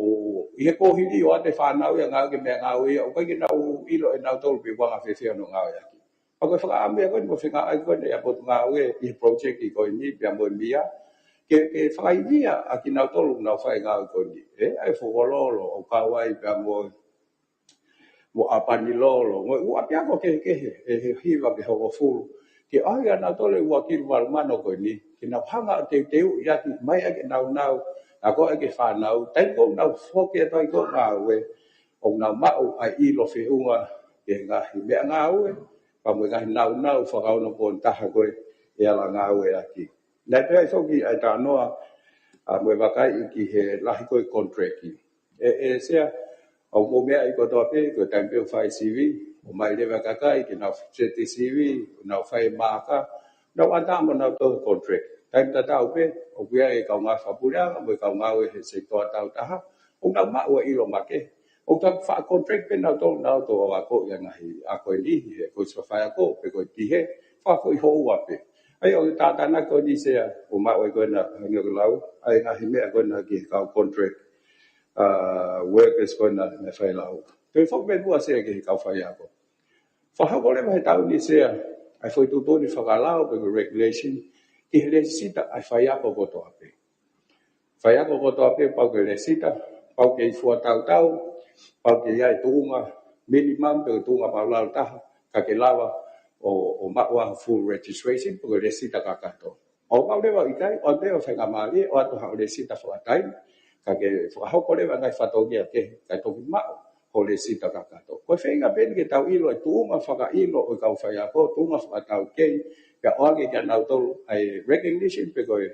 ʻi he kuohili ʻoatu e fānau ia ʻo ngāueʻaki e meʻangāue ia, ʻoku ʻikai ke nau ʻilo ʻe nautolu pe ʻoku anga fēfē hono ngāueʻaki. Pea ko e fakaʻamu ia ko eni mo e fengāueʻaki ko eni ʻa e Potungāue ʻi he project ko eni pea mo e M I A, ke, ke fakaivia ʻa kinautolu ʻoku nau fai e ngāue ko eni. ʻE, ʻa e Fokololo, ʻo kau ai pea mo, mo ʻApanilolo, mo e ʻū ʻapiako kehekehe, ʻe he hiva pe hongofulu. Ke ʻoange kia nautolu e ua kilu valu mano ko eni, ke nau hanga ʻo teuteuʻi ʻaki mai ʻaki e naunau, akoʻi ʻaki e fānau, taimi ko ē ʻoku nau foki atu ai ki he ngāue, ʻoku nau maʻu ʻa e ʻilo feʻunga ki he ngaahi meʻangāue, pea mo e ngaahi naunau fakaonopooni taha ko ē ʻe ala ngāueʻaki. Naʻe pehē foki ʻa e talanoa, ʻa, mo e vakai ki he lahi ko ē contract. ʻE, ʻe Sea, ʻoku mou meaʻi kotoa pē, ko e taimi pē ʻoku fai e C V, ʻomai leva e kakai ke nau seti e C V, nau fai e maaka, nau ʻatā mo nau toʻo e contract. Taimi tatau pē, ʻoku ʻi ai e kau ngāue fakapuleʻanga, mo e kau ngāue he sekitoa taautaha, ʻoku nau maʻu ʻa e ʻilo makehe. ʻOku tau faʻa contract pē nautolu, nautolu ʻo akoʻi ʻa e ngaahi ako ʻe niʻihi he ko e sofaiako pe ko e tihe, fakafoʻi houa pē. ʻA ia ʻoku tātānaki ko eni Sea, ʻo maʻu ai ko ena hangē ko e lau, ʻa e ngaahi meʻa ko ena ki he kau contract, uh, workers ko ena naʻe fai lau. Toe foki pē muʻa Sea ki he kau faiako. Fakahoko leva he taʻu ni Sea, ʻa e foʻi tuʻutuʻuni fakalao pe ko e regulation, ki he lēsisita ʻa e faiako kotoa pē. Faiako kotoa pē pau ke lēsisita, pau ke ʻi fua tautau, pau ke ʻi ai e tuʻunga minimum pe ko e tuʻunga maʻulalo taha, ka ke lava ʻo, ʻo maʻu ʻa e full registration pe ko e lēsisita kakato. ʻO pau leva ʻikai, ʻoatu leva faingamālie, ʻoatu haʻo lēsisita fakataimi, ka ke fakahoko leva ngaahi fatongia kehe, kae toki maʻu hoʻo lēsisita kakato. Ko e feinga pē eni ke tau ʻilo e tuʻunga fakaʻilo ʻo e kau faiako, tuʻunga fakataukei, pea ʻoange kia nautolu ʻa e recognition pe ko e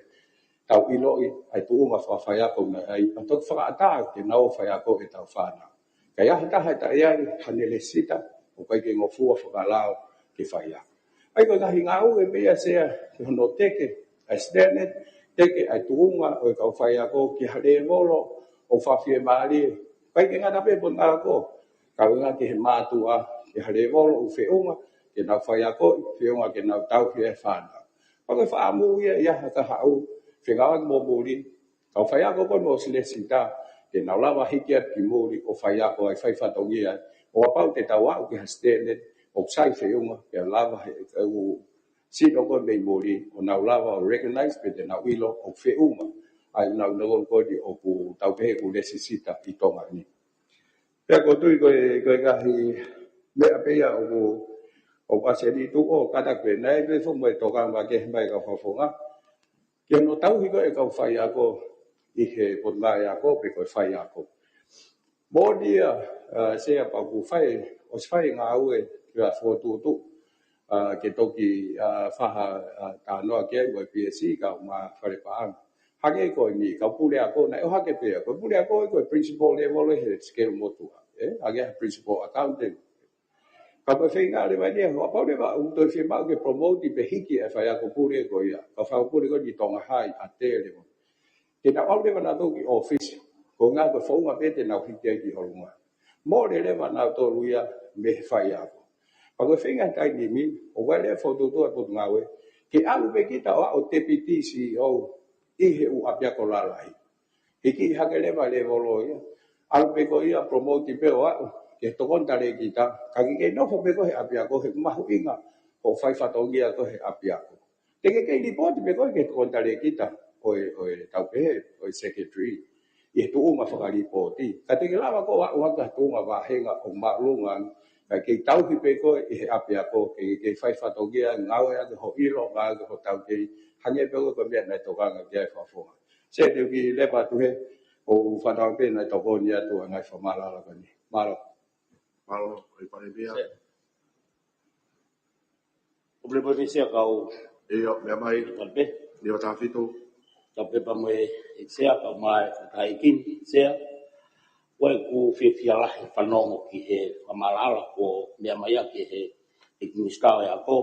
tau ʻiloʻi ʻa e tuʻunga fakafaiako naʻe ʻi ai, pea toki fakaʻatā ke nau faiako ʻetau fānau. Ka ʻi ai ha taha ʻe taʻe ʻi ai haʻane lēsisita, ʻoku ʻikai ke ngofua fakalao ke faiako. ʻA ia ko e ngaahi ngāue pē ia Sea, ki hono teke ʻa e standard, teke ʻa e tuʻunga ʻo e kau faiako ki ha lēvolo ʻoku fakafiemālie, ʻikai ke ngata pē he Potungāue Ako, kae ʻuhinga ki he mātuʻa, ki ha lēvolo ʻoku feʻunga ke nau faiakoʻi, feʻunga ke nau tauhi e fānau. Pea ko e fakaʻamu ia ʻi ai ha kahaʻu fengāueʻaki mo muli, kau faiako ko eni ʻosi lēsisita, ke nau lava hiki atu ki muli ʻo faiako ai, fai fatongia ai, ʻo kapau te tau aʻu ki ha standard ʻoku sai feʻunga, ke lava he, ke u sino ko ē mei muli, ʻo nau lava ʻo recognize pe te nau ʻilo ʻoku feʻunga ʻa e nau nau ko eni ʻoku tau pehē ʻoku lēsisita ʻi Tonga ni. Pea ʻoku ou tui ko e, ko e ngaahi meʻa pē ia ʻoku, ʻoku ʻasi eni tuʻu ʻo kātaki pē, naʻe pē foʻi mo e tokanga kehe mai kau fakafofonga. Ki hono tauhi ko ē kau faiako ʻi he Potungāue Ako pe ko e faiako. Moʻoni ia, uh, Sea pea ʻoku fai, ʻosi fai ngāue ki ha fokotuʻutuʻu, uh, ke toki, uh, faha, uh, talanoa ki ai mo e P S C kae ʻumaʻā Fale Paʻanga. Hangē ko eni, kau puleako, naʻe ʻohake pē ia. Ko e puleako ko e principal level he scale motuʻa. Eh? Hangē ha principal accountant. Ka ko e feinga leva eni, ʻo kapau leva ʻoku toe fiemaʻu ke promote pe hiki e faiako pule ko ia. Kau faiako pule ko eni Tonga High, ʻa e level. Ke nau ʻalu leva nautolu ki ʻōfisi. Ko e ʻuhinga ko e founga pē te nau hiki ai ki ʻolunga. Mole leva nautolu ia mei he faiako. Pea ko e feinga taimi ni, ʻoku ʻi ai leva e fokotuʻutuʻu ʻa e Potungāue, ke ʻalu pē kita ʻo aʻu ʻo deputy C E O ʻi he ʻū ʻapiako lalahi. Hiki hake leva lēvolo ia. ʻAlu pē ko ia promote pē ʻo aʻu ki he tokoni talēkita. Ka ke kei nofo pē koe he ʻapiako he mahuʻinga hoʻo fai fatongia ko ē he ʻapiako. Te ke kei lipoti pē koe ki he tokoni talēkita ʻo e, ʻo e tau pehē, ʻo e secretary. ʻI he tuʻunga fakalipoti. Ka te ke lava koe ʻo aʻu hake ki he tuʻunga vāhenga ʻoku māʻolunga ange. Ka ke kei tauhi pē koe ʻi he ʻapiako, ke, ke kei fai fatongia, ngāueʻaki hoʻo ʻilo, ngāueʻaki hoʻo taukei, hangē pē ko e meʻa naʻe tokanga ki ai e fakafofonga. Sea te u kiʻi lepa atu hē, ʻo fānau pē naʻe tokoni atu ʻa e ngaahi fakamaʻalaʻala ko eni. Mālō. Mālō, ʻEiki Palēmia. Sea. ʻOku pule pē Sea kau. ʻIo, meʻa mai. Pule pē. Ni o tāfitu. Ka pē pea mo e Sea kae ʻumaʻā e Taʻahine Sea. Ko ʻeku fiefia lahi fanongo ki he fakamaʻalaʻala kuo meʻa mai ʻaki ʻe he ʻEiki Minisitā ʻo e Ako.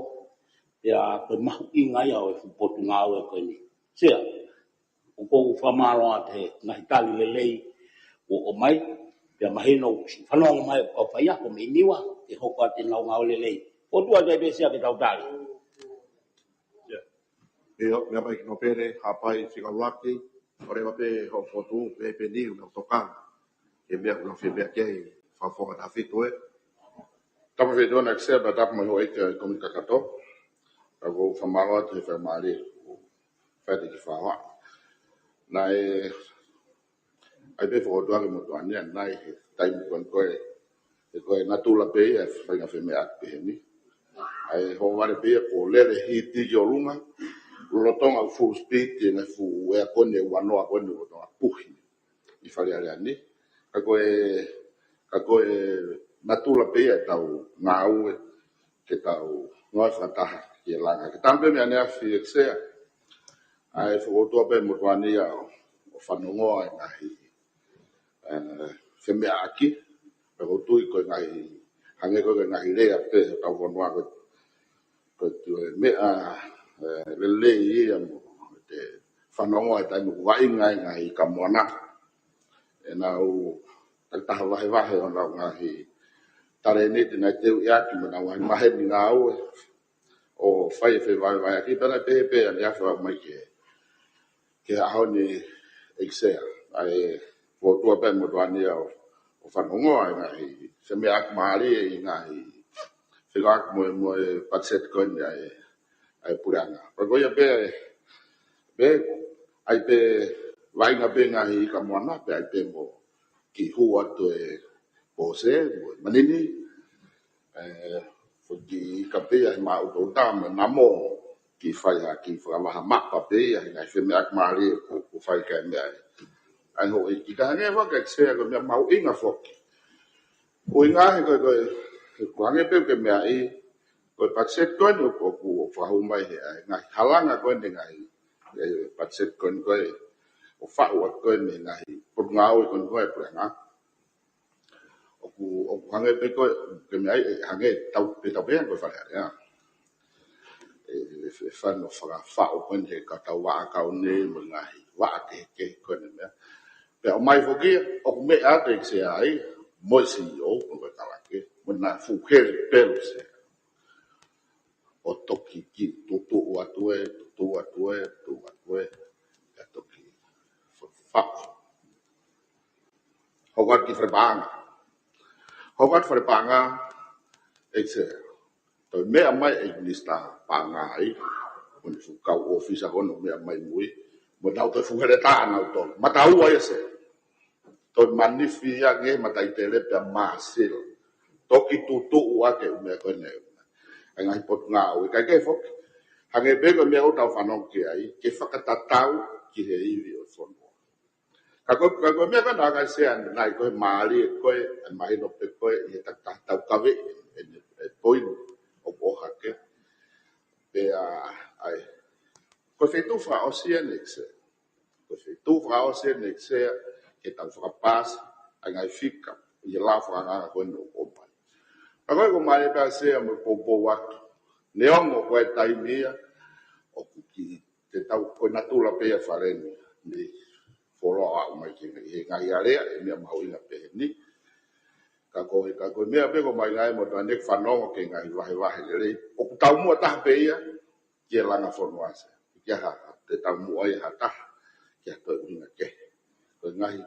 Pea ko e mahuʻinga ia ʻo e fuʻu potungāue ko eni. Sea, ʻoku ou fakamālō atu he ngaahi tali lelei kuo ʻomai, pea mahino ʻoku fanongo mai ʻa e kau faiako mei Niua, ke hoko atu ʻenau ngāue lelei. Fokotuʻu atu ai pē Sea ke tau tali. ʻIo, meʻa mai ki Nōpele, Haʻapai, Fika Uluaki, ʻo leva pē hoʻo fokotuʻu, pē pē ni, ʻoku nau tokanga ki he meʻa ʻoku nau fiemaʻu ki ai, fakafofonga tāfitu ē. Tapu fetona ki Sea, pea tapu mo e houʻeiki ʻo e kōmiti kakato. Ka ʻoku ou fakamālō atu he faingamālie, fai atu e kiʻi fakahā. Naʻe ʻi ai pē fokotuʻu ʻa e motuʻa ni, naʻe ʻi ai he taimi ko ē, ko e, ko e natula pē ia e faʻahinga femeʻaʻaki pehē ni. ʻA e hoʻo vale pē ia kuo lele hiti ki ʻolunga, lolotonga full speed, ʻi he ngaahi fuʻu ʻeakoni ʻe ua noa ko eni lolotonga puhi ʻi Fale Alea ni. Ka ko e, ka ko e natula pē ia ʻetau ngāue, ke tau ngāue fakataha ki he langa. Ke tau pē meʻa ni ʻa e fie Sea. ʻA e fokotuʻu pē motuʻa ni ia ʻo, ʻo fanongo ʻa e ngaahi, eh, femeʻaʻaki. Pea ʻoku ou tui ko e ngaahi, hangē ko e ngaahi lea pē ʻetau fonua ko e, ko e tui meʻa, eh, lelei ia mo te fanongo ʻa e taimi ʻoku vaʻinga ai ngaahi kamoana. ʻEnau takitaha vahevahe ʻo ʻenau ngaahi talēniti naʻe teuʻi atu mo ʻenau ngaahi maheni ngāue. ʻo fai e fevahevaheʻaki pea naʻe pehē pē ʻaneafi ʻo aʻu mai ki he, ki he ʻaho ni ʻEiki Sea. ʻA e fokotuʻu pē mo tuʻu ni ʻo, ʻo fanongo ʻa e ngaahi, se meʻa ʻoku mālie ʻi he ngaahi fekauʻaki mo e, mo e patiseti ko eni ʻa e, ʻa e puleʻanga. Pea ko ia pē, pē, ʻa e pē vaʻinga pē ngaahi ika moana, pea ʻai pē mo kiʻi hū atu e pōsē, mo e manini, ē, foki ka pē ʻa e maʻu tōtā mo e namo, kiʻi fai ha kiʻi fakavaha mapa pē ʻa e ngaahi femeʻaʻaki mālie ʻoku, ʻoku fai ki he meʻa ē. ʻA ia houʻeiki, ka hangē foki ʻEiki Sea ko e meʻa mahuʻinga foki. ʻUhinga he ko e, ko e, ko e hangē pē ko e meʻa ē, ko e patiseti ko eni ʻoku, ʻoku, ʻoku fakahū mai he, ʻa e ngaahi halanga ko eni ngaahi, e patiseti ko eni ko e, ʻoku faʻu atu ko eni ngaahi potungāue ko eni ko e puleʻanga. ʻOku, ʻoku hangē pē ko e, ko e meʻa ē, hangē tau, pē tau pē ko e Fale Alea. ʻE, ʻe, ʻe fano fakafaʻu ko eni he ka tau vaʻa kau nei mo e ngaahi vaʻa kehekehe ko eni meʻa. Pea ʻomai foki, ʻoku meʻa atu ʻEiki Sea ai, mo e CEO, mo e kalake, mo e ngaahi fuʻu hele pelu Sea. ʻO toki kiʻi tutuʻu atu ē, tutuʻu atu ē, tutuʻu atu ē, pea toki fa-, faʻu. Hoko atu ki fale paʻanga. Hoko atu fale paʻanga, ʻEiki Sea. Toe meʻa mai e minisitā paʻanga ai, mo e fuʻu kau ʻōfisa ko ē ʻo meʻa mai mui, mo ʻenau toe fuʻu heletā ʻanautolu. Mataua ia Sea. Toe manifi ia nge mataʻitele pea māsila. Toki tutuʻu ʻa e meʻa ko eni. ʻA e ngaahi potungāue, ʻikai ke foki. Hangē pē ko e meʻa ʻoku tau fanongo ki ai, ke fakatatau ki he ivi ʻo e fonua. Ka ko, ka ko e meʻa ko ena ʻEiki Sea, naʻe ko e mālie ko e, ʻa e mahino pē ko e, ʻi he takitaha taukaveʻi, ʻe, ʻe poini, ʻo, ʻo hake. Pea, ʻa e, ko e feituʻu fakaʻosi eni ʻEiki Sea. Ko e feituʻu fakaʻosi eni ʻEiki Sea, ke tau fakapaasi, ʻa e ngaahi fika, ʻi he lao fakaangaanga ko eni ʻoku ʻomai. Ka ko e ko mālie pē ʻEiki Sea mo e poupou atu. Neongo ko e taimi ia, ʻoku kiʻi te tau ko e natula pē ia Fale ni, ni foloa aʻu mai ki he ngaahi alea, ʻe meʻa mahuʻinga pehē ni. Ka ko e, ka ko e meʻa pē ko mai ngai mo tane fanongo ki he ngaahi vahevahe lelei. ʻOku taumuʻa taha pē ia, ki he langa fonua Sea. Ki ha, te taumuʻa ia ha taha, ki ha toe ʻuhinga kehe. Ko e ngaahi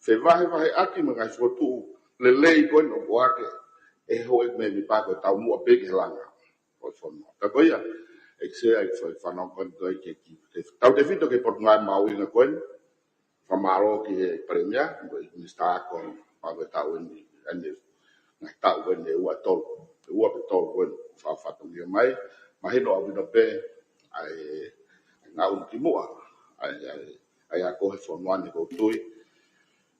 fevahevaheʻaki mo e ngaahi fokotuʻu lelei ko eni ʻoku ʻohake, ʻe houʻeiki mēmipa ko e taumuʻa pē ki he langa ʻo e fonua. Ka ko ia, ʻEiki Sea, ʻa e fai fanongo ko eni ko e ke ki, ke tautefito ki he potungāue mahuʻinga ko eni, fakamālō ki he Palēmia, mo e Minisitā Ako, pea ko e taʻu eni, eni, ngaahi taʻu ko eni ʻe ua tolu, ʻe ua pe tolu ko eni, fakafatongia mai, mahino ʻaupito pē, ʻa e, ʻa e ngāue ki muʻa, ʻa e, ʻa e, ʻa e ako he fonua ni ʻoku ou tui,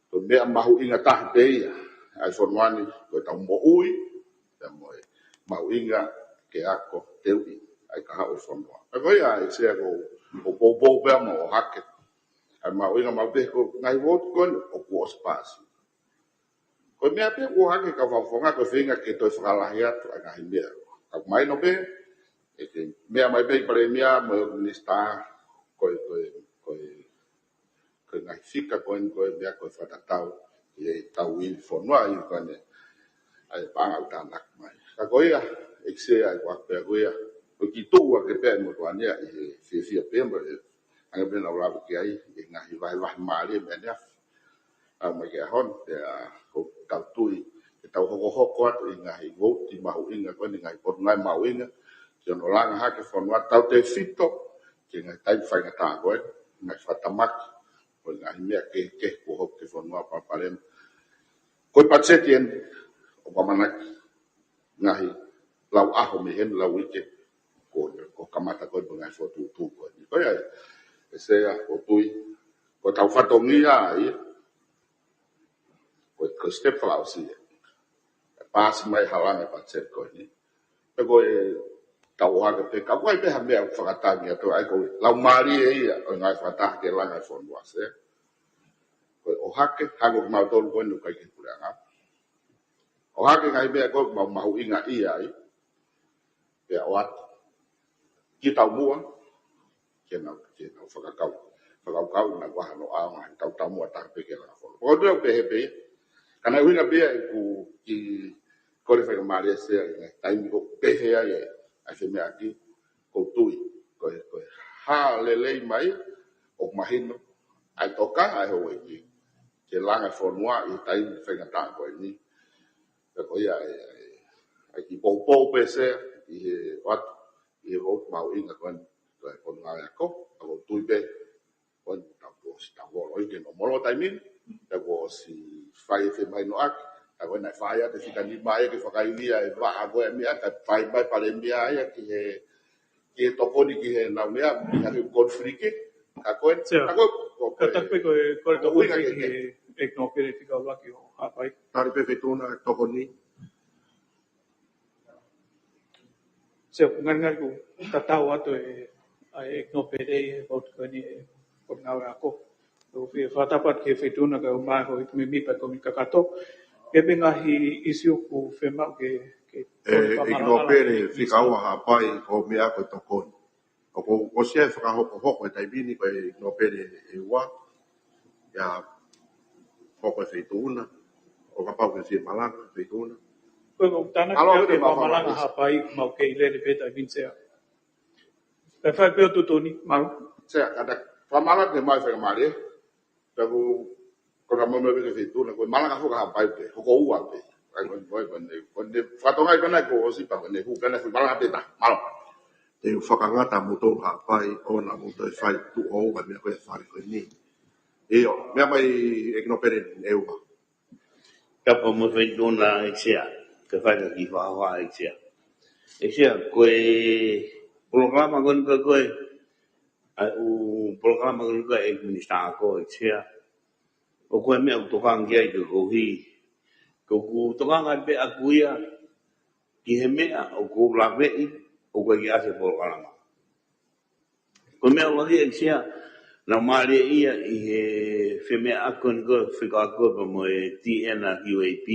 ko e meʻa mahuʻinga taha pē ia, ʻa e fonua ni, ko e tau moʻui, pea mo e mahuʻinga ke ako, teuʻi, ʻa e kahaʻu ʻo e fonua. Pea ko ia, ʻEiki Sea ko, ʻo poupou pea mo ʻohake, ʻa e mahuʻinga maʻu pē ko e ngaahi vouti ko eni ʻoku ʻosi paasi. Ko e meʻa pē ʻoku ʻohake ka fakafofonga ko e feinga ke toe fakalahi atu ʻa e ngaahi meʻa. Ka mahino pē, ʻe ke meʻa mai pē ʻa e Palēmia mo e Minisitā, ko e, ko e, ko e, ko e ngaahi fika ko eni ko e meʻa ko e fakatatau, ʻi he tau ivi fonua ʻi ko eni, ʻa e paʻanga ʻoku tānaki mai. Ka ko ia, ʻEiki Sea, ʻa e ko ʻohake pē ko ia, ko e kiʻi tuʻu ʻa e ke pea mo tuʻu ʻa e nia ʻi he fiefia pē mo e, hangē pē naʻa ku lave ki ai, ʻi he ngaahi vahevahe mālie meʻa ni ʻa, ʻa mai ki he ʻaho ni, pea ko e tau tui, ke tau hokohoko atu ʻi he ngaahi vouti mahuʻinga ko eni, ngaahi potungāue mahuʻinga, ke ʻoua langa hake fonua tautefito, ki he ngaahi taimi faingataʻa ko eni, ngaahi fakatamaki, ko e ngaahi meʻa kehekehe kuo hoko ki he fonua Palēmia. Ko e patiseti eni, ʻoku ʻamanaki, ngaahi lau ʻaho mei heni lau uike, ko, ko e kamata ko e ngaahi fokotuʻutuʻu ko eni. Ko ia, ʻEiki Sea, ʻoku ou tui, ko e tau fatongia ia, ko e, ko e step fakaʻosi ia. ʻE paasi mai halanga e patiseti ko eni. Pea ko e tau ʻohake pē, ka ʻoku ʻi ai pē ha meʻa fakatangi atu, ʻa e ko e lau mālie ia, ʻo e ngaahi fakataha ke langa e fonua Sea. Ko e ʻohake, hangē ko kimautolu ko eni ʻoku ʻikai ke puleʻanga. ʻOhake ngaahi meʻa ko e mau mahuʻinga ia ai. Pea ʻoatu. Ki taumuʻa, ke nau, ke nau fakakau. Fakakaukau na kua hano ʻaonga, he tau taumuʻa taha pē ke langa fonua. Pea ko e tau pehē pē ia. Ka naʻe ʻuhinga pē ia ʻeku kiʻi kole faingamālie Sea ʻi he taimi ko e pehē ai ʻa e, ʻa e femeʻaʻaki. ʻoku ou tui ko e, ko e hā lelei mai ʻoku mahino ʻa e tokanga ʻa e houʻeiki ke langa e fonua ʻi he taimi faingataʻa ko eni. Pea ko ia ʻa e, ʻa e, ʻa e kiʻi poupou pē Sea ʻi he ʻoatu ʻi he vouti mahuʻinga ko eni ko e Potungāue Ako, ʻoku ou tui pē ko eni tau ʻosi tau volo ʻi he no molo taimi ni, tau ʻosi fai e femahinoʻaki, tau ʻena fai atu e fika nima ia ke fakaivia e vaʻa ko e meʻa, ka fai mai Palēmia ia ki he, ki he tokoni ki he nau meʻa, ki he konifiliki, ka ko e, Sea, ka ko e, ko ka e, taku pē ko e, ko e ko e tokoni uinga ki ke he, ʻEkonōmika pele fika ʻuluaki ʻo Haʻapai. Tali pē Feituʻuna tokoni. Sea, ʻoku ngali ngali ʻoku tatau atu e, ʻa e ʻEkonōmika pele ʻi he vouti ko eni ʻa e Potungāue Ako. ʻOku ou fie fakatapu atu ki he Feituʻuna kae ʻumaʻā e houʻeiki mēmipa ʻo e kōmiti kakato. Ke pe ngaahi ʻīsiu ʻoku fiemaʻu ke, ke ʻE, ʻEkonōmika pele fika ua Haʻapai ko e meʻa ko e tokoni. ʻOku ʻosi ʻi ai e fakahokohoko he taimi ni ko e ʻEkonōmika pele ʻe ua. ʻIa hoko e Feituʻuna. ʻO kapau ʻoku ke fie malanga, Feituʻuna. Ko e mau tānaki ʻAlo, ʻa e pē mau fakamalanga Haʻapai, mau kei lele pē taimi ni Sea. Kae fai pē ʻo tuʻutuʻuni, mālō. Sea, kātaki, fakamalanga ke mau fai ka mālie. Taku, ko e ka mau meʻa pē ke Feituʻuna, ko e malanga fua ka Haʻapai pē, hoko ua pē. ʻAi, ko e, ko e, ko e, ko e, fakatonga ʻi pē ʻena ko ʻosi pē, ko e, hu pē ʻena, fai malanga pē ta, mālō. Te u fakangata moutolu Haʻapai, ʻoua naʻa mou toe fai tuʻo ua meʻa ko e fale ko eni. ʻIo, meʻa mai ʻEkonōmika pele ʻe ua. Tapu mo e Feituʻuna ʻEiki Sea, ke fai ka kiʻi fakahoha ʻEiki Sea. ʻEiki Sea, ko e polokalama ko eni ko e, ko e, ʻa e ʻū polokalama ko eni ko e ʻEiki Minisitā Ako ʻEiki Sea. ʻOku ʻi ai e meʻa ʻoku tokanga ki ai koeʻuhi. Ko ʻeku tokanga pē ʻaku ia, ki he meʻa ʻoku ou laveʻi, ʻoku ʻikai ke ʻasi he polokalama. Ko e meʻa ʻuluaki ʻEiki Sea, naʻa ku mālieʻia ʻi he femeʻaʻaki ko eni ko e fekauʻaki ko ē pea mo e TNQAP.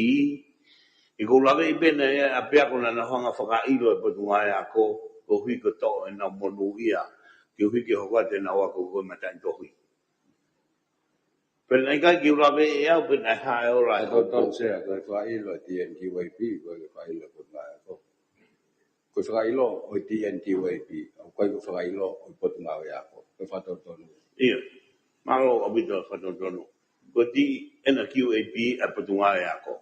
ʻOku ou laveʻi pē naʻe ʻi ai ʻa e ʻapiako naʻa nau hanga ʻo fakaʻilo e Potungāue Ako, koeʻuhi ko e toʻo ʻenau monūʻia, koeʻuhi ke hoko atu ʻenau ako ko e mataʻitohi. Pea naʻe ʻikai ke u laveʻi ʻe au pe naʻe hā e ola ʻa e Fakatotonu Sea, ko e fakaʻilo ʻa e TNQAP, ko e fakaʻilo ʻa e Potungāue Ako. Ko e fakaʻilo ʻo e TNQAP, ʻoku ʻikai ko e fakaʻilo ʻo e Potungāue Ako. Ko e fakatotonu. ʻIo. Mālō ʻaupito e fakatotonu. Ko e TNQAP ʻa e Potungāue Ako.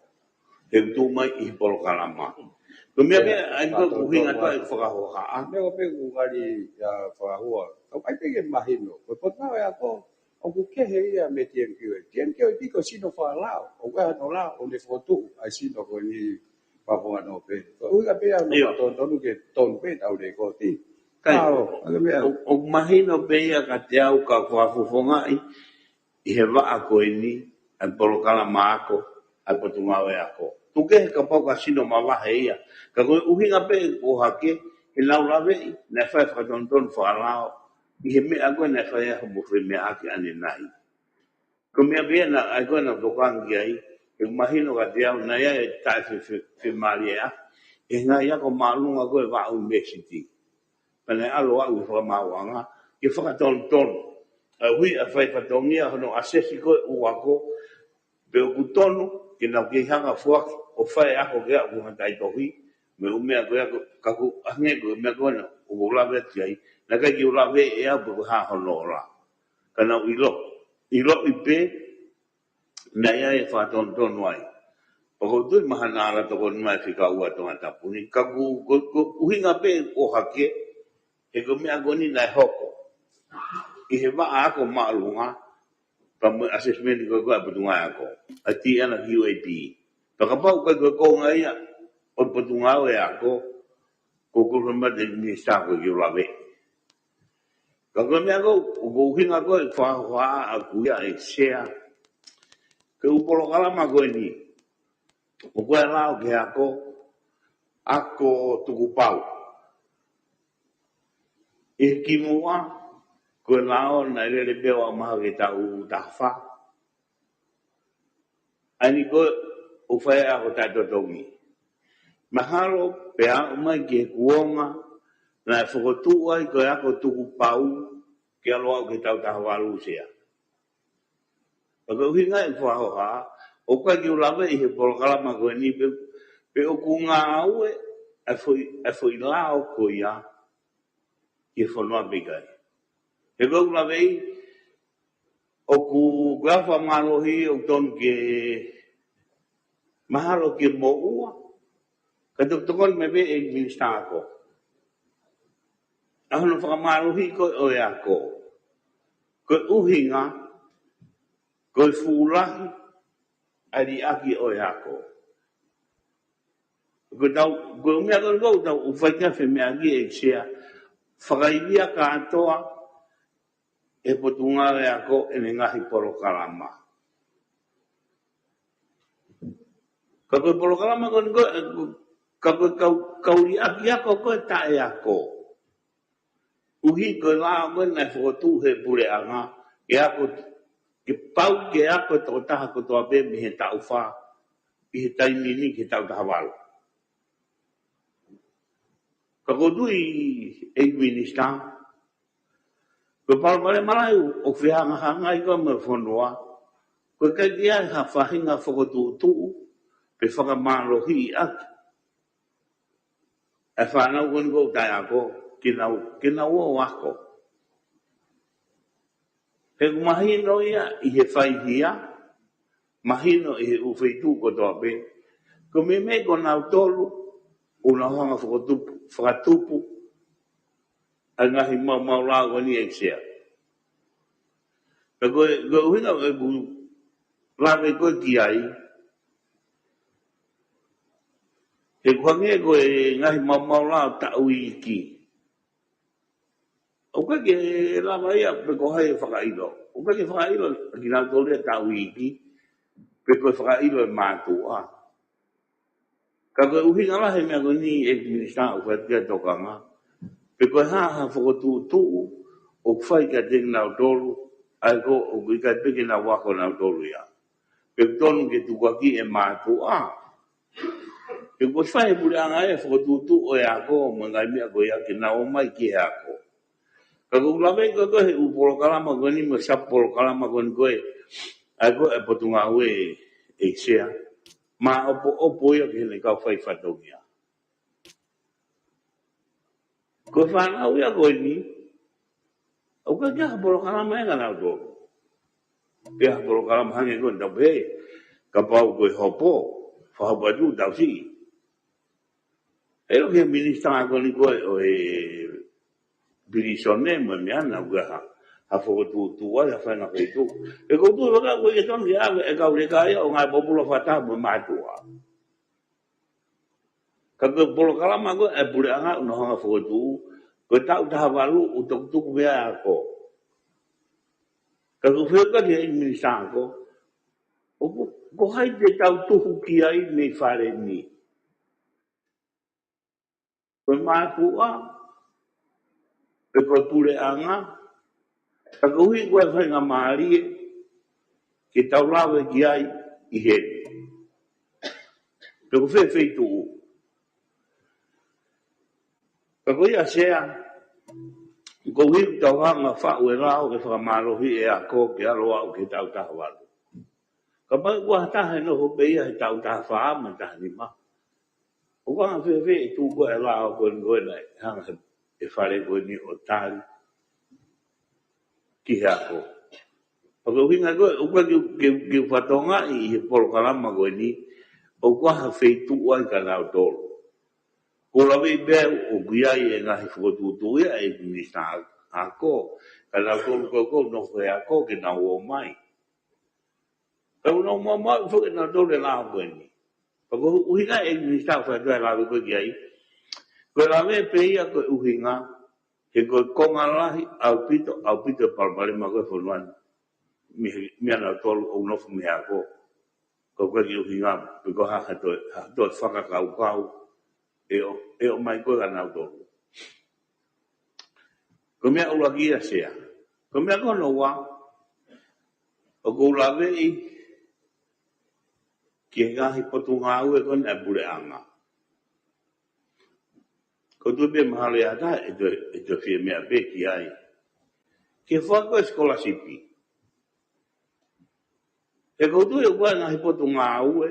He ʻoku tuʻu mai ʻi he polokalama. Ko e meʻa pē, ʻa ia ko e ʻuhinga ko e fakahohaʻa. Meʻa pē ʻoku ngali ʻia fakahua. Ka ʻoku ʻai pē ke mahino. Ko e Potungāue Ako, ʻoku kehe ia mei he TNQAP. TNQAP ko e sino fakalao. ʻOku ʻi ai hono lao, ʻo ne fokotuʻu ʻa e sino ko eni Papua Nōpele. Ko e ʻuhinga pē ia ʻoku ʻIo. Totonu ke tonu pē ʻetau lēkooti. Kai, Mālō, ʻa e meʻa. ʻo, ʻoku mahino pē ia kiate au ka fakafofongaʻi ʻi he vaʻa ko eni, ʻa e polokalama ako, ʻa e Potungāue Ako. Tuku kehe kapau ko ha sino mavahe ia. Ka ko e ʻuhinga pē ʻoku ʻohake, he naʻa ku laveʻi, naʻe fai e fakatonutonu fakalao, ʻi he meʻa ko ē naʻe fai ai hoʻomo femeʻaʻaki ʻanenai. Ko e meʻa pē ia naʻe ʻai ko ē naʻa ku tokanga ki ai, ʻoku mahino kiate au naʻe ʻi ai e taʻe fe-, fe-, femālie ʻa e ngaahi ako māʻolunga ko ē vaʻa ʻunivēsiti. Pea naʻe ʻalu ʻo aʻu ki he fakamaauʻanga, ke fakatonutonu. ʻA e hui ʻa e fai fatongia hono ʻasesi ko ē ʻū ako, pe ʻoku tonu, ke nau kei hanga ʻo foaki, ʻo fai ako ke aʻu ki he mataʻitohi, mo e ʻū meʻa ko ia ko, ka ʻoku hangē ko e meʻa ko ena, ʻoku ou lave atu ki ai, naʻe ʻikai ke u laveʻi ʻe au pe ko e hā hono ola. Ka naʻa ku ʻilo, ʻiloʻi pē, naʻe ʻi ai e fakatonutonu ai. Pea ʻoku ou tui mahalo naʻa ala tokoni mai fika ua Tongatapu ni. Ka ʻoku, ko, ko e ʻuhinga pē ʻoku ʻohake, he ko e meʻa ko eni naʻe hoko. ʻI he vaʻa ako māʻolunga, pea mo e assessment ko ē ʻa e Potungāue Ako. ʻA e TNQAP. Pea kapau ʻoku ʻikai ko e konga ia, ʻo e Potungāue Ako, ko e kolokamate ni sa ko e ke u laveʻi. Ka ko e meʻa ko, ko e ʻuhinga ko e fakahohaʻa ʻaku ia ʻEiki Sea. Ko e ʻū polokalama ko eni. ʻOku ʻi ai e lao ki he ako, ako tukupau. ʻI he kimuʻa, ko e lao naʻe lele pē ʻo aʻu mahalo ki he taʻu taha fā. ʻA eni ko ē, ʻoku fai e ako taʻetotongi. Mahalo, pea aʻu mai ki he kuonga, naʻe fokotuʻu ai ko e ako tukupau, ke ʻalu ʻo aʻu ki he taʻu taha valu Sea. Pea ko e ʻuhinga ia ʻoku fakahohaʻa, ʻoku ʻikai ke u laveʻi he polokalama ko eni pe, pe ʻoku ngāue, ʻa e foʻi, ʻa e foʻi lao ko ia, ki he fonua pē ʻikai. He ko ʻeku laveʻi, ʻoku ʻi ai e fakamālohi ʻoku tonu ke mahalo ke moʻua, ka tokotokoni mai pē ʻe he Minisitā Ako. ʻA hono fakamālohiʻi ko ē ʻo e ako. Ko e ʻuhinga, ko e fuʻu lahi ʻa e liʻaki ʻo e ako. Ko ʻetau, ko e meʻa ko ē ʻoku tau ʻoku fai ki ai e meʻa ki he ʻEiki Sea, fakaivia kātoa ʻe he Potungāue Ako ʻene ngaahi polokalama. Ka ko e polokalama ko eni ko ē, ka ko e kau, kau liʻaki ako ko ē taʻeako. ʻUhi ko e lao ko ē naʻe fokotuʻu ʻe he puleʻanga, ke ako, ke pau ke ako e tokotaha kotoa pē mei he taʻu fā, ʻi he taimi ni ki he taʻu taha valu. Ka ʻoku ou tui ʻe Minisitā, ko e palopalema lahi ʻoku fehangahangai ko ē mo e fonua, ko e ʻikai ke ʻi ai ha faʻahinga fokotuʻutuʻu, pe fakamālohiʻi ʻaki ʻa e fānau ko eni ʻoku taʻeako, ke nau, ke nau ō ʻo ako. He ʻoku mahino ia ʻi he faihia, mahino ʻi he ʻū feituʻu kotoa pē. Ko e meimei ko nautolu, ʻoku nau hanga ʻo fakatupu, fakatupu ʻa e ngaahi maumau lao ko eni ʻEiki Sea. Pea ko e, ko e ʻuhinga ʻeku lave ko ē ki ai, he ʻoku hangē ko e ngaahi maumau lao taʻu iiki. ʻOku ʻikai ke lava ia pe ko hai ʻe fakaʻilo. ʻOku ʻikai ke fakaʻilo kinautolu ia taʻu iiki, pe ko e fakaʻilo ʻe mātuʻa. Ka ko e ʻuhinga lahi e meʻa ko eni ʻe Minisitā ʻoku fai ki ai e tokanga. Pe ko e hā ha fokotuʻutuʻu ʻoku fai kiate kinautolu, ʻa ia ko ē ʻoku ʻikai pē ke nau ako nautolu ia. Pe ʻoku tonu ke tukuakiʻi ʻe mātuʻa. He ʻoku fai ʻe he puleʻanga e fokotuʻutuʻu ʻo e ako, mo e ngaahi meʻa ko ia ke nau ō mai ki he ako. Ka ʻoku ou lave ko ē ko ē he ʻū polokalama ko eni, mo e sub-polokalama ko eni ko ē, ʻa ia ko ē e Potungāue ʻEiki Sea. Māʻopoʻopo ia ki heʻene kau fai fatongia. Ko e fānau ia ko eni, ʻoku ʻikai ke ʻi ai ha polokalama ia kia nautolu. Pea ha polokalama hangē ko eni tau pehē, kapau ko e hopo, fakahopo atu tau siʻi. ʻE ʻilo ki he Minisitā ko eni ko ē ʻo e Pilīsone mo e meʻa naʻa ʻoku ʻi ai ha, ha fokotuʻutuʻu ai, ha faʻahinga feituʻu. He ʻoku ou tui faka ko e tonu ke ʻave e kau leka ia ʻo ngāue pōpula fakataha mo e mātuʻa. Ka ko e polokalama ko ē ʻa e puleʻanga ʻoku nau hanga ʻo fokotuʻu, ko e taʻu taha valu ʻoku toki tuku mei ai e ako. Ka ʻoku ou fekau ki he Minisitā Ako, ʻoku, ko hai te tau tuhu ki ai mei fale ni? Ko e mātuʻa, pe ko e puleʻanga, ka koeʻuhi ko e faingamālie ke tau lave ki ai ʻi heni. Pe ko fē feituʻu. Ka ko ia Sea, koeʻuhi ʻoku tau hanga ʻo faʻu e lao ke fakamālohiʻi e ako ke ʻalu ʻo aʻu ki he taʻu taha valu. Kapau ʻoku ʻi ai ha taha ʻe nofo pē ia he taʻu taha fā mo e taha nima. ʻOku anga fēfē e tuʻu ko ē e lao ko eni ko ē naʻe hanga ʻe he fale ko eni ʻo tali ki he ako. Pea ko e ʻuhinga ko ē, ʻoku ʻikai ke, ke, ke fatongia ʻi he polokalama ko eni, ʻoku ʻi ai ha feituʻu ai kia nautolu. ʻOku ou lave pē au ʻoku ʻi ai e ngaahi fokotuʻutuʻu ia ʻa e Minisitā Ako, kia nautolu ko ē ʻoku nofo he ako ke nau ō mai. Ka ʻoku nau maumauʻi foki ʻe nautolu e lao ko eni. Pea ko e ʻuhinga ʻe Minisitā ʻoku fai atu e lave ko ē ki ai. Ko e lave pē ia ko e ʻuhinga, he ko e konga lahi ʻaupito, ʻaupito e palopalema ko ē e fonua ni. Mei, mei ʻia nautolu ʻoku nofo mei he ako. Ka ʻoku ʻikai ke ʻuhinga, pe ko ha, ha toe, ha toe fakakaukau ʻe ō, ʻe ō mai ko ē kia nautolu. Ko e meʻa ʻuluaki ia Sea. Ko e meʻa ko hono ua, ʻoku ou laveʻi ki he ngaahi potungāue ko eni ʻa e puleʻanga. ʻOku ou tui pē mahalo ʻe ʻi ai ha taha ʻe toe, ʻe toe fie meʻa pē ki ai. Ke fai ko ē sikolasipi. He ʻoku ou tui ʻoku ʻi ai e ngaahi potungāue.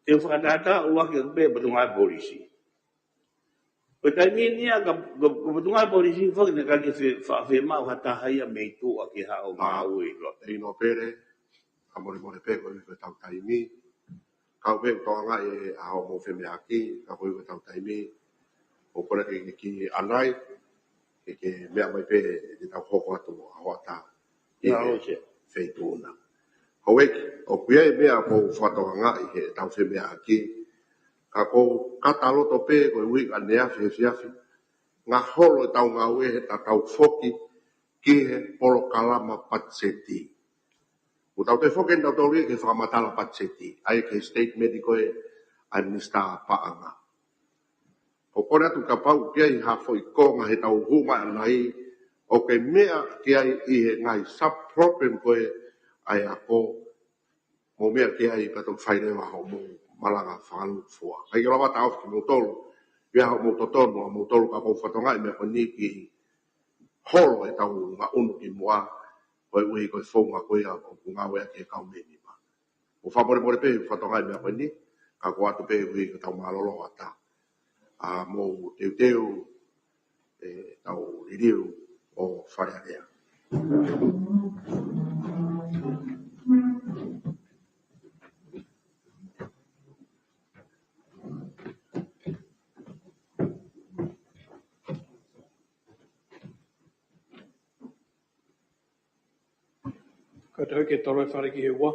Te u fakatātā ʻuluaki pē potungāue polisi. Ko e taimi ni ia ka, ko, ko Potungāue Policing foki naʻe ʻikai ke fe-, fa-, fiemaʻu ha taha ia mei tuʻa ke haʻu ʻo ngāue ʻi loto. ʻEi, no pele, ka molemole pē koeʻuhi ko ʻetau taimi. Kau pē ʻoku tokangaʻi ʻa hoʻomou femeʻaʻaki, ka koeʻuhi ko ʻetau taimi. ʻOku ou kole ke, ke, ke ʻanai, ke, ke meʻa mai pē ʻetau hoko atu ʻa hoʻatā ʻi he feituʻu na. Houʻeiki, ʻoku ʻi ai e meʻa ʻoku ou fakatokangaʻi heʻetau femeʻaʻaki, ka ʻoku ou kata loto pē koeʻuhi ko ʻaneafi he efiafi, ngaholo ʻetau ngāue he tatau foki ki he polokalama patiseti. ʻOku tau toe foki eni tautolu ia ki he fakamatala patiseti, ʻa ia ki he statement ko ē ʻa e Minisitā Paʻanga. ʻOku ou kole atu kapau ʻoku ʻi ai ha foʻi konga heʻetau hū mai ʻanai, ʻoku ke meʻa ki ai ʻi he ngaahi sub-problem ko ē ʻa e ako, mou meʻa ki ai pea toki fai leva hoʻomou malanga fakalūkufua. ʻIkai ke lava taʻofi kimoutolu, pea hoʻomou totonu ʻa moutolu, ka ʻoku ou fakatokangaʻi e meʻa ko eni ke holo ʻetau ngaʻunu ki muʻa, koeʻuhi ko e founga ko ia ʻoku ngāueʻaki ʻe he kau mēmipa. ʻOku ou fakamolemole pē he fakatokangaʻi e meʻa ko eni, ka ko e ʻoatu pē koeʻuhi ko ʻetau mālōlō ʻatā. ʻA, mou teuteu ʻetau liliu ʻo Fale Alea. Kātaki ke tolo e Fale ki he ua.